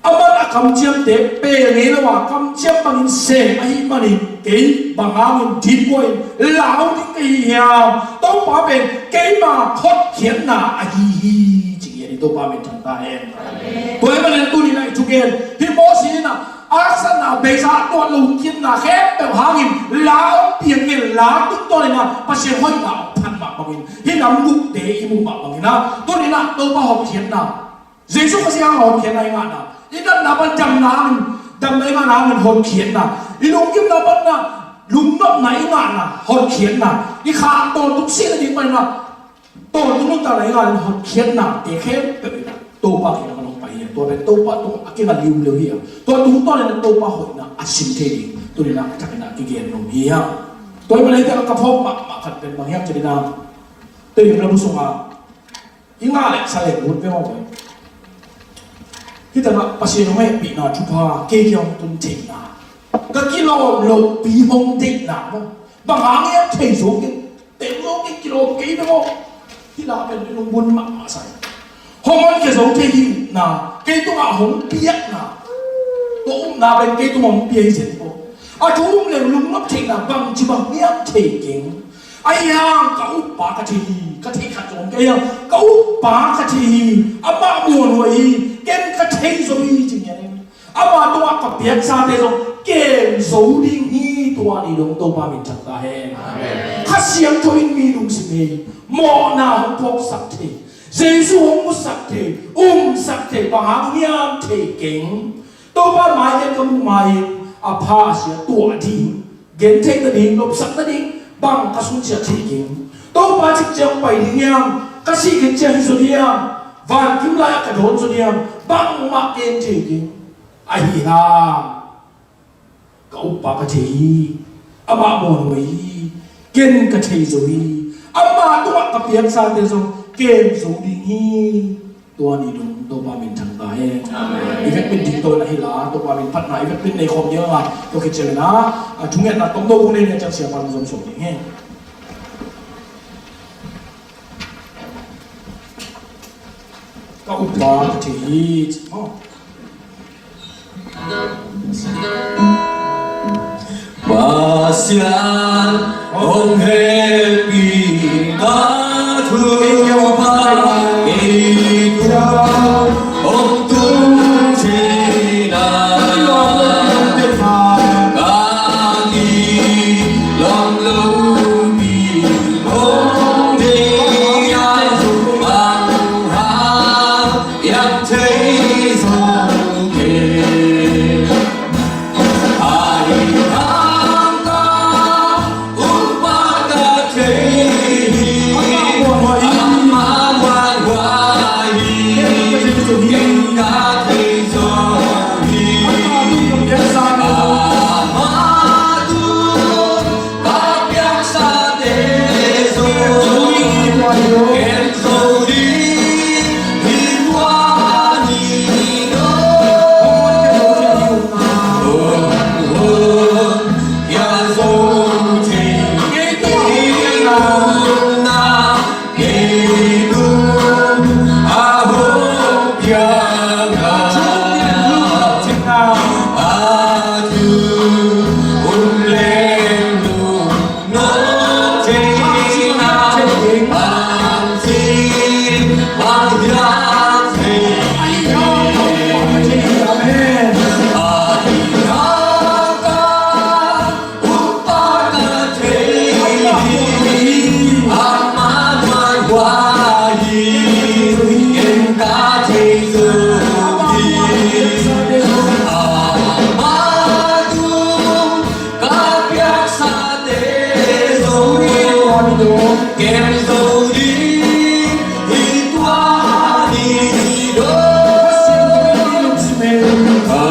Aman a kamciamte pel ngei lo a, kamciam bangin sem ahih manin kei bang hangin dipkuain lau ding ka hi hiam? Topa pen keima hotkhiatna ahi hi, ci hi. Topa min thang ta hen. Tua ahih manin tuni-in a i thugen, hih Moses in a, haksatna, beisa a tuat lo, hong khiatna khempeuh hangin la hong piang in, la tungtawnin a Pasian hoihna hong phat mah bangin, hih nam gukte i muh mah bangin a, tuni-in a Topa hotkhiatna, Jesu Khazih hangin hotkhiatna i ngahna, i natna pan damna hangin, damna i ngahna hangin hotkhiatna, i lungkimna pan a lungnopna i ngahna hotkhiatna, i kha tawntung sih nading pan a tawntung nuntakna i ngahna hotkhiatnate khempeuh in a Topa kiangah hong pai hi. Tua pen Topa tungah a kinga liuliu hi a, tua tungtawnin a Topa hoihna a sin thei ding tuni-in a thakin a kigen nuam hi a. Tua ahih manin hih tengah ka phawk mahmah khat pen bang hiam cih leh, Tedim labu sungah i ngah leh sa leh ut ve maw ve. Hih tengah Pasian hong hehpihna thupha kei kiang hong tun theihna, ka kilawm lohpi hong deihna maw. Bang hang hiam, thei zo kei, teng zo kei, kilawm kei ve maw. Hih la pen lungbun mahmah sa hi. Hong honkhia zo thei hi upna, kei tungah hong piakna. Tua upna pen kei tungah hong pia hi zen ko. A thu um leng lungnop theihna bangci bang hiam thei keng. Ahi hang ka uppa ka thei hi, ka thei khat zong ka hi hang, ka uppa ka thei hi, amah muanhuai hi, ken ka thei zo hi, ci ngiat in. Ama tungah ka piaksate zong kem zo ding hi, tua ni dong Topa min thang ta hen. Amen. Kha Siangtho in mi lungsim hi, mawhna hong phawksak thei, Jesu hong musak thei, umsak thei, bang hang hiam thei keng. Topa mai-ah ka muh ma-in a pha a sia tuah ding, gen theih nading, lopsak nading, bang ka sunciat thei ding. Topa cik ciang pai ding hiam, ka sih khit ciang hi zaw hiam, vankim lai-ah ka dawn zaw hiam, bangmah gen thei ding. Ahi hang ka uppa ka thei hi, amah muanhuai hi, ken ka thei zo hi, ama tungah ka piaksate zong kem zo ding hi. Tua ni dong Topa min thang ta hen. Amen. I vekpi in ding tawh na hi la, Topa min phatna i vekpi in nei khawm ding a, tua khit ciangin a, a thungetna tawm dong nei nia ciang siapa zong suak ding hen. Ka uppa ka thei hi, ci maw. Pasian hong hehpihna thupha kei tung hong tung thei na, ka kilam lo mi hong deih a, bang hang hiam thei zo kei. Ahi hang ka uppa ka thei hi, amah muanhuai hi, ken ka thei zo hi. Amah tung ka piaksate zong kem zo ding hi, tua ni dong. Hong hon khia zo thei, hong hon khia zo thei, kei tung na, kei tung a hong piak na. A thu um leng lung Ka piaksate zong kem zo ding hi, tua ni dong. Ka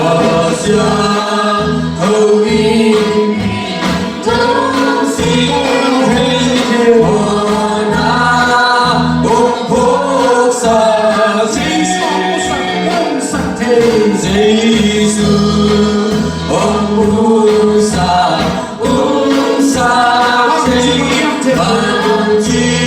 Siangtho in mi tungsiang thei, mawhna hong phawksak thei. Jesu hong musak, umsak thei, bangci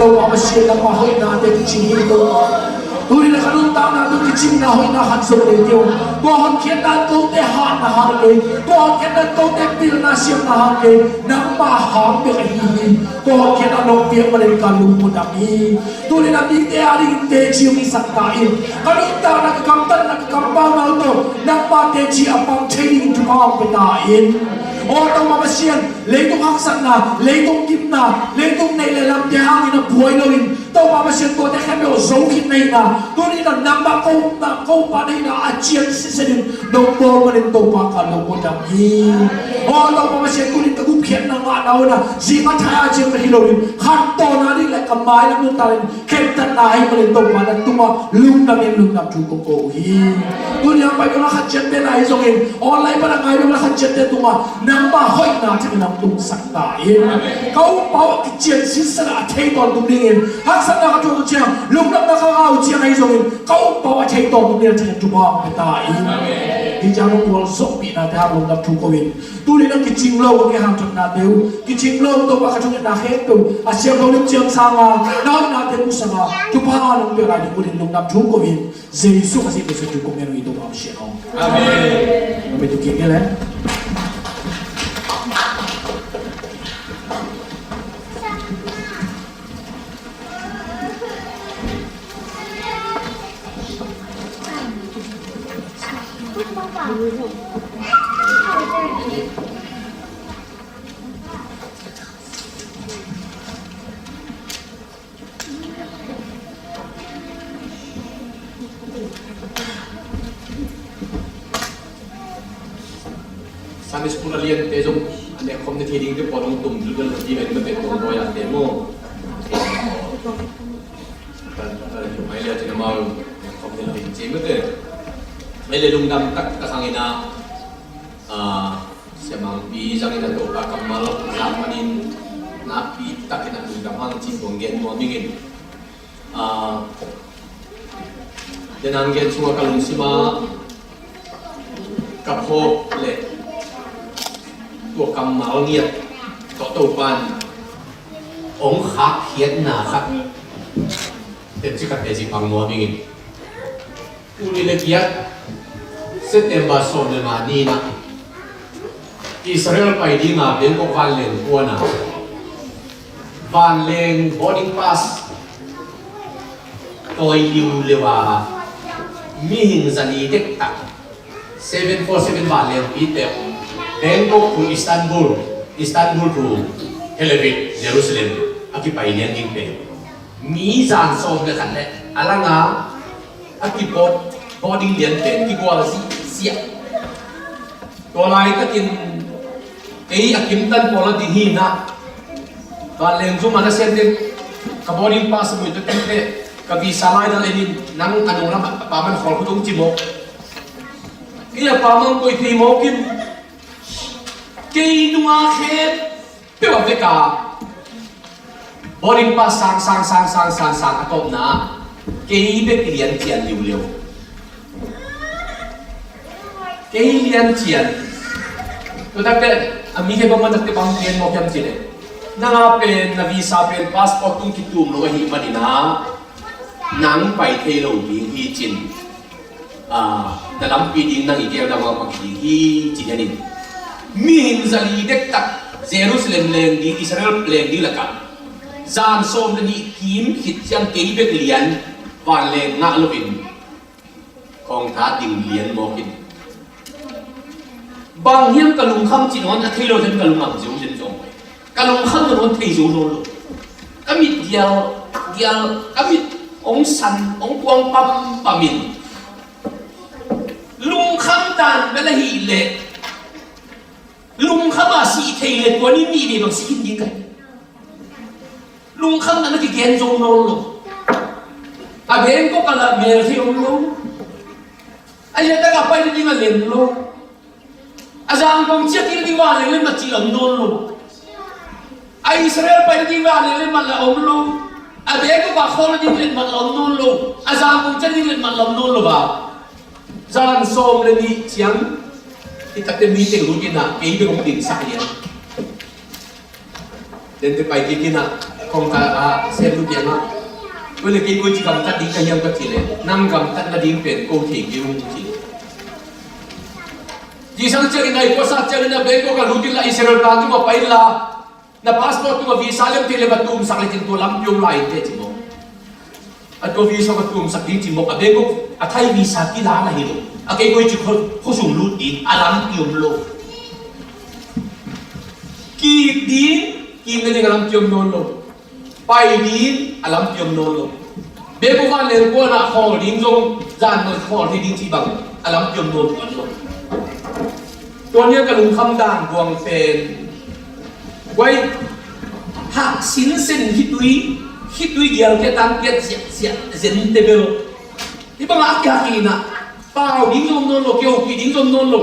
Topa Pasian, nangmah hoihnate kicing hi Topa. Tuni-in ka nuntakna tawh kicingna hoihna khat zong nei ding. Tua hotkhiatna in kote hatna hang kei, tua hotkhiatna in kote pilna siamna hang kei, nangmah hang bek ahi hi. Tua hotkhiatna nong piak manin ka lungdam hi. Tuni-in a mite adingin teci hong hisak ta in. Ka nuntakna, ka gamtatna, ka kampauna uh tawh nangmah teci a pang thei dingin thupha hong pia ta in. Aw Topa Pasian, leitung haksatna, leitung gimna, leitung neih le lamte hangin a buai loin, Topa Pasian, tuate khempeuh zo khit na hihna, tuni-in nangmah ko, na ko pa na hihna a cian sitset in nong bawl manin Topa ka lungdam hi. Aw Topa Pasian, tuni-in ka gupkhiatna ngahna uh na, zing a thai a ciang ka hi loin, khantohna ding le ka mailam nuntakna in khentatna ahih manin Topa na tungah lungdam in lungdam thu kong ko uh hi. Tuni a pai bang a khat ciat pen ahi zongin, online pan a ngai bang a khat ciat pen tungah nangmah hoihna thak in hong tungsak ta in. Ka umpau a kician sitset a thei tawntung dingin, haksatna ka thuak uh ciang, lungdamna ka ngah uh ciang ahi zongin, ka umpau a thei tawntung dingin thak in thupha hong pia ta in. Hih ciang hong gualzawhpihnate hang lungdam thu ko in. Tuni-in a kicing lo ka kihanthawnna peuh, kicing lo Topa ka thungetna khempeuh a siangtho lim ciang sang a, na hoihnate musak a, thupha nong pia lai ding uh in lungdam thu ko in, Jesu Khazih min suang thu kong ngen uh hi Topa Pasian aw. Amen. Amen. Tua mah bang tu kik ni le. Sunday school a liante zong a nek khawm na thei dingte pawl hong tum dulh bel na ti ven mate tum dawi ate maw? Kan kan mai le cin amau nek khawm na thei ding ci mate. Mai le lungdam taktak hangin a, a, siamangpi zangin a Topa kammal zang manin nakpi takin a lungdam hang cin tuang gen nuam ing in. A, den ang gen sungah ka lungsim ah ka phawk leh tua kammal ngiat tawh Topa'n hong khahkhiatna khat teci khat teci pang nuam ing in. Tul nih le giat September sawm le nga ni-in ah Israel pai dinga Bangkok vanleng kuan a, vanleng boarding pass tawi liuliu a, mihing zali dektak, seven four seven vanlengpite, Bangkok to Istanbul, Istanbul to Tel Aviv, Jerusalem a kipai lian ding pen Mi zan sawm le khat le a langa a kibawt, boarding lian pen kigual ziahziah. Tua laitakin kei a kimtan pawl a ding hi na. Vanleng zum a na sian ding ka boarding pass mui ta tute ka visa lai dal enin nang a nung lam a pa man khawl khut ong ci mawk. Kei a pa man koi thei mawkin kei nunga khet peuh a veka boarding pass sang sang sang sang sang sang a tawpna kei bek lian cian liuleu. Kei lian cian. Tutakte a mi khe bang man takte bang lian mawk hiam cile. Nanga pen na visa pen passport tung kitum lo ahi manina nang pai thei lo ding hi cin. Na lampi ding nang i gel dang a mak ding hi ci hianin. Mihing zali dektak Jerusalem leng ding, Israel leng ding lakah zan sawm le nih kim khit ciang kei bek lian vanleng ngah loin khawngtha ding lian mawkin. Bang hiam ka lungkham cih nawn a thei lo hiam ka lungkham zeu zen zong. Ka lungkham nawn thei zo nawn lo. Ka mit gial gial ka mit ong san ong kuang pampam in. Lungkham dan bel ahih leh lungkham a sih thei leh tua ni nih vei bang si khin ding ka hi. Lungkham dan a kigen zo nawn lo. A Bangkok a lah mel thei om lo. A liatak a pai ding a lem lo. A Zangkong ciat ding ding vanleng le mat cih lam nawn lo. A Israel pai ding vanleng le mat la om lo. A Bangkok a khawl ding le mat la om nawn lo. A Zangkong ciat ding le mat la om nawn lo ba. Zan sawm le nih ciang i takte mi teng lut ina kei bek hong dingsak lian. Dente pai kik ina kong ka a sem lu kianga. Koi le kei koi ci gamtat ding ka hiam ka ci le nang gamtat na ding pen ko thei kei ung ci. Ci sang ciang ina i puasa ciang ina Bangkok a lut ina Israel ta tuma pai la. Na passport tuma visa lem thei le va tumsak le cin tua lampi om lai te ci maw. A tua visa va tumsak ding ci maw a Bangkok a Thai visa kila na hi lo. A kei koi ci kho sung lut ding a lampi om lo. Kik ding kik na ding a lampi om nawn lo. Pai ding a lampi om nawn lo. Bek uh vanleng kuan ah khawl ding zong zan nawn khawl thei ding cih bang a lampi om nawn tuan lo. Tua nia ka lungkham dan buang pen guai hak sinsen khitui khitui gial kia tang kiat ziahziah zen te bel. Hi bang a kia kina pau ding zong nawn lo kio pi ding zong nawn lo.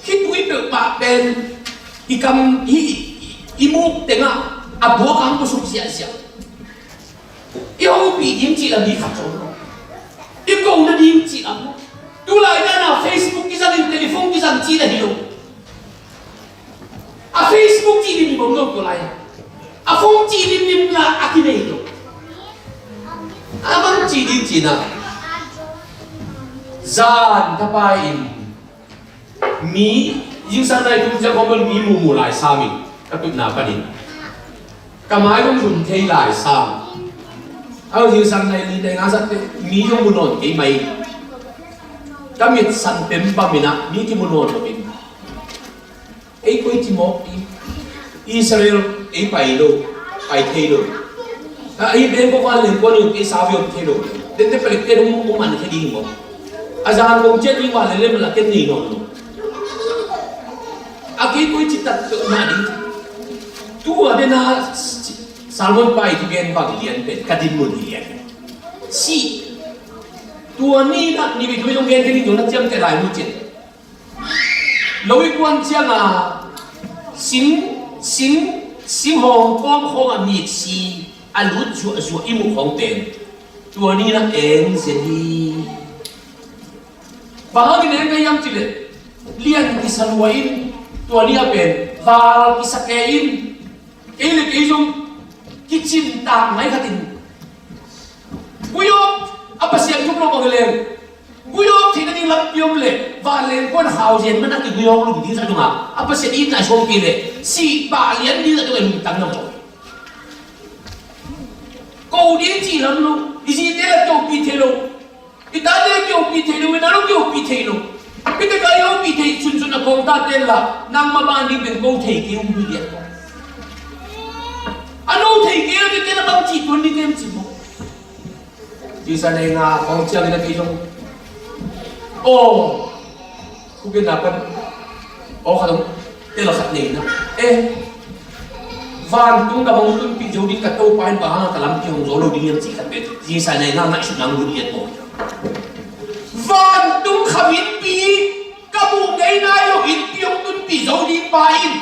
Khitui peuh pah pen i kam i i muk tengah a buak ang ko suk ziahziah. I hopih ding cih la mi khat zong lo. I kohna ding cih la maw. Tulai dana Facebook kizang in telephone kizang cih la hi lo. A Facebook cih limlim om lo tulai. A phone cih limlim la a kinei lo. A bang cih ding cih na. Zan ka pai in Mi zingsang nai tung ciang khawng bel mi muhmuh lai sam in ka tutna panin ka mai zong hun thei lai sam. A zingsang nai li nai nga zat te mi zong mu nawn kei mai. Ka mit san pem bam in ah mi kimu nawn lo in. Ei koi ci mawk ding. Israel ei pai lo, pai thei lo. A ei Bangkok vanleng kuan lo ei sa viom thei lo. Dente palik te dong mu man thei ding maw. A zan kong ciat ding vanleng lem la ken nei nawn lo. A kei koi ci tak na ding. Tua dena Salmon pai tu gen bang lian pen ka din mun lian. Si. Tua ni na ni bi tu dong gen ke ni tu na ciam te lai mu cin. Lo i kuan cianga sing sing sing hong kawm khawng a miksi a lut zuahzuah i muh khawng pen tua ni na eng zen hi. Bang hangin eng ka hiam cileh lian kisa lua in tua ni a pen val kisa ke in kei le kei zong kicin tak mai khatin guyawk a Pasian tum lo bang leng Guyawk theihna ding lampi om leh vanleng kuan hau zen man a kiguyawk lum ding zah dongah a Pasian itna suang kei leh sih pah lian ding zah dongah lungtang na maw. Ko ding cih lam lo, i zite la kiopih thei lo, i tate la kiopih thei lo, i na lo kiopih thei lo. Kite ka kiopih thei sunsun a kong tate la nangma ban ding pen ko thei kei um hi lian ko. A no thei kei lo tete la bang cih tuan ding ken cih maw. Zingsang nai nga khawng ciangin a kei zong, aw, khuke na pan, aw, khat zong tel khat nei na. Eh, vantung ka mong tunpih zo ding ka Topa in bang hang ka lampi hong zo lo ding hiam cih khat pen zingsang nai nga ngaihsutna hong lut lian maw? Vantung kha mipi ka muh ngei nai lo innpi hong tunpih zo ding pa in,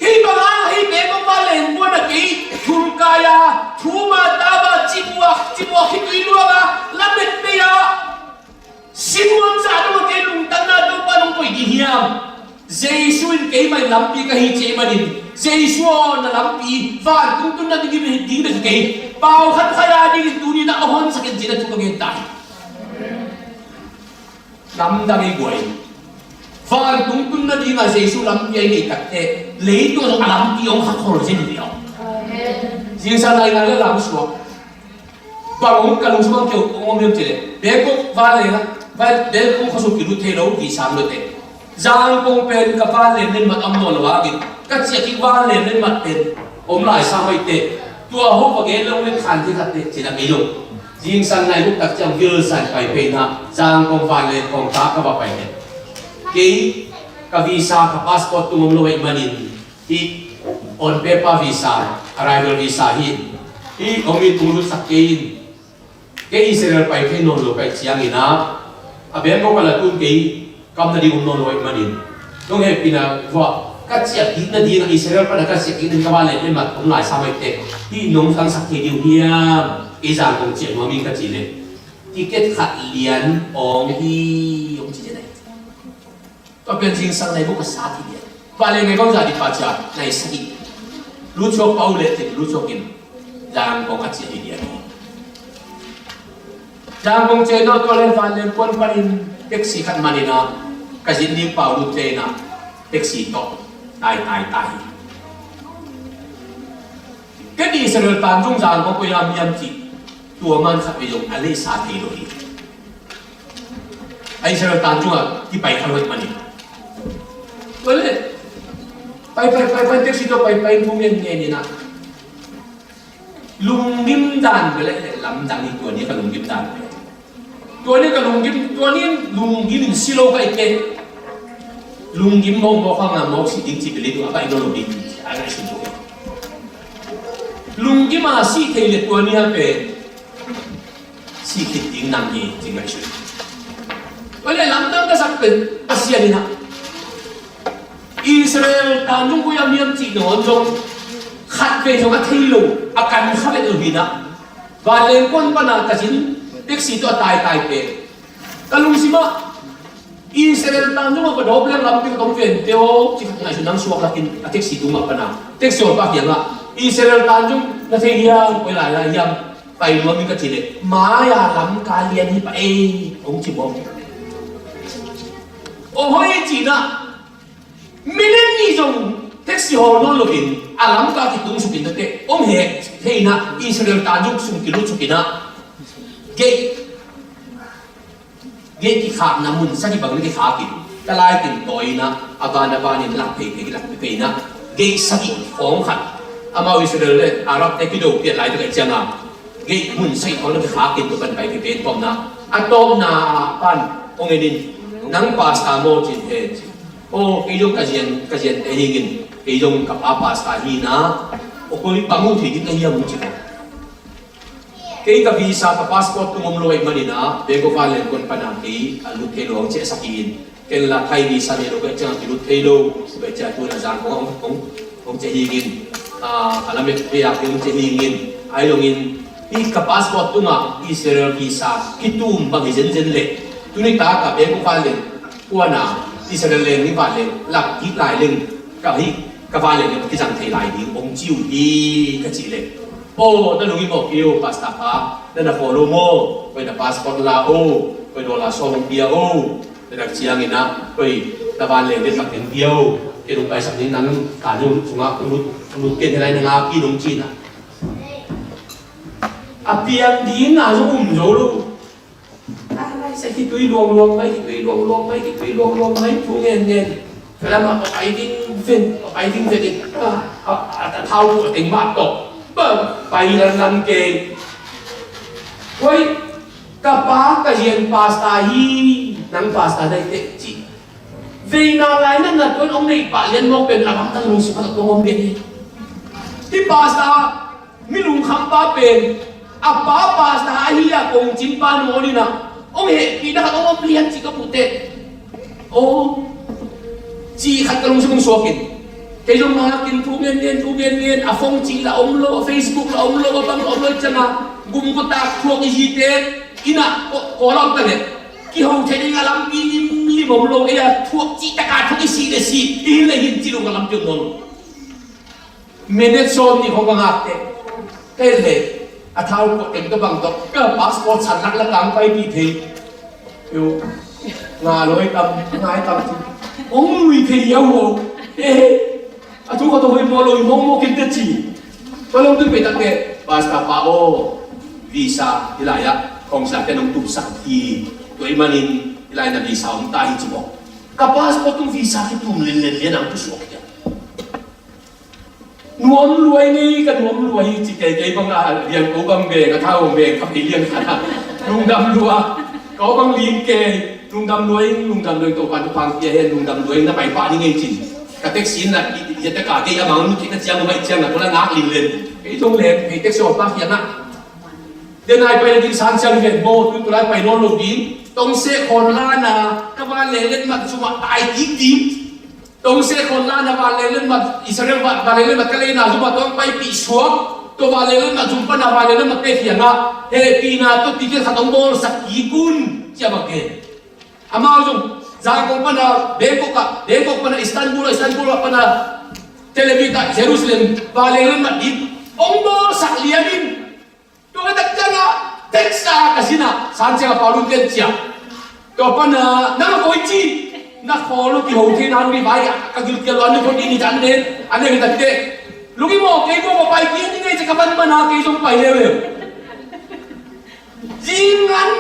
hih bang hang hih bek hong vanleng puan a kei thulkai a, thum a, tau a, cimuak cimuak, khitui luang a, lamet pei a, simuan sa dong a kei lungtang na Topa nong koih ding hiam? Jesu in keimah in lampi ka hi cih manin, Jesu aw na lampi vantung tun nading hi ding bek hi kei, pau khat khat a dingin tuni na a honsak in cih na thu ka gen ta hi. Lamdang i guai. Vantung tun nadinga Jesu lampi a i neih takteh leitung a lampi hong kha khol zen hi lo. Zingsang nai nga le lamsuak bang hong ka lungsim hong keu hong om hiam cih leh, Bangkok vanleng a, Bangkok khuasung kilut thei lo, visa om lo teh. Zangkong pen ka vanleng len mat om nawn lo hangin ka ciah kik vanleng len mat pen om lai sa mai teh. Tua ho va gen lo len khan thei khat teh cih na kei lo. Zingsang nai guk tak ciang visa in pai pei na, Zangkong vanleng kong ta ka va pai teh. Kei ka visa ka passport tung om lo ahih manin, hih on paper visa, arrival visa hi. Hih hong in tung lutsak kei in, kei Israel pai thei nawn lo ka hih ciangin ah, a Bangkok a la tun kei kam nading om nawn lo ahih manin, nong hehpihna vua ka ciah kik nading a, Israel pan a ka ciah kik nading ka vanleng len mat om lai sa mai teh, hih nong tangsak thei ding uh hiam? Kei Zangkong ciah nuam ing ka cih leh, ticket khat lian awng hi, hong ci zen ahi. Tua pen zingsang nai guk a sa hi lian. Vanleng nai bangzah ding pah ci a, nai sagih. Lutsuak pah uh leh cin lutsuak in Zangkong a ciah hi lian hi. Zangkong ciah in ah tua leh vanleng puan panin taxi khat man in ah, ka zin ding pau lut thei in ah, taxi tawh tai tai tai hi. Ken Israel Tanzung Zangkong koi lam hiam cih tua man khat vei zong a leisa thei lo hi. A Israel Tanzung a kipai kha lo ahih manin, tua leh pai pai pai pai, taxi tawh pai pai, thu ngen ngen in ah, lunggim dan bel leh lamdang hi. Tua ni ka lunggim dan bel, tua ni ka lunggim, tua ni lunggim in si lo ka hih teh, lunggim mawkmawk hang a mawk sih ding cih bel hi ding a, pai nawn lo ding cih a ngaihsun lo hi. Lunggim a sih thei leh tua ni a pen sih khit ding nam hi ci ngaihsun. Tua leh lamdang ka sak pen Pasian in ah, Israel Tanzung koi lam hiam cih nawn zong khat vei zong a thei lo, a kan kha vet lo hi in ah, vanleng puan pan a ka zin taxi tawh a tai tai pen, ka lungsim ah, Israel Tanzung a va dawp leng lampi ka tawm ven teh aw, ci khat ngaihsun, nang suak lakin a taxi tungah pan a, taxi hawlpa kiangah, Israel Tanzung na thei hiam, koi lai lai hiam, pai nuam ing ka cih leh, mai-a lamka lian hi pah ei, hong ci mawk. Aw hoih ci in ah, minute nih zong taxi hawl nawn loin a lamka kitung suk in tate, hong heh thei in ah, Israel Tanzung sung kilut suk in ah, gate, gate kikhakna mun sagih bang na kikhak in, ka lai kin tawi in ah, a ban a ban in lak phei phei, lak phei phei in ah, gate sagih khawng khat, amau Israel le Arab te kido pian lai tak a ciang a, gate mun sagih khawng na kikhak in, tua pan pai phei phei in tawpna, a tawpna pan hong en in, nang pastor maw ci in, he ci. Aw, kei zong ka zian, ka ziante hi ing, kei zong ka pa pastor hi in ah, aw koi bang uh thei ding ka hiam ci ko. Kei ka visa ka passport tung om lo ahih manin ah, Bank of Ireland kuan pan a kei a lut thei lo hong ciahsak hi in. Ken la Thai visa nei lo ka hih ciang a kilut thei lo, ka hih ciang tu in ah Zangkong hong, hong, hong ciah hi ing. Ah, a lamet vei a kei hong ciah hi ing. Ahi zongin hih ka passport tungah Israel visa kitum bang hi zenzen leh, tuni tak a Bank of Ireland kuan a Israel leng ni vanleng lak kik lai leng, ka hih ka vanleng leng kizang thei lai ding hong ci uh hi ka cih leh, aw na lungim mawk kei o, pastor pa, na na khawl o maw, koi na passport la o, koi dollar sawm hong pia o, na dak ciangin ah koi na vanleng leng lak ding pia o, kei hong paisak ding, nang Tanzung sungah kong lut, kong lut ken hi lai, na ngak in, hong ci in ah, a piang ding a zong um zo lo. Lai sa khitui luangluang mai, khitui luangluang mai, khitui luangluang mai, thu ngen ngen. Ka lam ah a pai ding ven, a pai ding ven in, a, a, a, a thau a teng mah tawh, ba, pai lan lan kei. Hoi, ka pa ka hian pastor hi, nang pastor na hi teh ci. Veina lainatna tuan hong neih pah lian mawk pen a gamdang lungsim khat tawh hong om lian hi. Hih pastor mi lungkham pa pen a pa pastor ahi a kongcin pa nawn in ah hong hehpihna khat hong om lian ci ka muh teh. Aw, cih khat ka lungsim hong suak in. Kei zong ngak in thu ngen ngen, thu ngen ngen, a phone cih la om lo, a Facebook la om lo, a bang la om lo ciangah gum gutak thuak i hite in ah kawl a om ta leh kiho thei ding a lampi limlim om lo, ei a thuak cih taka thuak i sih le sih, i hin le hin cih lo ka lampi om nawn lo. Minute sawm nih khong ka ngak teh. Kei le a thau ko teng ka bang tawh ka passport san lak la kang paipih thei. Yo, nga loi tam, ngai tam ci. Ong nui thei yau ho. Eh, a thu ka tawh hoi maw lo, i mong maw kin te ci. Ka long tun pe tak teh, pastor pa aw, visa hi lai ah kong sa te nong tum sak hi. Tua i manin hi lai na visa om ta hi ci maw. Ka passport tung visa ki tum len len lian ang tu suak hi a. Nuam lua i ngei ka nuam lua hi ci kei, kei bang a lian ko bang beng a thau beng kha pei lian kha. Lungdam lua. Ko bang ling kei lungdam lua in, lungdam lua in, Topan thupha pia hen, lungdam lua in, na pai pah ni ngei cin. Ka taxi in na i, i, i taka kei a mang nu kei ka ciang mai ciang na ko la ngak ling len. Kei zong len, kei taxi a pa kiang ah. Den ai pai na ding san ciang ven bo, tu tu lai pai nawn lo ding. Tong se khon la na, ka van le let mat suma tai dik ding. Tong se khon la na van le let mat, Israel van, van le let mat ka le na zuma tong pai pi suak. To van le let mat zum pa na van le let mat pe fiang a. He pi na to ti ke khat ong bol sak ki kun. Cia ba ke. Amau zong, Zangkong pa na, Bangkok a, Bangkok pa na, Istanbul a, Istanbul pa na, Tel Aviv a, Jerusalem, van le let mat dik. Ong bol sak lian in. Tua ka tak ciang a text a ka sin a, san ciang a Paulun ken cia. Tua pan a, nang a koi ci, na khawl lo kiho thei nan mi vai a, ka gilkial lo an ni phot in i tan den, an ni tak te. Lungi maw, kei maw, maw pai kik ni ngei ci ka pan man a, kei zong pai leuleu. Zingan,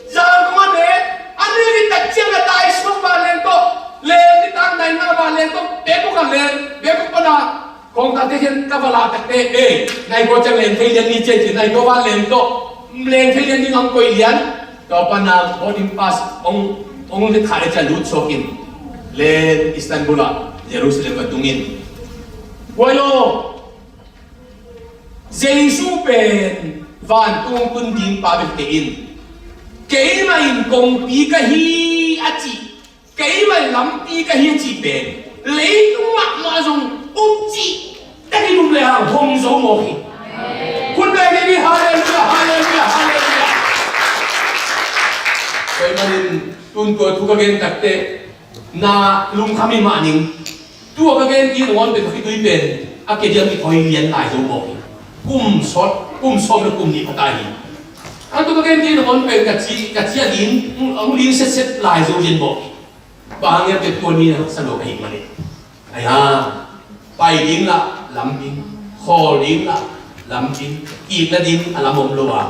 zang kong an ne, an ni tak ciang a tai suak ba leng to, leng ni tang nai na ba leng to, pe ko ka leng, pe ko pan a, Kong tate hian ka va lah tak te, eh, nai ko ciang leng thei lian ni cia ci, nai ko va leng tawh, leng thei lian ding ang koih lian. Tua pan a boarding pass ong, ong le kha le cia lut suak in, leng Istanbul ah Jerusalem va tung in. Huai aw, Jesu pen vantung tun ding pa bek te in, keimah in kongpi ka hi a cih. Keimah lampi ka hi a cih pen leitung mahmah zong um cih takin um le hang hong zo mawk hi. Hun pen ni, halleluia, halleluia, halleluia. Tua ahih manin tun tua thu ka gen tak teh na lungkham hi mah ning. Tua ka gen ding a ngawn pen ka khitui pen a ke diam i thoi lian lai zo mawk hi. Kum sawt, kum sawm le kum nih pha ta hi. A tua ka gen ding a ngawn pen ka ci, ka ci a ling, hong ling setset lai zo lian mawk hi. Bang hang hiam cih leh tua ni na haksa lo ka hih manin. Ai ha, pai ding lah lam ding, khawl ding lah lam ding, kikna ding a lam om lo a.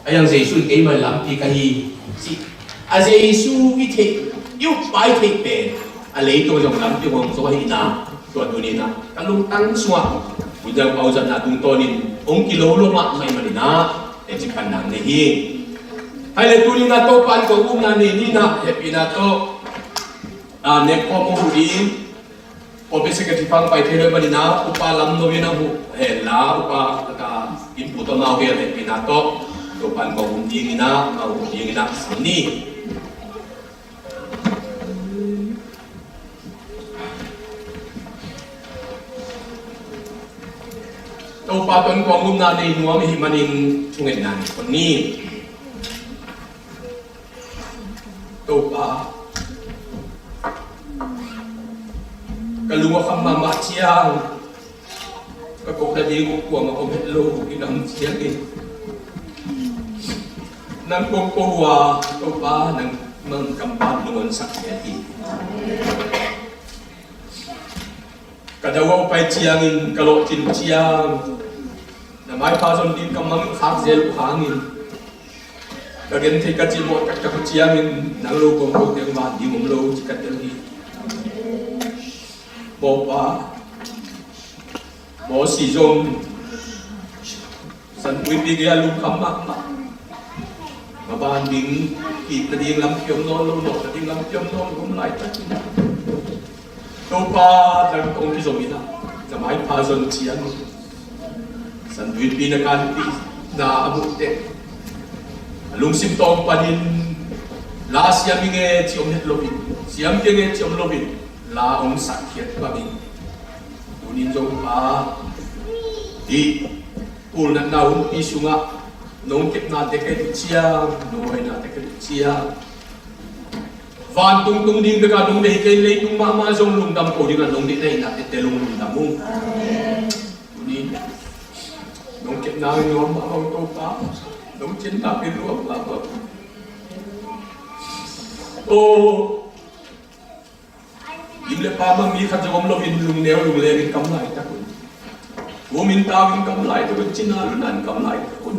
Ai hang Jesu in keimah lampi ka hi, ci. A Jesu i theih, i ukpa i theih pen a leitung zong lampi hong zo ahihna, tua tuni-in ah ka lungtang sungah Buddha pauzatna tungtawnin hong kilo lo mahmah ahih manin ah, teci pan nang nei hi. Hai le tuni-in ah Topa in kong upna nei ni-in ah hehpihna tawh a, nek khawm uh ding. Office secretary pang pai thei lo ahih manin ah, upa lam no in a huh hen la, upa ka innpu tawh amau gel hehpihna tawh Topa in kong um dingin ah, kong um dingin ah sam ni. Topa tawh kong upna nei nuam i hih manin thungetna nei khol ni. Topa, ka lung a kham mahmah ciang, ka kohna ding uh kuamah om het lo i dam ciangin, nang kong ko uh a, Topa, nangmah in ka pan lungonsak ciat hi. Ka dau a pai ciangin, ka lawhcin ciang, na maipha zon ding ka mang khak zel uh hangin, ka genthei ka cimawh taktak uh ciangin, nang lo kong ko teng van ding om lo ci ka tel hi. Bawpa, Mosi zong Sanpuipi gei a lungkham mahmah. Van ding, kik nading lampi om nawn lo, nawh nading lampi om nawn lo, om laitakin Topa dang tawh kizom in ah, na maipha zon ciang San Duipi na kanpihna a muh teh, a lungsim tawng panin, la siam ing e ci om het loin, siam keng e ci om loin, la hong sakkhiat bangin, tunin zong Pa, hih pulnatna hunpi sungah nong kepna tek hi ciang, nong hoihna tek hi ciang, vantung tung ding bek a nong deih kei, leitung mahmah zong lungdam ko ding a nong deih na hihna tete lung lungdam ung. Tunin nong kepna nuam mahmah ung Topa, nong cinna pen nuam mahmah ung. Aw, lim le pam a mi khat zong om loin lungneu lungleng in kam laitak un. Gum in tau in kam laitak un, cina luna in kam laitak un.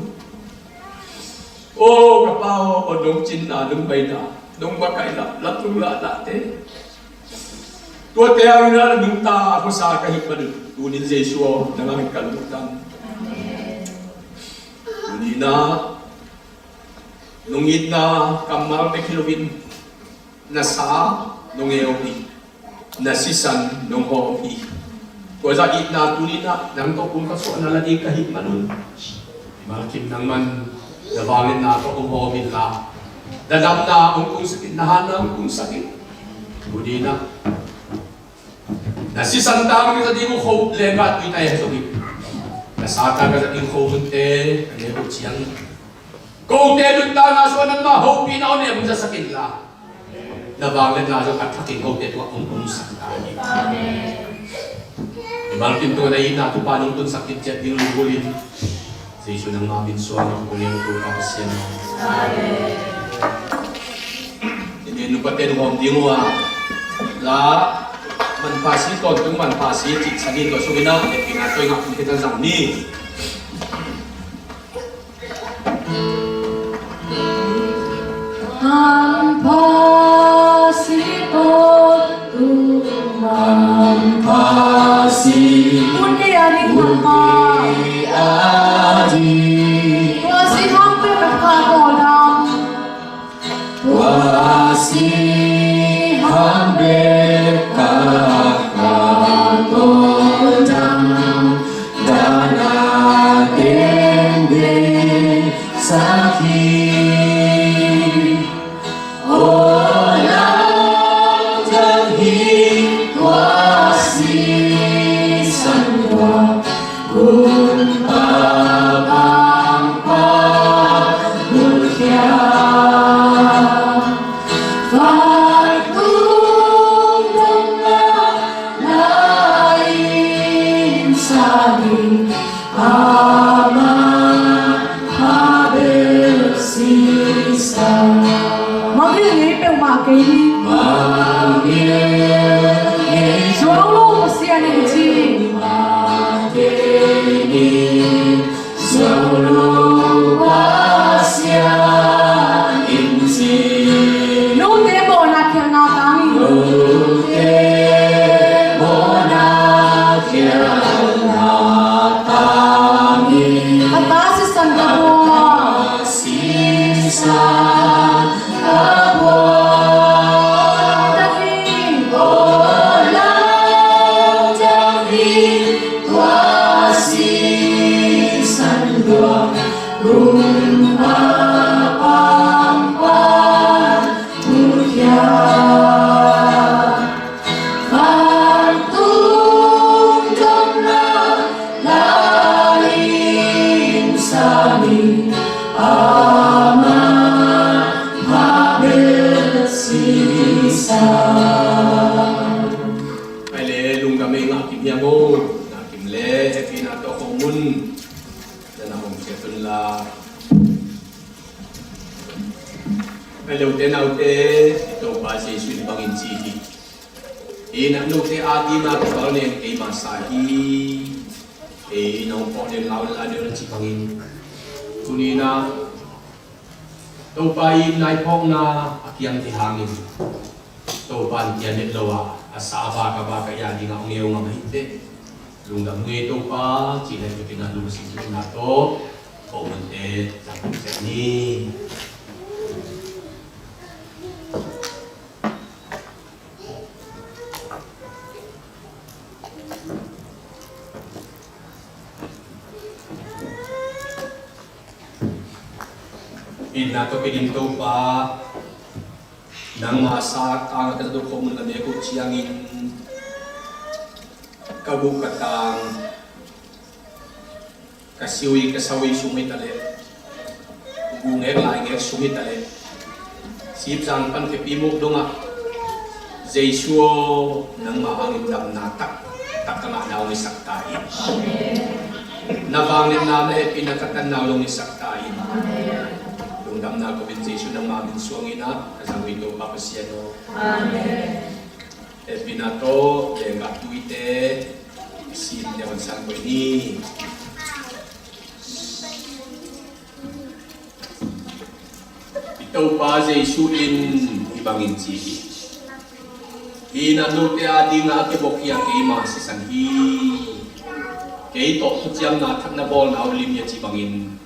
Aw ka Pa aw, nong cinna, nong baina, nong makaihna, latlung lahnate, tuate a ina nungta a khuasa ka hih manin, tunin Jesu aw, nang hangin ka lungdam. Tunin ah nong itna kammal bek hi loin, na sa nong eu hi, na sisan nong hawm hi. Tua zah itna tunin ah nang tawh kong ka suahna la ding ka hih manun, Malkim nangman na vangliatna tawh hong hawm inla, na damna hong tungsak in, na hatna hong tungsak in. Tunin ah na sisan tang ka ding uh kho lenggah tuitai a zong hi, na sa tang ka ding kho hunte ka neu uh ciangin, kote nuntakna sungah nangma hopihna hong nei hong zasak inla, na vangliatna zong a thakin kote tungah hong tungsak ta hi. Amen. Malkim tungah na itna Topa nong tunsak ciat ding lunggulh in, Jesu nangma min suang kong ngen Topa Pasian. Amen. Tuni in nupate nong hawm ding uh a, la manpha si, tawntung manpha si cih sa ding tua sungin ah, hehpihna tawh i ngak khin khit a zang ni. Manpha si tawntung manpha si. Hun kei a ding manpha. Hun kei a ding. Tua si hang peuh ka kha tawldam. Tua si hang peuh ka kha tawldam. Dana teng deihsak hi. Aw lamdang hi tua sisan tua, kumpa pangpa bulkhia. Vantung dong la, la in sa ding, Ama ha bel sisa. Mangngilh ngei peuhmah kei ni. Mangngilh ngei. Zuau lo Pasian in ci. Peuhmah kei ni. Zuau lo Pasian in ci. Note mawhna khialhna tangin. Note mawhna khialhna tangin. Ka ta sisan ka buang. Ka ta sisan ka buang. Aw lamdang hi tua sisan tua, kumpa pangpa bulkhia. Vantung dong la, la in sa ding, Ama ha bel sisa. Ai le, lungdam ei, ngah kim hiam aw, ngah kim le, hehpihna tawh hong mun, na na hong ciat un la. Ai le, ute naute, i Topa Jesu in bangin ci hi. Ei na note a dingin a kibal nen keima sa hi. Ei na hong phawk nen lau la deuh na ci bangin. Tuni in ah Topa i nai phawkna a kiam thei hangin Topa in kiam het lo a, a sa a vak a vak a i a dingin a hong eu ngam ahi teh. Lungdam ung ei Topa, cih na i pi pi na lungsim pi na tawh. Ko mun te, zang tung sek ni. Itna tawh kidim Topa, nangma sa tang a ka zato khawm mun ka nek uh ciangin ka guh ka tang, ka siui ka saui sung hi ta leh, guh ngek lai ngek sung hi ta leh, sipzang pan khepi muk dongah Jesu aw, nangma hangin damna taktak ka ngahna hong hisak ta in. Na vangliatna, na hehpihna ka tanna hong hisak ta in. Lungdamna ko in Jesu nangma min suangin ah ka zang uh hi Topa Pasian aw. Amen. Hehpihna tawh lenggah tuite, sinte hong san ko ni. I Topa Jesu in hih bangin ci hi. Hih in note adingin a kibawk hi a, keima sisan hi. Kei tawh thuciamna thak na bawlna uh lim hi a, ci bangin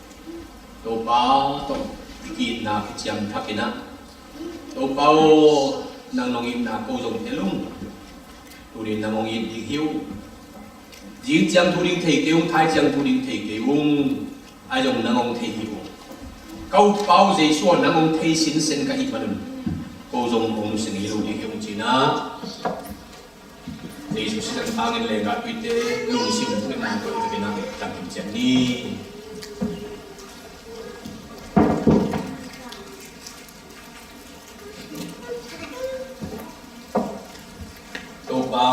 Topa tawh i ki-itna kiciam thak in ah, Topa aw, nang nong itna ko zong tel ung. Tuni nang hong it ding hi ung. Zing ciang thu ding thei kei ung, thai ciang thu ding thei kei ung. Ahi zong nang hong thei hi ung. Ka Topa uh Jesu aw, nang hong thei sinsen ka hih manun ko zong hong nusia ngei lo ding hi ung, ci-in ah Jesu sisan tangin lenggah tuite lungsim uh na ko i takin ah tangin cian ni. Topa,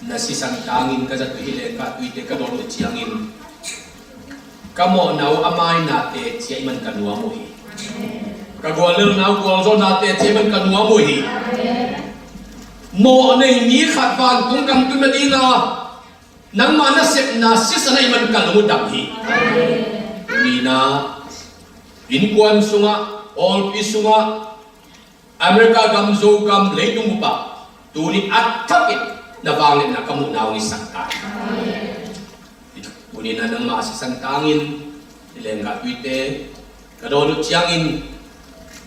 na sisan tangin ka zat uh hi leh ka tuite ka dawn uh ciangin, ka mawhna uh a mainate ciah i man ka nuam uh hi. Ka guallelhna uh gualzawhnate ciah i man ka nuam uh hi. Mawh nei mi khat vantung gam tun nadinga nangma nasepna sisan a i man ka lung uh dam hi. Tuni-in ah innkuan sungah, pawlpi sungah, America gam, Zogam, leitung bup ah tuni a thakin na vangliatna ka muhna hong hisak ta. Tuni-in ah nangma sisan tangin i lenggah tuite ka dawn uh ciangin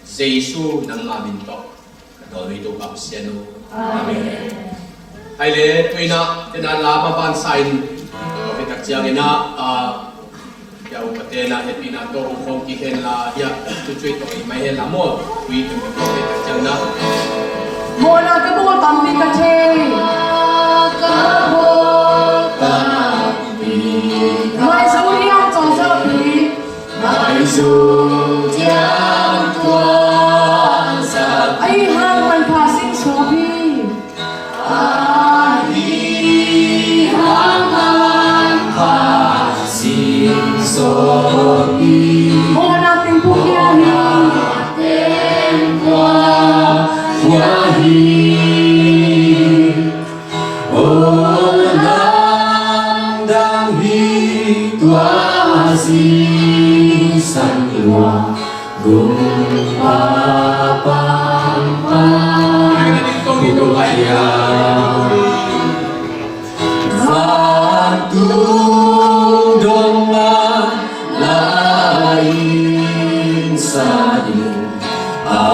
Jesu nangma min tawh ka dawn uh hi Topa Pasian aw. Amen. Amen. Hai le, tu-in ah, tu-in ah lam a vansa in, a, hih tak ciangin ah, a, ya upate na hehpihna tawh uh khawm kik hen la, ya, tu cui tawh i mai hen la maw, tui tawh hih tak ciangin ah. Mawhna ka bawl tampi ka thei. Ka bawl tampi. Mai zo lian cawng zo pi. Mai zo lian tuan sa. Ahi hang manpha sing suak hi. Ahi hang manpha sing suak hi. Mawhna teng puk hi a hi. Mawhna teng puk hi a hi. Aw lamdang hi tua sisan lua gumpa pangpang. Vantung dongah lai-in sa ding a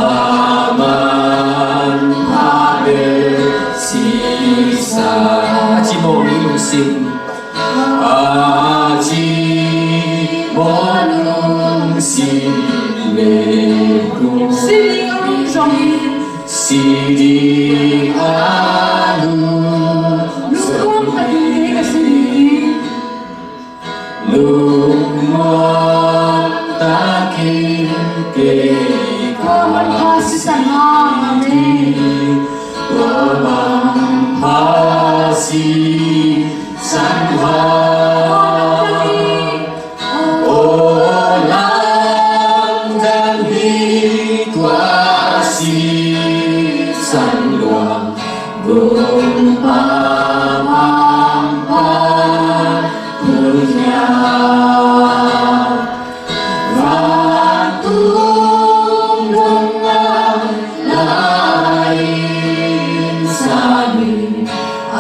manpha bel sisa. A ci mawh mi lungsim. A ci mawh lungsim le lungsim. Si ding a lungsim. Si ding a lungsim. Lungmuang takin kei ka si ding. Lungmuang takin kei ka manpha sisan hang a nei. Tua manpha sisan hang. Aw lamdang hi tua sisan lua gumpa pangpang. Pulhia vantung dongah lai-in sa ding a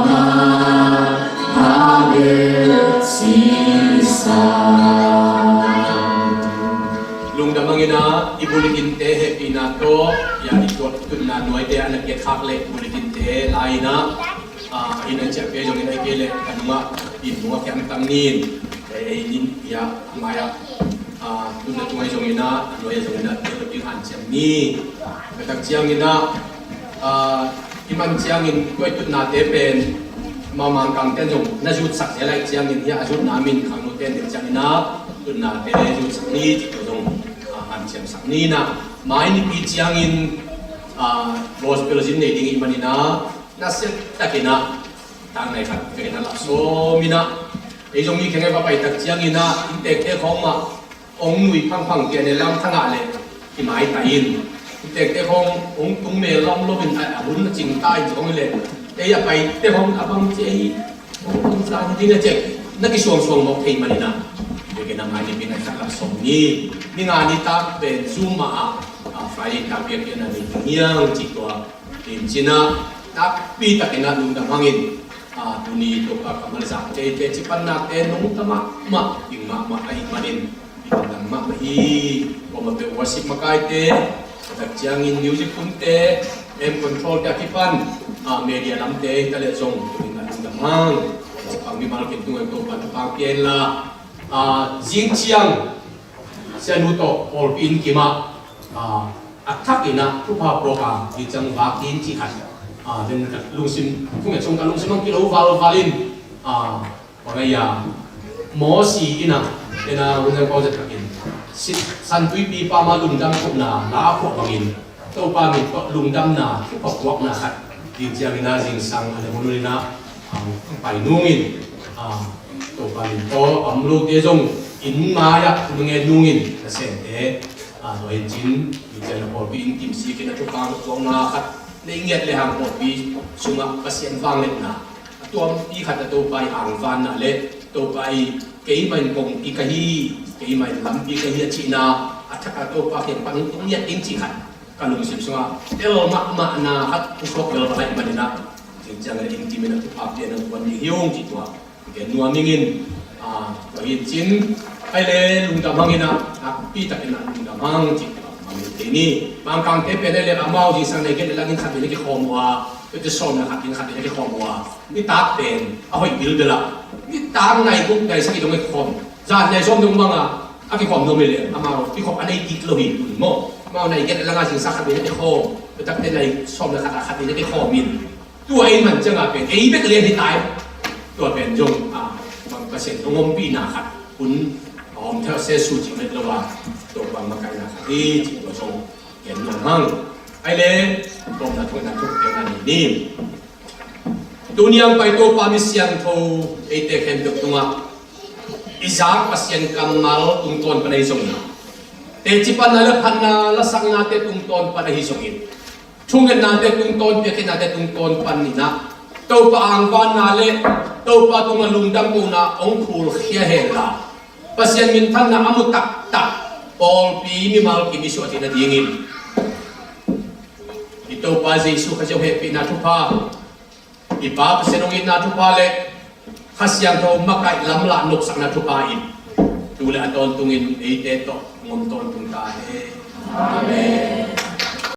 manpha bel sisa. Lungdam hangin ah i bulikinte hehpihna tawh, ya, i tuat i tutna nuaite a na kiat khak leh bulikinte la-in ah, a, inn a ciah pia zongin ahih kei leh ka nungah inn nungah kiamtang ni in, ei, ei inn, ya, a mai-ah, a, Tunna tung ahi zongin ah, a nuai ahi zongin ah, tel ding hanciam ni. Ka tak ciangin ah, i man ciangin tua i tutnate pen, amau Mangkangte zong na zutsak zel ahih ciangin, hiah a zutna min khangnote en ding ciangin ah, tutnate zutsak ni, cih tua zong hanciamsak ni. Na mai nipi ciangin gospel zin nei ding i hih manin ah, nasia takin ah, tang nai khat vekin ah lak sawm in ah, ei zong mi kheng ei va pai tak ciangin ah, inntekte khawng mah hong nui phangphang, kian e lam thangah le i maitai in, inntekte khawng hong tung mel lam lo in, a hun a cing ta in ci khawng le, ei a paite khawng a bang ci ei, hong tung sa hi ding a ci, na kisuangsuang mawk thei manin ah, vekin ah mai nipi in ah lak sawm ni. Ni nga nitak pen Zoom ah, Friday nitak biakpiakna nei ding hiang ci tua in cin ah, nakpi takin ah lungdam hangin, tuni Topa kammal zak tete, ci pannate nungta mahmah, ding mahmah ahih manin lungdam mahmah hi. Kuamah peuh worship makaite, ka tak ciangin music tumte, amp control te a kipan media lamte hi ta leh zong, tuni in ah lungdam hang. Worship pang mimal kim tung in Topa thupha pia inla, zing ciang Sianu tawh pawlpi inn kim ah a thakin ah thupha program hi ciang vak ding cih khat, lungsim, thunget sung ka lungsim hong kilo valval in, bang a ia, Mawsi in ah, tena hun zang pau zet takin, San Tuipi pa ma lungdam kohna la a phuah bangin, Topa min tawh lungdamna thupha puakna khat ding ciangin ah, zingsang a le mun in ah hong pai nungin, Topa min tawh a om lote zong inn mai ah thu ngen nungin, nasemte, tua hi cin, ding ciangin ah pawlpi inn kim sikin ah thupha puakna khat nei ngiat le hang, pawlpi sungah Pasian vangliatna a tuampi khat ah Topa i hangvanna le Topa i keimah in kongpi ka hi, keimah in lampi ka hi a cihna a thak ah Topa kiang pan hong tung ngiat ding cih khat ka lungsim sungah tel mahmahna khat hong suak lel ka laih manin ah, zing ciang le inn kim in ah thupha pia in ah kuan ding hi ung cih tua gen nuam ing in, tua hi cin, ai le lungdam hangin ah, nakpi takin ah lungdam hang cih tua mang in te ni. Mangkangte pen ai le amau zingsang nei gen le langin khat in ah kikhawm uh a, tua te sawm le khat in khat in ah kikhawm uh a, nitak pen a hoih bilbel ah, nitak nai guk nai sagih dong a kikhawm, zan nai sawm dong bang a, a kikhawm nuam hi leh, amau kikhawm a nei kik lo hi tun maw. Amau nai giat a langa zingsang khat vei na kikhawm, tua takte nai sawm le khat a khat vei na kikhawm in, tua ei man ciangah pen ei bek lian hi tai. Tua pen zong, a, Pasian hong ompihna khat hun a om theu se su cih met lo a, tua bang makaihna khat hi cih tua zong gen nuam hang. Ai le, kawmna thuk na thuk piakna nei ni. Tuni a hong pai Topa mi siangtho eite khempeuh tungah i zak Pasian kammal tungtawn pan ahi zongin, teci panna le phatna lasaknate tungtawn pan ahi zongin, thungetnate tungtawn, piakkhiatnate tungtawn panin ah, Topa angvanna le Topa tungah lungdam kohna hong phulkhia henla, Pasian minthanna a mu taktak pawlpi mimal kim i suah theih nadingin i Topa Jesu Khazih hehpihna thupha, i Pa Pasian hong itna thupha le Kha Siangtho makaih lamlah nopsakna thupha in tu le a tawntungin eite tawh hong om tawntung ta hen. Amen.